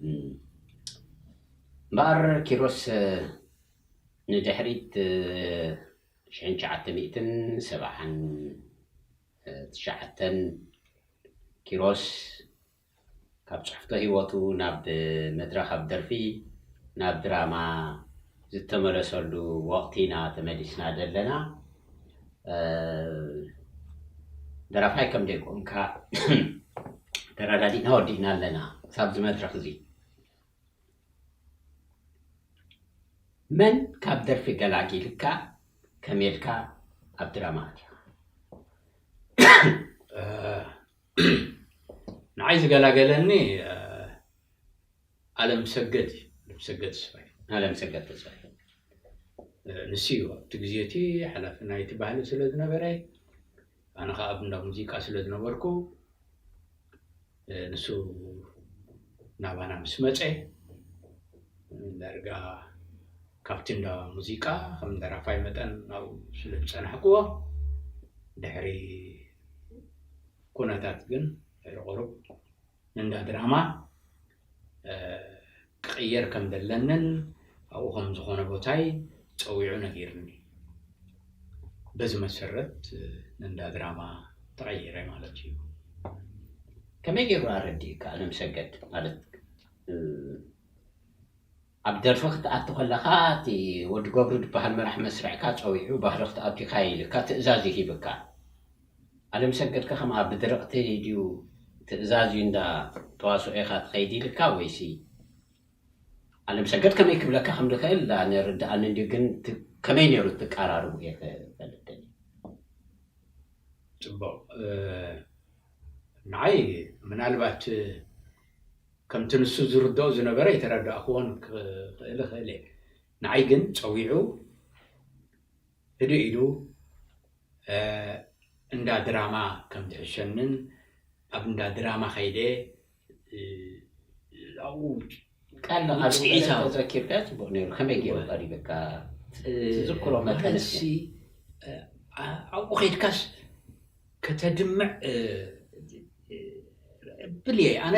እም፣ እምበኣር ኪሮስ፣ ንድሕሪት፣ ሽሕን ትሽዓተ ሚእትን ሰብዓን ትሽዓተን ኪሮስ ካብ ጽሕፍቶ ህይወቱ ናብ መድረኽ፣ ኣብ ደርፊ፣ ናብ ድራማ ዝተመለሰሉ ወቕቲ ኢና ተመሊስና ዘለና። እ፣ ደራፋይ ከም ደይቆምካ ተረዳዲእና ወዲእና ኣለና። ክሳብ እዚ መድረኽ እዚ መን ካብ ደርፊ ገላጊልካ ከመይ ኢልካ ኣብ ድራማ ኣቲኻ? እ፣ ንዓይ ዝገላገለኒ፣ እ፣ ኣለም ሰገድ እዩ። ኣለም ሰገድ ተስፋይ። ኣለም ሰገድ ተስፋይ። እ፣ ንሱ እዩ ኣብቲ ግዜ እቲ ሓላፊ ናይቲ ባህሊ ስለ ዝነበረ፣ ኣነ ኸዓ ኣብ እንዳ ሙዚቃ ስለ ዝነበርኩ፣ እ፣ ንሱ ናባና ምስ መጸ፣ ዳርጋ ካብቲ እንዳ ሙዚቃ ከም ደራፋይ መጠን ናብኡ ስለ ዝጸናሕክዎ፣ ድሕሪ ኩነታት ግን ድሕሪ ቁሩብ ንእንዳ ድራማ፣ እ፣ ክቕየር ከም ዘለንን ኣብኡ ከም ዝኾነ ቦታይ ጸዊዑ ነጊሩኒ። በዚ መሰረት እንዳ ድራማ ተቐይረ ማለት እዩ። ከመይ ገይሩ ኣረዲእካ? ኣለም ሰገድ ማለት ኣብ ደርፊ ክትኣቱ ከለኻ እቲ ወዲ ገብሩ ዝበሃል መራሕ መስርዕካ ፀዊዑ ባህሪ ክትኣቱ ኢኻ ኢልካ ትእዛዝ ይሂብካ። ኣለም ሰገድካ ከምኣ ብድርቕቲ ድዩ ትእዛዝ እዩ እንዳ ተዋስኦ ኢኻ ትኸይድ ኢልካ ወይሲ ኣለም ሰገድ ከመይ ክብለካ ከም ዝኽእል ኣነ ርድኣኒ እንድዩ፣ ግን እቲ ከመይ ነይሩ ትቀራርቡ እየ ክፈልጥ ደልየ። ፅቡቕ። ንዓይ ምናልባት ከምቲ ንሱ ዝርድኦ ዝነበረ የተረዳእክዎን ክኽእል እኽእል እየ። ንዓይ ግን ፀዊዑ ህድእ ኢሉ እንዳ ድራማ ከም ዝሕሸንን ኣብ እንዳ ድራማ ከይደ ኣብኡ ቃል ንቃል ውፅኢታዊ። ተዘኪርካ ፅቡቅ ነይሩ። ከመይ ገይሩ ቀሪበካ? ትዝክሮ መጠን እስኪ። ኣብኡ ከይድካስ ከተድምዕ ብል እየ ኣነ።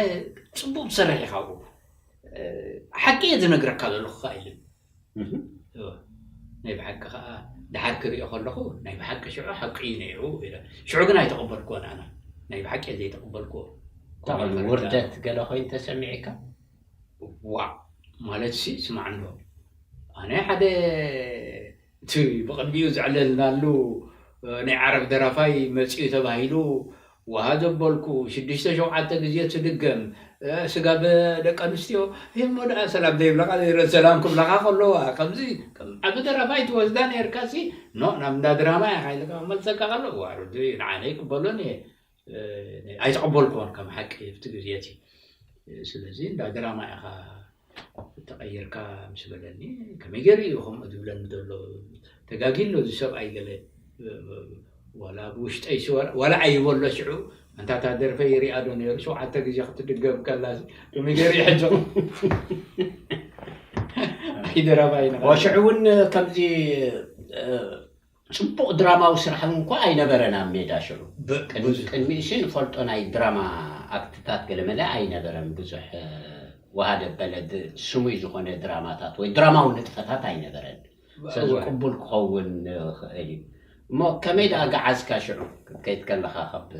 ፅቡቅ ትሰርሕ ኢኻ ኣብኡ። ሓቂ እየ ዝነግረካ ዘለኹ ኢልን ናይ ብሓቂ ከዓ ድሓር ክሪኦ ከለኹ ናይ ብሓቂ ሽዑ ሓቂ እዩ ነይሩ ኢለ። ሽዑ ግን ኣይተቐበልኩዎን ኣነ። ናይ ብሓቂ እየ ዘይተቐበልኩዎ። እንታይ ኮይኑ ውርደት ገለ ኮይኑ ተሰሚዕካ? ዋ ማለት ሲ ስማዕ እንዶ ኣነ ሓደ እቲ ብቕድሚኡ ዘዕለልናሉ ናይ ዓረብ ደራፋይ መፂኡ ተባሂሉ ውሃ ዘበልኩ ሽዱሽተ ሸውዓተ ግዜ ትድገም ስጋብ ደቂ ኣንስትዮ እሞ ደኣ ሰላም ዘይብለካ ዘይረ ሰላም ክብለካ ከለዋ ከምዚ ዓቢ ደራፋይ ትወስዳ ነርካ ሲ ኖ ናብ እንዳ ድራማ ኢኻ ኢልካ ክመልሰካ ከሎ ዋርዱ ንዓነ ይቅበሎን እየ ኣይተቐበልኩዎን ከም ሓቂ ኣብቲ ግዜ እቲ ስለዚ እንዳ ድራማ ኢኻ ተቐይርካ ምስ በለኒ ከመይ ገይሩ እዩ ከምኡ ዝብለኒ ዘሎ ተጋጊ ኣሎ እዚ ሰብኣይ ገለ ዋላ ብውሽጠይ ዋላ ኣይበሎ ሽዑ ኣንታ እታ ደርፈ ይሪኣ ዶ ነይሩ ሸውዓተ ግዜ ክትድገም ከላ ከመይ ገይሩ ይሕዞ ኣይደራባ ይነ ሽዑ እውን ከምዚ ፅቡቕ ድራማዊ ስራሕ እውን እኳ ኣይነበረን ኣብ ሜዳ ሽዑ ቅድሚኡ ሲ ንፈልጦ ናይ ድራማ ኣክትታት ገለመለ ኣይነበረን ብዙሕ ወሃደ በለ ስሙይ ዝኾነ ድራማታት ወይ ድራማዊ ንጥፈታት ኣይነበረን ስለዚ ቅቡል ክኸውን ይኽእል እዩ እሞ ከመይ ደኣ ገዓዝካ ሽዑ ክትከይድ ከለኻ ካብ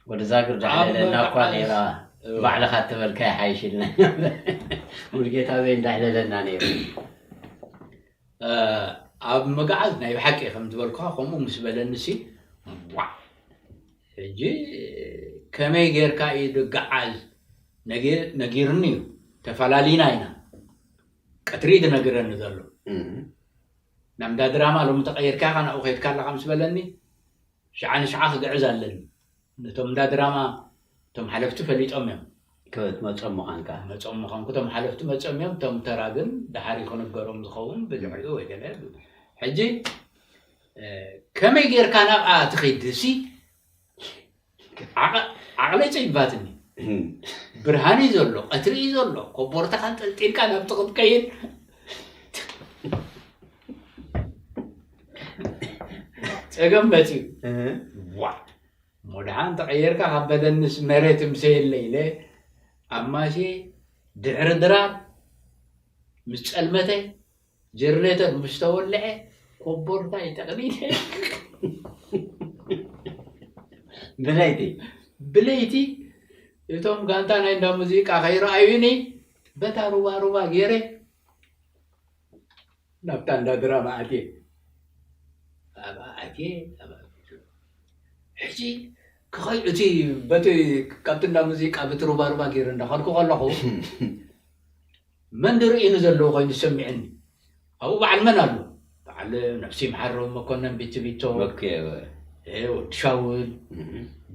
ወዲ ዛግር ዳዕለለና እኳ ነይራ ባዕልኻ እተበልካ ይሓይሽ ኢልና ሙሉጌታ በይ እንዳዕለለና ነይሩ ኣብ ምግዓዝ ናይ ብሓቂ ከም ዝበልኩኻ ከምኡ ምስ በለኒ ሲ ዋ ሕጂ ከመይ ጌርካ እዩ ዝገዓዝ ነጊርኒ እዩ ተፈላለዩና ኢና ቀትሪ እዩ ዝነግረኒ ዘሎ ናብ እንዳ ድራማ ሎሚ ተቐይርካ ኢኻ ናብኡ ከይድካ ኣለኻ ምስ በለኒ ሽዓ ንሽዓ ክግዕዝ ኣለኒ ነቶም እንዳ ድራማ እቶም ሓለፍቲ ፈሊጦም እዮም ክትመፆም ምዃንካ መፆም ምዃንኩ እቶም ሓለፍቲ መፆም እዮም እቶም ተራ ግን ድሓር ክነገሮም ዝኸውን ብድሕሪኡ ወይ ገለ ሕጂ ከመይ ጌርካ ናብኣ ትኸይድ ሲ ዓቕለይ ፀቢባትኒ ብርሃን እዩ ዘሎ ቀትሪ እዩ ዘሎ ኮቦርታኻ ኣንጠልጢልካ ናብቲ ክትከይድ ፀገም መፅዩ ዋ እሞ ደሓን ተቐየርካ ካብ በደንስ መሬት ምሰየለ ኢለ ኣብ ማሴ ድሕሪ ድራር ምስ ፀልመተ ጀርኔተር ምስ ተወልዐ ኮቦርታይ ጠቕሊለ ብለይቲ ብለይቲ እቶም ጋንታ ናይ እንዳ ሙዚቃ ከይረኣዩኒ በታ ሩባ ሩባ ገይረ ናብታ እንዳ ድራማ ኣትየ ኣብኣ ኣትየ ኣብኣ ሕጂ ክኸይ እቲ በቲ ካብቲ እንዳ ሙዚቃ በቲ ሩባ ሩባ ገይረ እንዳኸድኩ ከለኹ መን ድርእዩ ንዘለዎ ኮይኑ ዝሰሚዕኒ ኣብኡ በዓል መን ኣሎ በዓል ነብሲ መሓረዊ መኮነን ቢትቢቶ ወዲ ሻውል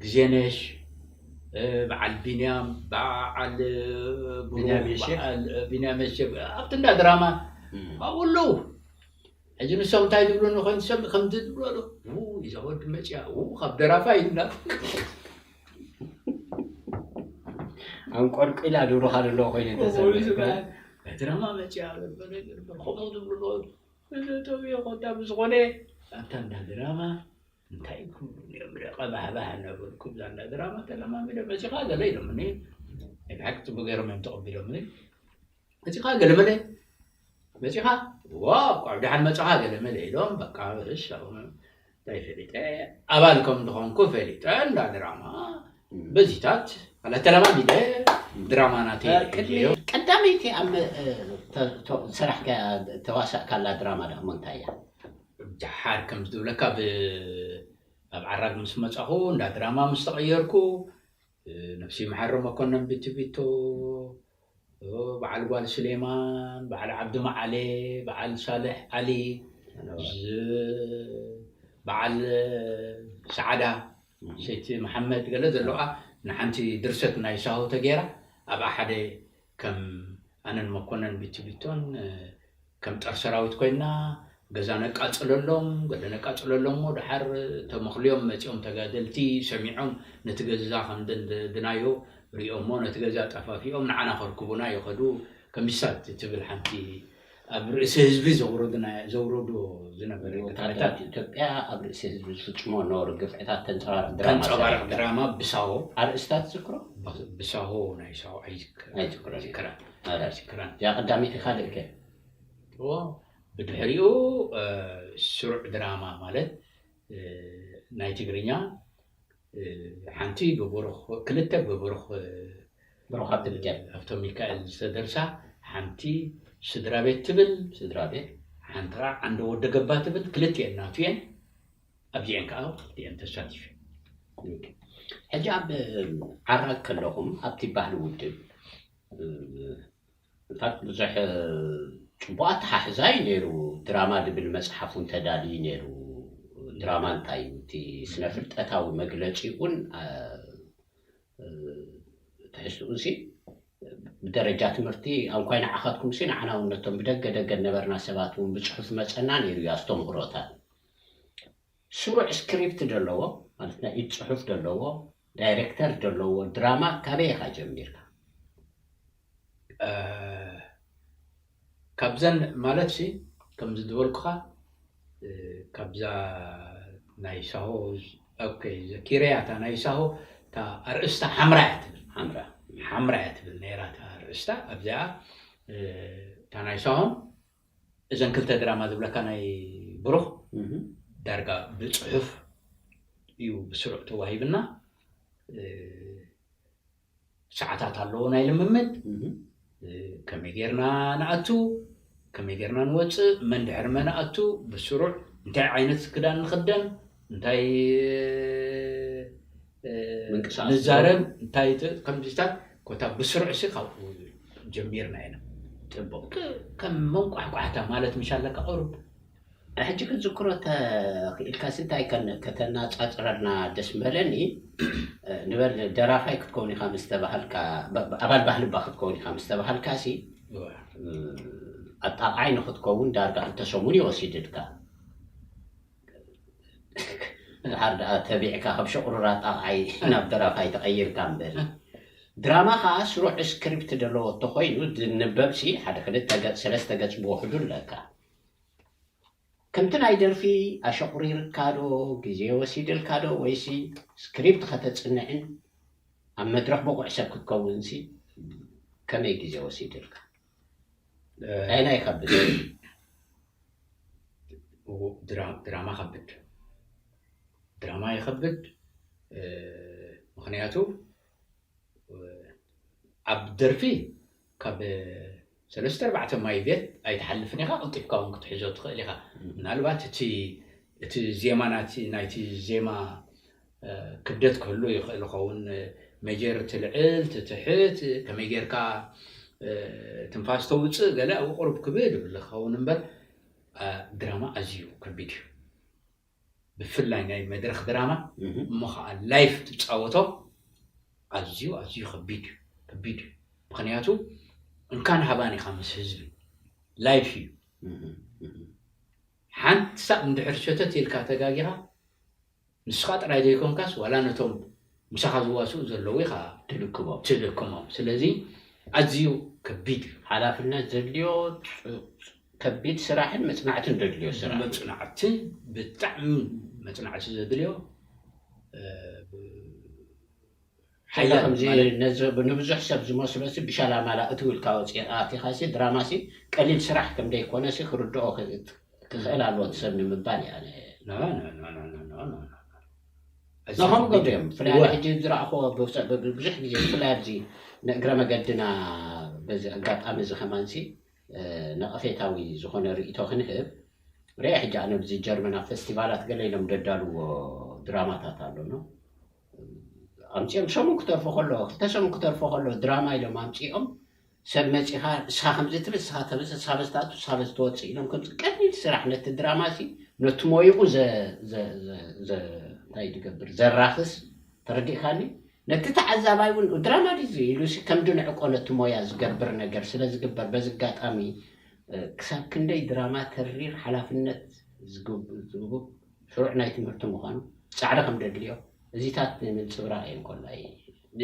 ግዜነሽ በዓል ቢንያም በዓል ቢንያም የሸ ኣብቲ እንዳ ድራማ ኣብኡ ኣለዉ ሕጂ ንሶም እንታይ ዝብሉኒ ኮይኑ ሰብ ከም ዝብሎ ዶ እዛ ወዲ መፅያ ካብ ደራፋ ኢልና ኣንቆርቂላ ድብሉኻ ዘለዉ ኮይኑ ተሰሚዑካ ድራማ መፅያ ከምኡ ዝብሉ እዚ ተብዮ ኮታ ብዝኾነ ኣብታ እንዳ ድራማ እንታይ ክብሉ እዮም ደቀ ባህባህ እናበልኩ ብዛ እንዳ ድራማ ተለማሚደ መፂኻ ገለ ኢሎምኒ ናይ ብሓቂ ፅቡቅ ገይሮም እዮም ተቐቢሎምኒ መፂኻ ገለ መለ መጺኻ፣ ዋው፣ ቋዕ ደሓን መጻኻ ገለ መለ ኢሎም፣ በቃ፣ እሺ፣ ኣሁን እንታይ ፈሊጠ፣ ኣባል ከም ዝኾንኩ ፈሊጠ፣ እንዳ ድራማ፣ በዚታት፣ ኣላ ተለማሚደ፣ ድራማ ናተይ እ፣ ቅድሚ፣ ርእየዮ። ቀዳመይቲ ኣብ፣ እ፣ ተ-፣ ተ-፣ ዝሰራሕካያ፣ ተዋሳእካላ ድራማ ደኣ እሞ እንታይ እያ? ደሓር ከም ዝብለካ፣ ብ-፣ ኣብ ዓራግ ምስ መጻኹ፣ እንዳ ድራማ ምስ ተቐየርኩ፣ እ፣ ነፍሲ መሓሪ መኮነን ቢትቢቶ፣ እ፣ በዓል ጓል ስሌማን፣ በዓል ዓብዲ መዓሌ፣ በዓል ሳልሕ ዓሊ፣ ዝ-፣ በዓል ሰዓዳ፣ እም። ሰይቲ መሓመድ፣ ገለ ዘለዋ፣ ንሓንቲ ድርሰት ናይ ሳሆ ተገይራ፣ ኣብኣ ሓደ ከም ኣነን መኮነን ቢትቢቶን፣ እ፣ ከም ጦር ሰራዊት ኮይና፣ ገዛ ነቃጽለሎም፣ ገለ ነቃጽለሎም እሞ፣ ደሓር ተመኽልዮም መጺኦም ተጋደልቲ ሰሚዖም፣ ነቲ ገዛ ከም ደንደናዮ ሪኦሞ፣ ነቲ ገዛ ጠፋፊኦም ንዓና ከርክቡና ይኸዱ፣ ከሚሳት ትብል ሓንቲ ኣብ ርእሲ ህዝቢ ዘውረዱና-፣ ዘውረዶ ዝነበረ ወታደራት ግፍዕታት። ኢትዮጵያ ኣብ ርእሲ ህዝቢ ዝፍጽሞ ነውሪ ግፍዕታት ተንጸባርቕ ድራማ ተንጸባርቕ ሰሪሕካ። ድራማ ብሳሆ። ኣርእስታት ዝክሮ? ብ-፣ ብሳሆ ናይ ሳሆ ኣይዝክር-፣ ኣይዝክሮን። ኣይዝክራን። ኣረ። ኣይዝክራን። እዚኣ ቀዳመይቲ ካልእ ከ? እዎ፣ ብድሕሪኡ፣ እ፣ ስሩዕ ድራማ ማለት፣ እ፣ ናይ ትግርኛ፣ እ፣ ሓንቲ ብብሩኽ፣ ክልተ ብብሩኽ፣ እ፣ ብሩኽ ሃብተሚካኤል። ሃብተሚካኤል ዝተደርሳ፣ ሓንቲ ስድራ ቤት ትብል፣ ስድራ ቤት። ሓንቲ ከዓ ዓንደ ወደ ገባ ትብል፣ ክልቲኤን ናቱ እየን። ኣብዚኤን ከዓ ክልቲኤን ተሳቲፈ። ኦኬ። ሕጂ ኣብ ዓራግ ከለኹም ኣብቲ ባህሊ ውድብ፣ እ፣ ኢንፋክት ብዙሕ፣ እ፣ ጽቡቕ ኣተሓሕዛ እዩ ነይሩ። ድራማ ዝብል መጽሓፍ እውን ተዳልዩ ነይሩ። ድራማ እንታይ እዩ? እቲ ስነ ፍልጠታዊ መግለጺ እውን፣ እ፣ እ፣ ትሕዝትኡንሲ ብደረጃ ትምህርቲ ኣንኳይ ንዓኻትኩምሲ ንዓና እውን ነቶም ብደገ ደገ ነበርና ሰባት እውን ብጽሑፍ መጸና ነይሩ እዩ ኣስተምህሮታት። ስሩዕ ስክሪፕት ዘለዎ፣ ማለት ናይ ኢድ ጽሑፍ ዘለዎ፣ ዳይሬክተር ዘለዎ ድራማ ካበይ ኢኻ ጀሚርካ? እ፣ ካብዘን ማለትሲ፣ ከምዚ ዝበልኩኻ፣ እ፣ ካብዛ ናይ ሳሆ፣ ኦኬ፣ ዘኪረያ፣ እታ ናይ ሳሆ፣ እታ ኣርእስታ ሓምራ እያ ትብል። ሓምራ። ሓምራ እያ ትብል ነይራ እታ ኣርእስታ። ኣብዚኣ፣ እ፣ እታ ናይ ሳሆን እዘን ክልተ ድራማ ዝብለካ ናይ ብሩኽ እህ። ዳርጋ ብጽሑፍ እዩ ብስሩዕ ተዋሂብና። እ፣ ሰዓታት ኣለዎ ናይ ልምምድ። እህ። እ፣ ከመይ ጌርና ንኣቱ፣ ከመይ ጌርና ንወጽእ፣ መን ድሕሪ መን ንኣቱ፣ ብስሩዕ እንታይ ዓይነት ክዳን ንኽደን፣ እንታይ፣ እ፣ ምንቅስቃስ ንዛረብ፣ ንገብር። እንታይ ት-፣ ከምዚታት ኮታ ብስሩዕ ሲ ካብኡ ጀሚርና ኢና። ጽቡቕ። ክ-፣ ከም መንቋሕቋሕታ ማለት ምሽ ኣለካ ቁሩብ። ሕጂ ክትዝክሮ ተኽኢልካሲ እንታይ ከን-፣ ከተናጻጽረልና ደስ ምበለኒ። ንበል ደራፋይ ክትከውን ኢኻ ምስ ተባሃልካ፣ ብ-፣ ኣባል ባህሊ እባ ክትከውን ኢኻ ምስ ተባሃልካሲ፣ እወ። ኣጣቕዓይ ንኽትከውን ዳርጋ ክልተ ሰሙን እዩ ወሲድልካ። ድሓር ደኣ ተቢዕካ ካብ ሸቑሩር ኣጣቕዓይ ናብ ደራፋይ ተቐይርካ እምበር። ድራማ ኸኣ ስሩዕ ስክሪፕት ዘለዎ እንተኾይኑ ዝንበብሲ ሓደ ክልተ ገጽ፣ ሰለስተ ገጽ ብውሕዱ ኣለካ። ከምቲ ናይ ደርፊ ኣሸቑሪርካ ዶ፣ ግዜ ወሲድልካ ዶ፣ ወይሲ ስክሪፕት ከተጽንዕን ኣብ መድረኽ ብቑዕ ሰብ ክትከውንሲ ከመይ ግዜ ወሲድልካ? እ፣ ኣየናይ ይኸብድ? ድራ-፣ ድራማ ከብድ። ድራማ ይኸብድ። እ፣ ምኽንያቱ ኣብ ደርፊ ካብ ሰለስተ ኣርባዕተ ማይ ቤት ኣይትሓልፍን ኢኻ፣ ቀልጢፍካ እውን ክትሕዞ ትኽእል ኢኻ። እም። ምናልባት እቲ፣ እቲ ዜማ ናቲ-፣ ናይቲ ዜማ፣ እ፣ ክብደት ክህሉ ይኽእል ይኸውን። ሜጀር ትልዕል፣ ትትሕት፣ ከመይ ጌርካ፣ እ፣ ትንፋስ ተውፅእ፣ ገለ ኣብኡ ቁሩብ ክብድ ይብል ይኸውን እምበር፣ እ፣ ድራማ ኣዝዩ ከቢድ እዩ። ብፍላይ ናይ መድረኽ ድራማ እህ። እሞ ኸዓ ላይፍ ትጻወቶ ኣዝዩ፣ ኣዝዩ ከቢድ እዩ፣ ከቢድ እዩ። ምኽንያቱ እንካን ሃባን ኢኻ ምስ ህዝቢ፣ ላይፍ እዩ። እህ፣ እህ። ሓንቲ ሳብ እንድሕር ሸተት ኢልካ ተጋጊኻ፣ ንስኻ ጥራይ ዘይኮንካስ ዋላ ነቶም ምሳኻ ዝዋስኡ ዘለዉ ኢኻ ትልክሞም። ትልክሞም። ስለዚ ኣዝዩ ከቢድ እዩ። ሓላፍነት ዘድልዮ ፅ-፣ ከቢድ ስራሕን መጽናዕትን ዘድልዮ ስራሕ። መጽናዕቲ፣ ብጣዕሚ መጽናዕቲ ዘድልዮ፣ እ፣ ሓይሊ ከምዚ ነዚ ንብዙሕ ሰብ ዝመስሎ ሲ ብሻላማላ እትው ኢልካ ወፂእካ ኣቲኻ ሲ ድራማ ሲ ቀሊል ስራሕ ከም ደይኮነ ሲ ክርድኦ ክኽእል ኣለዎ እቲ ሰብ ንምባል እያ። ንኸምኡ ገብሩ እዮም ብፍላይ ሕጂ ዝረእኽዎ ብዙሕ ግዜ ብፍላይ ኣብዚ ንእግረ መገድና በዚ ኣጋጣሚ እዚ ከማንሲ ነቐፌታዊ ዝኾነ ርእቶ ክንህብ ርአ። ሕጂ ኣነ ብዚ ጀርመን ኣብ ፈስቲቫላት ገለ ኢሎም ደዳልዎ ድራማታት ኣሎ ኖ ኣምፂኦም ሰሙን ክተርፎ ከሎ ክልተ ሰሙን ክተርፎ ከሎ ድራማ ኢሎም ኣምፂኦም ሰብ መፂኻ ንስኻ ከምዚ ትብል ንስኻ ተመፅእ ንስኻ በዚ ትኣቱ ንስኻ በዚ ትወፅእ ኢሎም ከምዚ ቀሊል ስራሕ ነቲ ድራማ ሲ ነቲ ሞይኡ እንታይ ድገብር ዘራኽስ ተረዲእካኒ ነቲ ተዓዛባይ እውን ድራማ ድዩ ኢሉ ሲ ከም ድንዕቆ ነቲ ሞያ ዝገብር ነገር ስለ ዝግበር በዚ ኣጋጣሚ ክሳብ ክንደይ ድራማ ተሪር ሓላፍነት ዝግቡ ስሩዕ ናይ ትምህርቲ ምዃኑ ጻዕሪ ከም ደድልዮ እዚታት ንምንጽብራቕ እየን ኮላ እየ።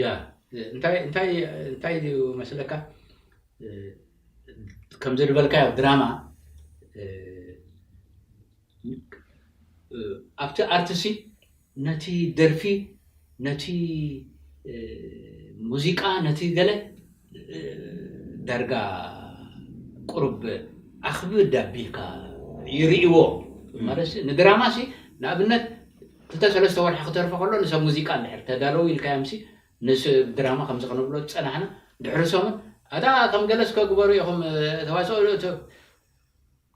ያ እንታይ እንታይ እንታይ ድዩ መስለካ ከምዚ ዝበልካዮ ድራማ ኣብቲ ኣርትሲ ነቲ ደርፊ ነቲ ሙዚቃ ነቲ ገለ ዳርጋ ቁሩብ ኣኽብድ ኣቢልካ ይርእይዎ ማለት ንድራማ ሲ ንኣብነት ክልተ ሰለስተ ወርሒ ክተርፎ ከሎ ንሰብ ሙዚቃ እንድሕር ተዳለዉ ኢልካዮም ሲ ንስ ድራማ ከምዚ ክንብሎ ዝፀናሕና ድሕሪ ሰሙን ኣታ ከም ገለስ ከግበሩ ኢኹም ተዋፅኦ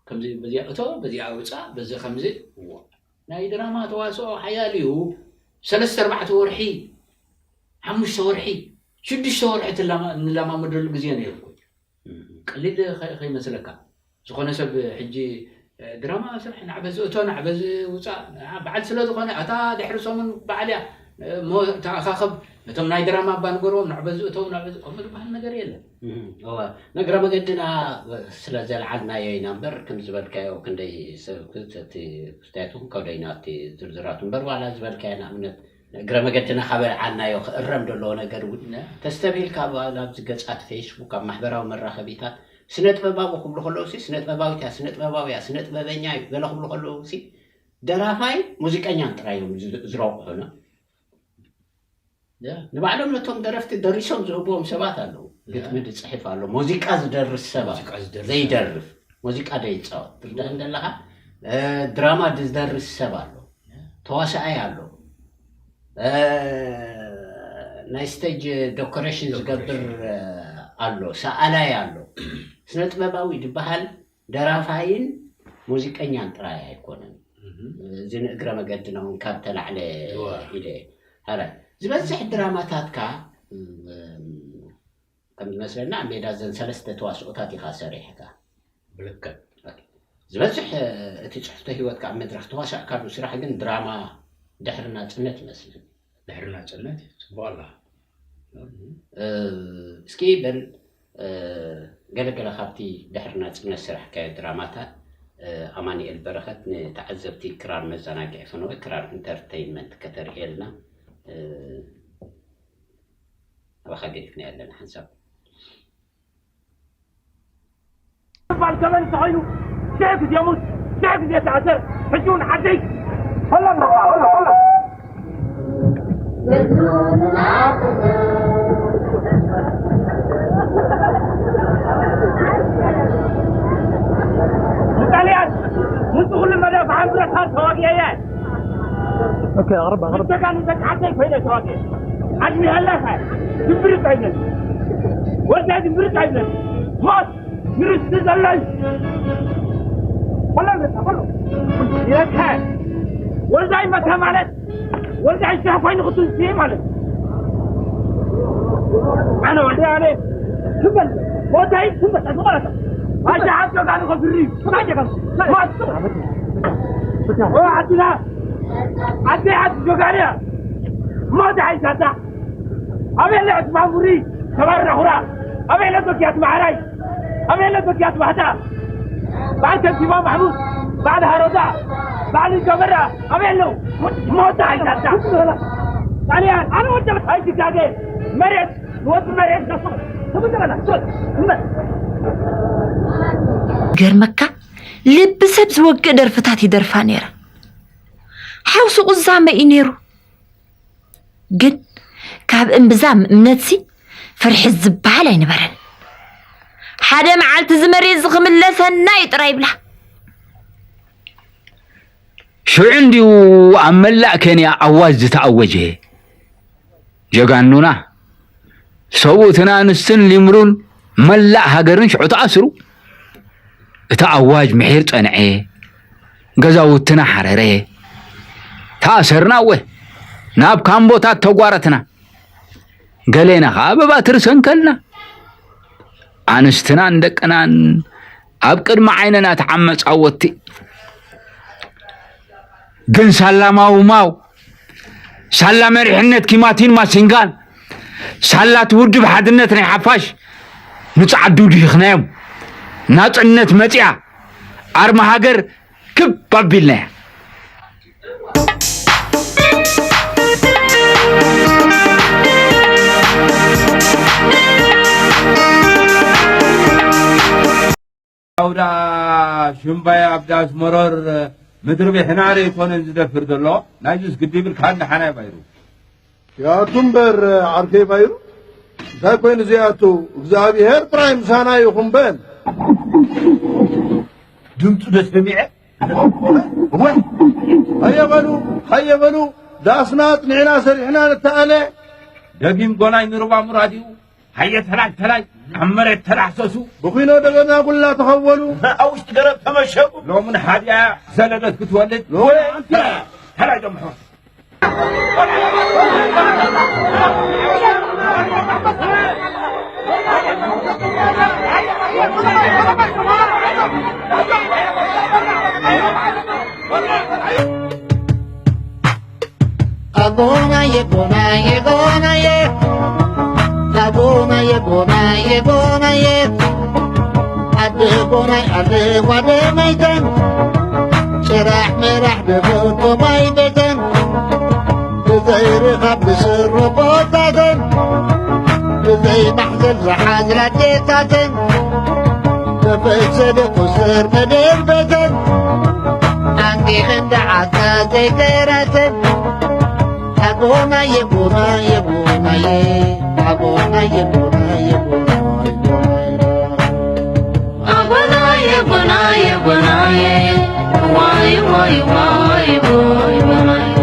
ከምዚ በዚኣ እቶ በዚኣ ውፃ በዚ ከምዚ እዎ ናይ ድራማ ተዋስኦ ሓያል እዩ ሰለስተ ኣርባዕተ ወርሒ ሓሙሽተ ወርሒ ሽዱሽተ ወርሒ ንላማመደሉ ግዜ ነይሩ ቀሊል ከይመስለካ ዝኾነ ሰብ ሕጂ ድራማ ስራሕ ናዕበዚ እቶ ናዕበዚ ውፃ በዓል ስለ ዝኾነ ኣታ ድሕሪ ሰሙን በዓል እያ ተኣኻኸብ ነቶም ናይ ድራማ እባ ንገርዎም ንዕበዚ እተው ንዕበዚ ከምኡ ዝበሃል ነገር የለን እወ ንእግረ መገድና ስለ ዘልዓልናዮ ኢና እምበር ከም ዝበልካዮ ክንደይ ሰብ እቲ ክስታያት እውን ከብደይና እቲ ዝርዝራቱ እምበር ዋላ ዝበልካዮ ንኣብነት ንእግረ መገድና ካብ ኣልዓልናዮ ክእረም ዘለዎ ነገር እውን ተስተብሂልካ ኣብዚ ገፃት ፌስቡክ ኣብ ማሕበራዊ መራኸቢታት ስነ ጥበባዊ ክብሉ ከለዉ ሲ ስነ ጥበባዊት እያ ስነ ጥበባዊ እያ ስነ ጥበበኛ እዩ ገለ ክብሉ ከለዉ ሲ ደራፋይ ሙዚቀኛን ጥራይ እዮም ዝረቑሑና ንባዕሎም ነቶም ደረፍቲ ደሪሶም ዝህብዎም ሰባት ኣለዉ ግጥሚ ዝፅሕፍ ኣሎ ሙዚቃ ዝደርስ ሰብ ዘይደርፍ ሙዚቃ ደይፃወት ትርዳእ እንደለካ ድራማ ዝደርስ ሰብ ኣሎ ተዋሳኣይ ኣሎ ናይ ስቴጅ ዶኮሬሽን ዝገብር ኣሎ ሰኣላይ ኣሎ ስነ ጥበባዊ ዝበሃል ደራፋይን ሙዚቀኛን ጥራይ ኣይኮነን እዚ ንእግረ መገድና እውን ካብ ተላዕለ ኢለ ረ ዝበዝሕ ድራማታትካ ከም ዝመስለና ኣብ ሜዳ ዘን ሰለስተ ተዋስኦታት ኢኻ ሰሪሕካ ብልክዕ ዝበዝሕ እቲ ፅሕፍተ ህይወትካ ኣብ መድረክ ተዋሳእካሉ ስራሕ ግን ድራማ ድሕሪ ናፅነት ይመስልን ድሕሪ ናፅነት እዩ ፅቡቅ ኣላ እስኪ በል ገለገለ ካብቲ ድሕሪ ናፅነት ዝሰራሕካዮ ድራማታት ኣማኒኤል በረኸት ንተዓዘብቲ ክራር መዘናግዒ ፈነወ ክራር ኢንተርተይንመንት ከተርእየልና ኣባኻ ገዲፍና ኣለና ሓንሳብ ባል ዘመን እንተኾይኑ ሽሕ ግዜ ሙት ሽሕ ግዜ ተኣሰር ሕጂ እውን ዓደይ ንጣልያን ምስ ኩሉ መዳፍዓን ብረትካ ተዋጊአየ ኦኬ ኣቕርብ ኣቕርብ ንተጋኑ ደቂ ዓደይ ኮይነ ተዋጊአ ዓድሚ ሃላካ ድምብርፅ ኣይብለን ወርዳይ ድምብርፅ ኣይብለን ሞት ንርስቲ ዘለን ይረካ ወልዳይ መታ ማለት ወልዳይ ሽሕ ኮይኑ ክትንስየ ማለት ኣነ ወልዳይ ኣነ ትበል ወልዳይ ትበል ማለት ኣሻሓት ጆጋሪ ከፍሪ ኣጀጋም ማስቶ ዓድና ዓደይ ዓዲ ጆጋሪ እያ ሞት ኣይሳታ ኣበይ ለዕት ማሙሪ ተባራ ሁራ ኣበይ ለቶኪያት ማዕራይ ኣበይ ለቶኪያት ማሕታ በዓል ከንቲባ ማሕሙድ በዓል ሃሮዳ በዓል ጀበራ ኣበይ ኣለዉ ሞታ ኣይጋዳ ጣልያን ኣነ ወደ ኣይትጋገ መሬት ንወዲ መሬት ደሱ ትብዘበላ እመ ገርመካ ልቢ ሰብ ዝወግእ ደርፍታት ይደርፋ ነይራ ሓውሲ ቁዛመ እዩ ነይሩ ግን ካብ እምብዛም እምነትሲ ፍርሒ ዝበሃል ኣይነበረን። ሓደ መዓልቲ እዚ መሬት እዚ ክምለሰና እዩ ጥራይ ይብላ። ሽዑ እንድዩ ኣብ መላእ ኬንያ ኣዋጅ ዝተኣወጀ። ጀጋኑና ሰብኡትን ኣንስትን ሊምሩን መላእ ሃገርን ሽዑ ተኣስሩ። እቲ ኣዋጅ ምሒር ጸንዐ፣ ገዛውትና ሓረረ። ተኣሰርና እወ፣ ናብ ካምቦታት ተጓረትና። ገሌና ኸኣ ብባትሪ ሰንከልና። ኣንስትናን ደቅናን ኣብ ቅድሚ ዓይንና ተዓመጻወቲ። ግን ሳላ ማው ማው፣ ሳላ መሪሕነት ኪማቲን ማሲንጋን፣ ሳላ እቲ ውድብ ሓድነት ናይ ሓፋሽ ንጸዓዱ ድሂኽናዮም። ናጽነት መጺኣ፣ ኣርማ ሃገር ክብ ኣቢልናያ። ኣውዳ ሽምባይ ኣብ ዳስ መሮር ምድሪ ቤትና ኣይኮነን ዝደፍር ዘሎ። ናይዚስ ግዲ ይብልካ እንደ ሓናይ ባይሩ። ያቱ እምበር ዓርከይ ባይሩ፣ እንታይ ኮይኑ እዚኣቱ? እግዚኣብሔር ጥራይ ምሳና ይኹን በል። ድምፁ ዶ ሰሚዐ? እወ፣ ሃየ በሉ፣ ሃየ በሉ፣ ዳስና ኣጽኒዕና ሰሪሕና ንተኣለ። ደጊም ጎናይ ንሩባ ሙራድዩ። ሃየ ተላይ፣ ተላይ፣ ኣብ መሬት ተላሕሰሱ። ብኹኖ ደገና ጉላ ተኸወሉ። ኣብ ውሽጢ ገረብ ተመሸጉ። ሎምን ሓዲያ ዘለደት ክትወልድ። ሎሚ ኣንቲ ተላይ፣ ተላይ ደምሖ። ኣጎናየ፣ ጎናየ፣ ጎናየ። ኣጎናየ፣ ጎናየ፣ ጎናየ። ኣደ ጎናይ ኣለዋ ደመይተን። ጭራሕ ምራሕ ደፈቶ ማይ ቤተን። ብዘይርኻብ ብስሮ ቦታተን። ብዘይ ማሕዘል ዝሓዝላ ዴታተን። ተፈሰደ ቁስር መደር ቤተን። ኣንዲኽን ደዓታ ዘይገራተን። ኣጎናየ፣ ጎናየ፣ ጎናየ። ኣጎናየ፣ ጎናየ፣ ጎናየ፣ ጎናየ። ኣጎናየ፣ ጎናየ፣ ጎናየ። ዋይ፣ ዋይ፣ ዋይ፣ ዋይ፣ ጎናየ።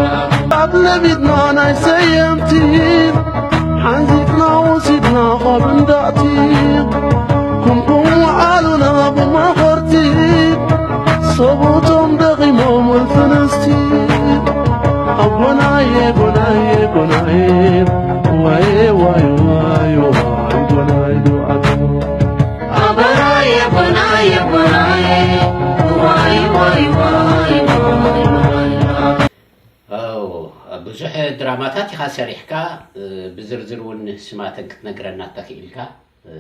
ኣብ ለሚድና ናይ ሰየምቲ ሓንዚጥና ወሲድና ካብ እንዳእቲ። ኩምኩም ወዓሉና ብመኸርቲ። ሰብኡቶም ደኺሞም ወልፍንስቲ። ኣጎናየ፣ ጎናየ፣ ጎናየ። ዋየ፣ ዋየ፣ ዋየ፣ ዋየ፣ ጎናየ፣ ጎናየ። ኣጎናየ፣ ጎናየ፣ ጎናየ። ዋይ፣ ዋይ፣ ዋይ፣ ዋይ፣ ዋይ። ኣዎ፣ ብዙሕ ድራማታት ኢኻ ሰሪሕካ፣ እ፣ ብዝርዝር እውን ስማተን ክትነግረና እንተኽኢልካ፣ እ፣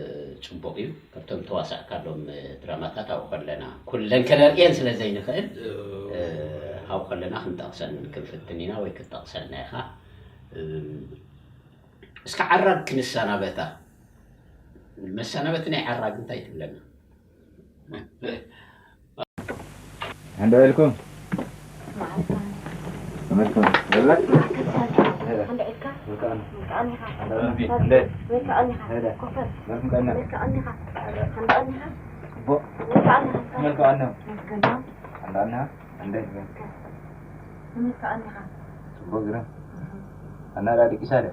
ጽቡቕ እዩ። ካብቶም ተዋሳእካሎም፣ እ፣ ድራማታት ኣብኡ ከለና ኩለን ከነርእየን ስለ ዘይንኽእል፣ እ፣ ኣብኡ ከለና ክንጠቕሰን ክንፍትን ኢና ወይ ክትጠቕሰልና ኢኻ። እ፣ እስከ ዓራግ ክንሰናበታ። መሰናበቲ ናይ ዓራግ እንታይ ትብለና? እንዶ ኢልኩም? መዓልታ። መልኩም። የለ? መዓልታ። እንደ ኢልካ? መልክዓ። መልክዓ እኒኻ። እንደ ረቢ። እንደ። መልክዓ እኒኻ። ሄደ። ኮፈር። መልኩም ቀና። መልክዓ እኒኻ። ሄደ። እንደ እኒኻ። ጽቡቕ። መልክዓ እኒኻ። መልክዓ እኒኻ። መልክዓ። እንደ እኒኻ። እንደ። መልክዓ። መልክዓ እኒኻ። ጽቡቕ ግርም። ኣናዳ ደቂሳ ደ?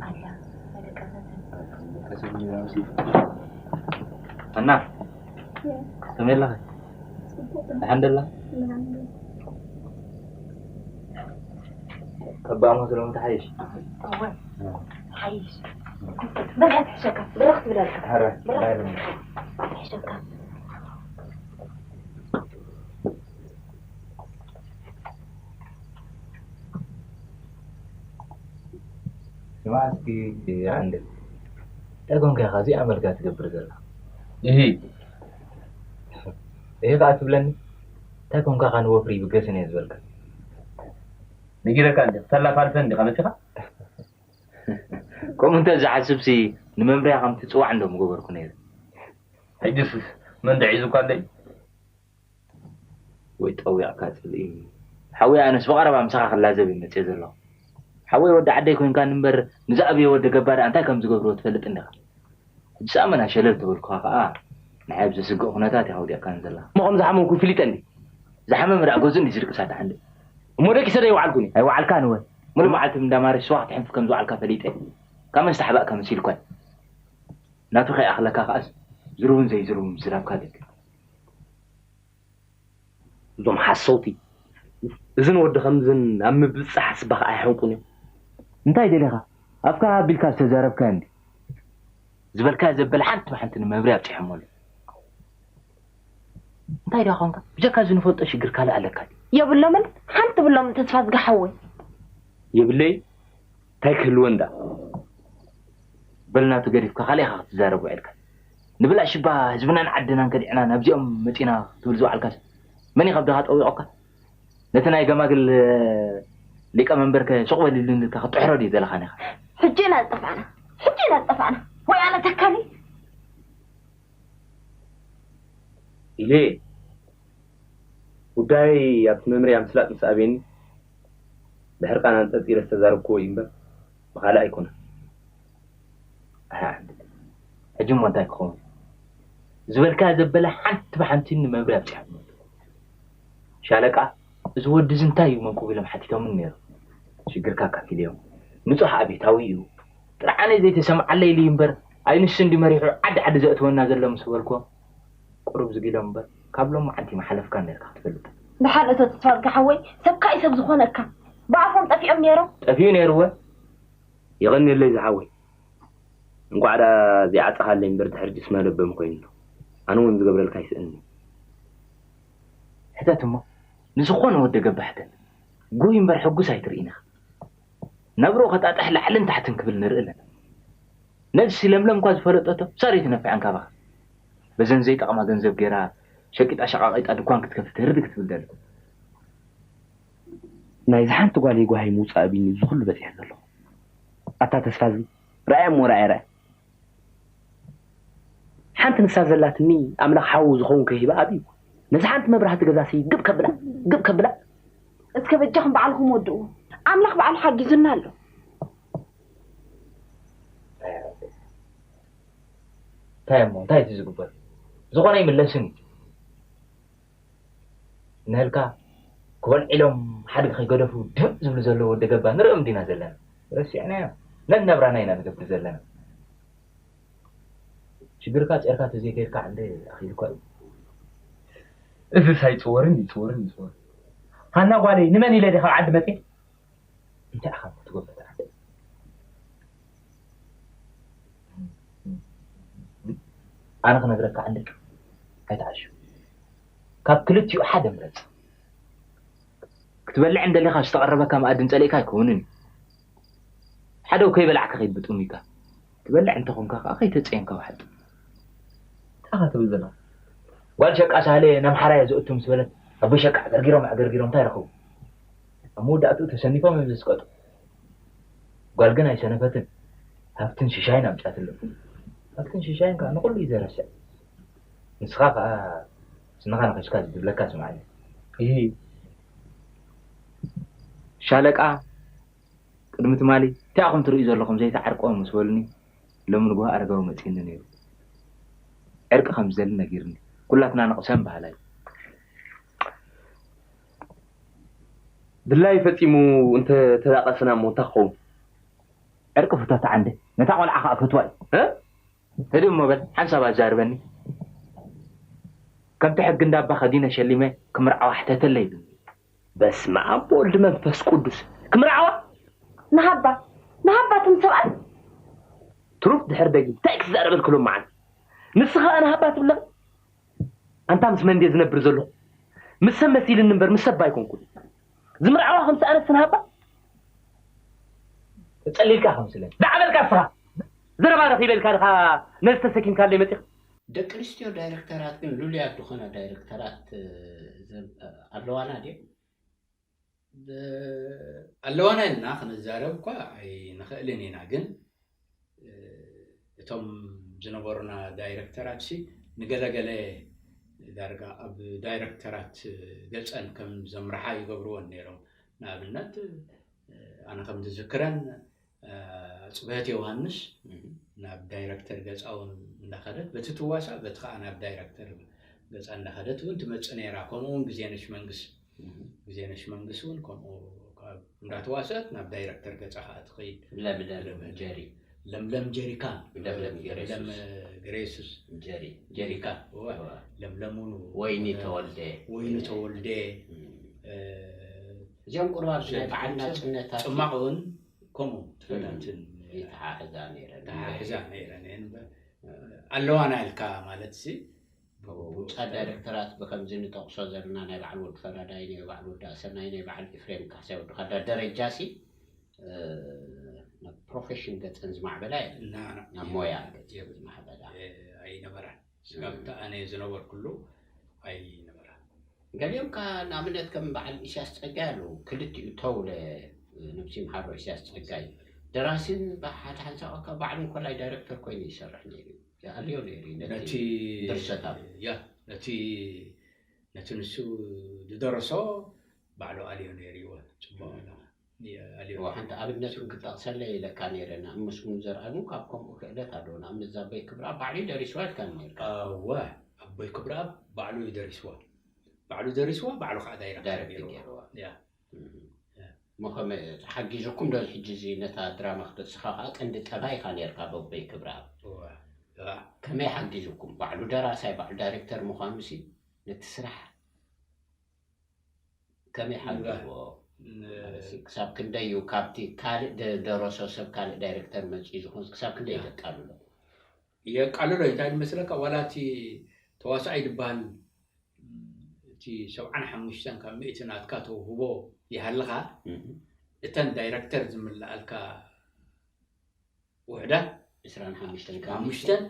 ኣላ፣ ኣይደቀሰትን። ደቀሰት እንዲያ መሲ። ኣና፣ ከመይ ኣለኺ? ጽቡቕ። ደሓን ደላ? ደሓን ደላ። ከባ ሞት ሎሚ ተሓይሽ? እወ፣ እ። ተሓይሽ። በል፣ ትሕሸካ፣ ብርኽ ትብለልካ። ኧረ፣ ብርኽ ባይ ሎሚ። ትብለልካ። ትሕሸካ። ስማዕ እስኪ፣ ዓንድል። እንታይ ኮንካ ኢኻ እዚኣ መልካ ትገብር ዘላ? እሂ። እሂ ኸዓ ትብለኒ? እንታይ ኮንካ ኸዓ ንወፍሪ ይብገስን እየ ዝበልካ? ነጊረካ እንዲ፣ ክተላፋልፈን እንዲኻ መጺኻ? ከምኡ እንተ ዝሓስብሲ፣ ንመምርያ ከም ትጽዋዕ እንዶ ምገበርኩ ነይረ። ሕጅስ መን ደዒዙካ ኣለይ? ወይ ጠዊቕካ ጽልኢ። ሓውየ፣ ኣነስ ብቐረባ ምሳኻ ክላዘብ እየ መጽየ ዘለኹ። ሓወይ ወዲ ዓደይ ኮይንካ እምበር ንዝኣብዮ ወዲ ገባር እንታይ ከም ዝገብርዎ ትፈልጥ እንዲኻ። ሕጂ ኣመና ሸለል ተበልኩኻ ከኣ ንዓይ ኣብ ዘስግእ ኩነታት ኢኻ ወዲቕካኒ ዘለኻ። እሞ ከም ዝሓመምኩ ፍሊጠ እንዲ። ዝሓመመ ደኣ ገዝኡ እንዲ ዝድቅስ ኣታ ሓንደ። እሞ ደቂሰ ዶ ኣይወዓልኩን እየ? ኣይወዓልካን እወ። ሙሉእ መዓልቲ እንዳ ማረሽ ስዋ ክትሕንፍ ከም ዝወዓልካ ፈሊጠ። ካብ መን ዝተሓባእካ መሲልኳ? ናቱ ከይኣኽለካ ከኣስ ዝርቡን ዘይዝርቡን ምዝራብካ ደግ። እዞም ሓሰውቲ እዝን ወዲ ከምዝን ኣብ ምብጻሕ ስባኽ ኣይሐንቁን እዮም። እንታይ ደሊኻ? ኣፍካ ኣቢልካ ዝተዛረብካ እንዲ ዝበልካ ዘበለ ሓንቲ ብሓንቲ ንመብርያ ኣብጺሖሞ ኣሎ። እንታይ ደኣ ኾንካ? ብጀካ እዚ ንፈልጦ ሽግር ካልእ ኣለካ ድዩ? የብሎምን፣ ሓንቲ ብሎምን ተስፋ ዝጋሓወይ። የብለይ እንታይ ክህልወን ደኣ? በል ናቱ ገዲፍካ ካልእ ኢኻ ክትዛረብ ውዒልካ። ንብላዕ ሽባ ህዝብናን ዓድናን ከዲዕና ናብዚኦም መጺና ክትብል ዝወዓልካስ መን እዩ ከብድኻ ጠዊቖካ? ነቲ ናይ ገማግል ሊቀ መንበርከ ሱቕ በል ኢሉ ኢልካ ክትጥሕሮ ድዩ ዘለኻ ኔኻ? ሕጂ ኢና ዝጠፋእና፣ ሕጂ ኢና ዝጠፋእና። ወይ ኣነ ተካሊ ኢለ ጉዳይ ኣብቲ መምርያ ምስላጥ ምስ ኣብየኒ ብሕርቃን ኣንጸርጺረ ዝተዛረብክዎ እዩ እምበር ብኻልእ ኣይኮነን። ኣሕ ዓንዲ፣ ሕጂ እሞ እንታይ ክኸውን ዝበልካዮ ዘበለ ሓንቲ ብሓንቲ ንመብርያ ኣብጺሖም ኣለዉ። ሻለቃ፣ እዚ ወዲ እዚ እንታይ እዩ መንኩቡ ኢሎም ሓቲቶምኒ ነይሮም። ሽግርካ ኣካፊለዮም። ንጹህ ኣብዮታዊ እዩ። ጥርዓነይ ዘይተሰምዓለይ ኢሉ እዩ እምበር ኣይ ንሱ እንድዩ መሪሑ ዓዲ ዓዲ ዘእትወና ዘሎ ምስ በልክዎም ቁሩብ ዝግ ኢሎም እምበር ካብ ሎማዓንቲ ምሓለፍካን ነርካ ክትፈልጥ። ደሓን እቶ ተስፋዝጊ ሓወይ ሰብካ እዩ ሰብ ዝኾነካ። ብኣፎም ጠፊኦም ነይሮም። ጠፊኡ ነይሩ እወ። የቐንየለይ ዝሓወይ። እንቋዕ ደኣ ዘይዓጸኻለይ እምበር ድሕሪ ሕጂስ መለበሚ ኮይኑ ኣሎ። ኣነ እውን ዝገብረልካ ኣይስእንን እዩ። ሕተት እሞ ንዝኾነ ወዲ ገባ ሕተት። ጉይ እምበር ሕጉስ ኣይትርእይን ኢኻ። ነብርኡ ከጣጥሕ ላዕልን ታሕትን ክብል ንርኢ ኣለና። ነብሲ ለምለም እኳ ዝፈለጠቶ ሳር እዩ ትነፍዐን ካባኻ። በዘን ዘይጠቕማ ገንዘብ ገይራ ሸቂጣ ሸቓቒጣ ድኳን ክትከፍት ህርዲ ክትብል ደላ። ናይዛ ሓንቲ ጓለይ ጓሂ ምውጻእ ኣቢኒ እዚ ኩሉ በጺሐ ዘለኹ። ኣታ ተስፋዝጊ፣ ርኣያ እሞ ርኣያ ርኣያ። ሓንቲ ንሳ ዘላትኒ ኣምላኽ ሓዉ ዝኸውን ከይህባ ኣብዩ። ነዛ ሓንቲ መብራህቲ ገዛሲ ግብ ከብላ፣ ግብ ከብላ። እስከ በጃኹም ባዕልኹም ወድእዎ። ኣምላኽ ባዕሉ ሓጊዙና ኣሎ። እንታይ እሞ እንታይ እቲ ዝግበር ዝኾነ ይምለስን እዩ። ንህልካ ክበልዕ ኢሎም ሓድጊ ከይገደፉ ድምፅ ዝብሉ ዘለዉ ወዲ ገባ ንርእዮም ዲና ዘለና? ረሲዕናዮ። ነናብራና ኢና ንገብር ዘለና። ሽግርካ ጼርካ ተዘይከይድካ ዓንደ ኣኺልኳ እዩ። እዝስ ኣይፅወርን ይፅወርን ይፅወርን። ሃና ጓለይ ንመን ኢለ ደ ካብ ዓዲ መፅየ? እንታይ ኢኻ ትጎበጥ ዓንደ? ኣነ ክነግረካ ዓንደ ኣይትዓሹ። ካብ ክልቲኡ ሓደ ምረፅ። ክትበልዕ እንደሊኻ ዝተቐረበካ መኣዲ እንጸሊእካ ኣይከውንን እዩ። ሓደ እኮ ይበላዕካ ከይድ ብጥሙይካ። ትበልዕ እንተኾንካ ከኣ ከይተጸየንካ ውሓጥ። እንታይ ኢኻ ትብል ዘለኻ? ጓል ሸቃ ሳህለ ነምሓራየ ዝእቱ ምስ በለት ኣቦ ሸቃ ኣገርጊሮም ኣገርጊሮም እንታይ ረኸቡ? ኣብ መወዳእትኡ ተሰኒፎም እዮም ዘስቀጡ። ጓል ግን ኣይሰነፈትን። ሃብትን ሽሻይን ኣምጻትሎም። ሃብትን ሽሻይን ከኣ ንኹሉ እዩ ዘረስዕ። ንስኻ ከኣ ስንኻ ነኺስካ ዝብለካ ስምዓኒ። እሂ። ሻለቃ ቅድሚ ትማሊ እንታይ ኢኹም ትርእዩ ዘለኹም ዘይትዓርቅዎ ምስ በሉኒ ሎሚ ንግሆ ኣረጋዊ መጺኡኒ ነይሩ። ዕርቂ ከም ዝደሊ ነጊሩኒ። ኩላትና ንቕሰን በሃላይ። ድላይ ፈጺሙ እንተ ተዳቐስና እሞ እንታይ ክኸውን? ዕርቂ ፍቶ ተዓንደ ነታ ቆልዓ ከኣ ፈትዋ እዩ። እ? ህድእ እሞ በል ሓንሳብ ኣዛርበኒ። ከምቲ ሕጊ እንዳባ ከዲነ ሸሊመ ክምርዓዋ ሕተተለይ ኢሉኒ። በስመ ኣብ ወወልድ መንፈስ ቅዱስ ክምርዓዋ? ንሃባ ንሃባ ትም ሰብኣይ ትሩፍ ድሕር ደጊም እንታይ ክትዛረበልክ ሎማዓንቲ? ንስኻ ኣነ ሃባ ትብለኺ? ኣንታ ምስ መን ድየ ዝነብር ዘለኹ? ምስ ሰብ መሲልኒ እምበር ምስ ሰብ ኣይኮንኩን። ዝምርዓዋ ከም ሰኣነት ንሃባ? ተጸሊልካ ከም ስለ። ደዓ በልካ ንስኻ። ዘረባ ረኺበ ኢልካ ድኻ ነዚ ተሰኪምካለይ መጺኻ? ደቂ ኣንስትዮ ዳይረክተራት ግን ልሉያት ዝኾና ዳይረክተራት ኣለዋና ድየን? ኣለዋና ኢልና ክንዛረብ እኳ ኣይንኽእልን ኢና፣ ግን እቶም ዝነበሩና ዳይረክተራት ሲ ንገለገለ ዳርጋ ኣብ ዳይረክተራት ገጸን ከም ዘምርሓ ይገብርወን ነይሮም። ንኣብነት ኣነ ከም ዝዝክረን፣ ኣጽብሀት ዮሃንስ ናብ ዳይረክተር ገጻ እውን እንዳኸደት፣ በቲ ትዋሳእ በቲ ከዓ ናብ ዳይረክተር ገጻ እንዳኸደት እውን ትመጽእ ነይራ። ከምኡ እውን ግዜነሽ መንግስ ግዜነሽ መንግስ እውን ከምኡ እንዳተዋሰት ናብ ዳይረክተር ገጻ ከዓ ትኸይድ። ለምለም ጀሪ ለምለም ጀሪካን ለምለም ገሬሱስ ገሬሱስ ጀሪ ጀሪካ ለምለሙኑ ወይኒ ተወልደ ወይኒ ተወልደ እዚኦም ቁርባብ ናይ በዓል ናጽነታት ጽማቕ እውን ከምኡ ተፈታትን ይተሓሕዛ ነይረን ተሓሕዛ ነይረን ኣለዋና ኢልካ ማለት ሲ ውፃ ዳይሬክተራት ብከምዚ ንጠቕሶ ዘለና ናይ በዓል ወዲ ፈራዳይ ናይ በዓል ወዲ ኣሰናይ ናይ በዓል ኤፍሬም ካሕሳይ ወዲ ካዳ ደረጃ ሲ ፕሮፌሽን ገፀን ዝማዕበላ እየን ናብ ሞያ ገፀን ዝማዕበላ ኣይነበራን ስጋብ ኣነ ዝነበርኩሉ ኣይነበራን ገሊኦም ከ ንኣብነት ከም በዓል ኢሳያስ ፀጋይ ኣለዉ ክልቲኡ ተውለ ነብሲ ምሓሮ ኢሳያስ ፀጋይ ደራሲን ሓደ ሓንሳብ ካብ ባዕሉ እንኮላይ ዳይረክተር ኮይኑ ይሰርሕ ነይሩ ኣለዮ ነይሩ ነቲ ድርሰታት ያ ነቲ ነቲ ንሱ ዝደረሶ ባዕሉ ኣልዮ ነይሩ ይወ ፅቡቅ ኣለኻ ሓንቲ ኣብነት እውን ክጠቕሰለይ ኢለካ ነይረ ንኣብ መስሙን ዘርኣሉ ካብ ከምኡ ክእለት ኣለዎ ንኣብነት ዛበይ ክብራ ባዕሉ ደሪስዋ ኢልካ ነርካ እወ ኣቦይ ክብረኣብ ባዕሉ እዩ ደሪስዋ ባዕሉ ደሪስዋ ባዕሉ ከዓ ዳይረክተር ዳይረክት ገይርዋ ገይርዋ ያ እሞ ከመ ሓጊዙኩም ዶ ሕጂ እዚ ነታ ድራማ ክትስኻ ከዓ ቀንዲ ጠባይ ኢኻ ነርካ በቦይ ክብረኣብ እወ ከመይ ሓጊዙኩም ባዕሉ ደራሳይ ባዕሉ ዳይሬክተር ምዃኑ ሲ ነቲ ስራሕ ከመይ ሓጊዝዎ ክሳብ ክንደይ እዩ ካብቲ ካልእ ደረሶ ሰብ ካልእ ዳይሬክተር መፅኡ ዝኾን ክሳብ ክንደይ የቃልሎ የቃልሎ እንታይ ዝመስለካ ዋላ እቲ ተዋሳኣይ ዝበሃል እቲ ሰብዓን ሓሙሽተን ካብ ሚእቲ ናትካ ተውህቦ ይሃልኻ እተን ዳይረክተር ዝምልኣልካ ውሕዳት ዕስራን ሓሙሽተን ሓሙሽተን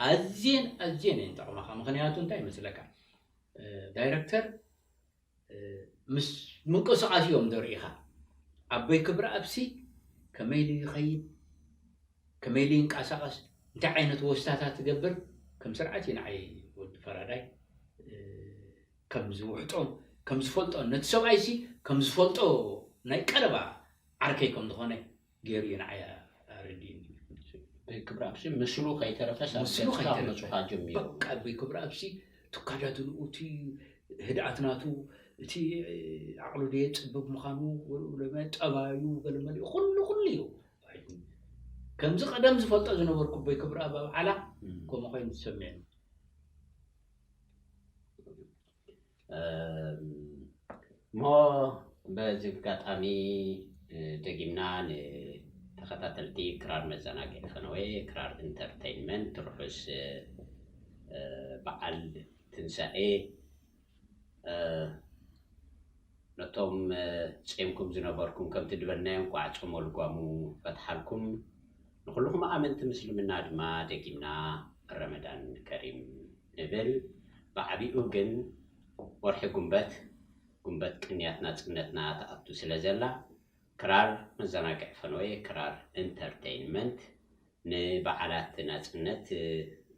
ኣዝየን ኣዝየን እየን ጠቕማኻ ምክንያቱ እንታይ ይመስለካ ዳይረክተር ምስ ምንቅስቃስ እዮም ዘርእኻ ኣቦይ ክብረኣብሲ ከመይ ኢሉ ይኸይድ ከመይ ኢሉ ይንቀሳቀስ እንታይ ዓይነት ወስታታት ትገብር ከም ስርዓት እዩ ንዓይ ወዲ ፈራዳይ ከም ዝውሕጦ ከም ዝፈልጦ ነቲ ሰብኣይ ሲ ከም ዝፈልጦ ናይ ቀረባ ዓርከይ ከም ዝኾነ ገይሩ እዩ ንዓይ ኣረዲእኒ ክብረኣብሲ ምስሉ ከይተረፈ ምስሉ ከይተረፈ መፁኻ ጀሚሩ በቃ ኣቦይ ክብረኣብሲ ትካዳድንኡ እቲ ህድኣት ናቱ እቲ ዓቕሉ ደየፅብብ ምዃኑ ጠባዩ ገለመሊኡ ኩሉ ኩሉ እዩ ከምዚ ቀደም ዝፈልጦ ዝነበርኩ ኣቦይ ክብረኣብ ኣብዓላ ከምኡ ኮይኑ ዝሰሚዕኒ እሞ በዚ ኣጋጣሚ ደጊምና ንተኸታተልቲ ክራር መዘናግዒ ፈነወ ክራር ኢንተርተይንመንት ርሑስ በዓል ትንሳኤ ነቶም ጼምኩም ዝነበርኩም ከምቲ ዝበልናዮ እንቋዕ ጾመ ልጓሙ ፈትሓልኩም ንኹልኹም ኣመንቲ ምስልምና ድማ ደጊምና ረመዳን ከሪም ንብል ብዓቢኡ ግን ወርሒ ጉንበት ጉንበት ቅንያት ናጽነትና ትኣቱ ስለ ዘላ ክራር መዘናግዒ ፈነወ ክራር ኢንተርተይንመንት ንበዓላት ናጽነት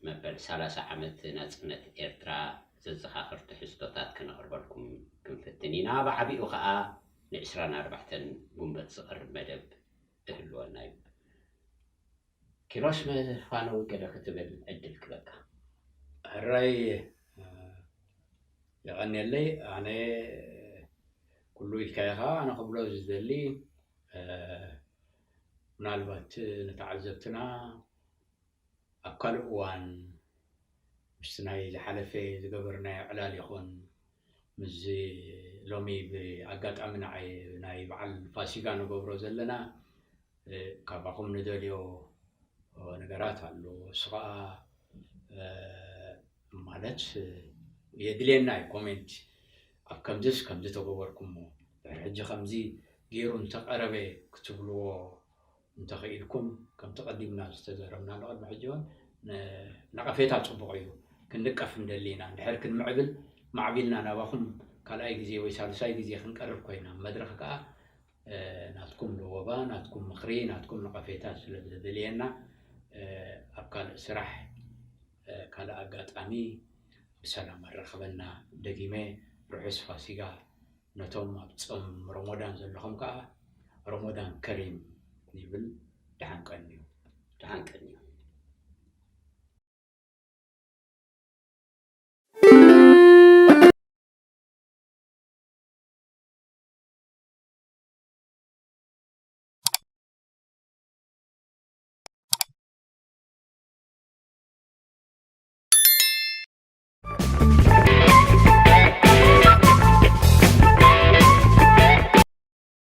መበል ሰላሳ ዓመት ናጽነት ኤርትራ ዘዘኻኽር ትሕዝቶታት ከነቕርበልኩም ክንፍትን ኢና። ብዓቢኡ ከኣ ንዕስራን ኣርባዕተን ጉንበት ዝቐርብ መደብ እህልወና እዩ። ኪሮስ መፋነዊ ገለ ክትብል ዕድል ክበካ። ሕራይ የቐንየለይ ኣነ ኩሉ ኢልካዮ ከዓ ኣነ ክብሎ ዝደሊ ምናልባት ንተዓዘብትና ኣብ ካልእ እዋን ምስቲ ናይ ዝሓለፈ ዝገበርናዮ ዕላል ይኹን ምስዚ ሎሚ ብኣጋጣሚ ንዓይ ናይ በዓል ፋሲጋ ንገብሮ ዘለና ካባኹም ንደልዮ ነገራት ኣሎ እሱ ከዓ ማለት የድልየና እዩ ኮሜንት ኣብ ከምዚስ ከምዚ ተገበርኩሞ ድሕሪ ሕጂ ከምዚ ገይሩ እንተቀረበ ክትብልዎ እንተኽኢልኩም ከምቲ ቀዲምና ዝተዘረብና ንቅድሚ ሕጂ እውን ነቐፌታ ፅቡቕ እዩ ክንንቀፍ ንደሊ ኢና እንድሕር ክንምዕብል ማዕቢልና ናባኹም ካልኣይ ግዜ ወይ ሳልሳይ ግዜ ክንቀርብ ኮይና መድረኽ ከዓ ናትኩም ለወባ ናትኩም ምኽሪ ናትኩም ነቐፌታ ስለ ዘድልየና ኣብ ካልእ ስራሕ ካልእ ኣጋጣሚ ብሰላም ኣራኽበና ደጊመ ርሑስ ፋሲጋ ነቶም ኣብ ጾም ረሞዳን ዘለኹም ከዓ ረሞዳን ከሪም ይብል። ደሓን ቀንዩ። ደሓን ቀንዩ።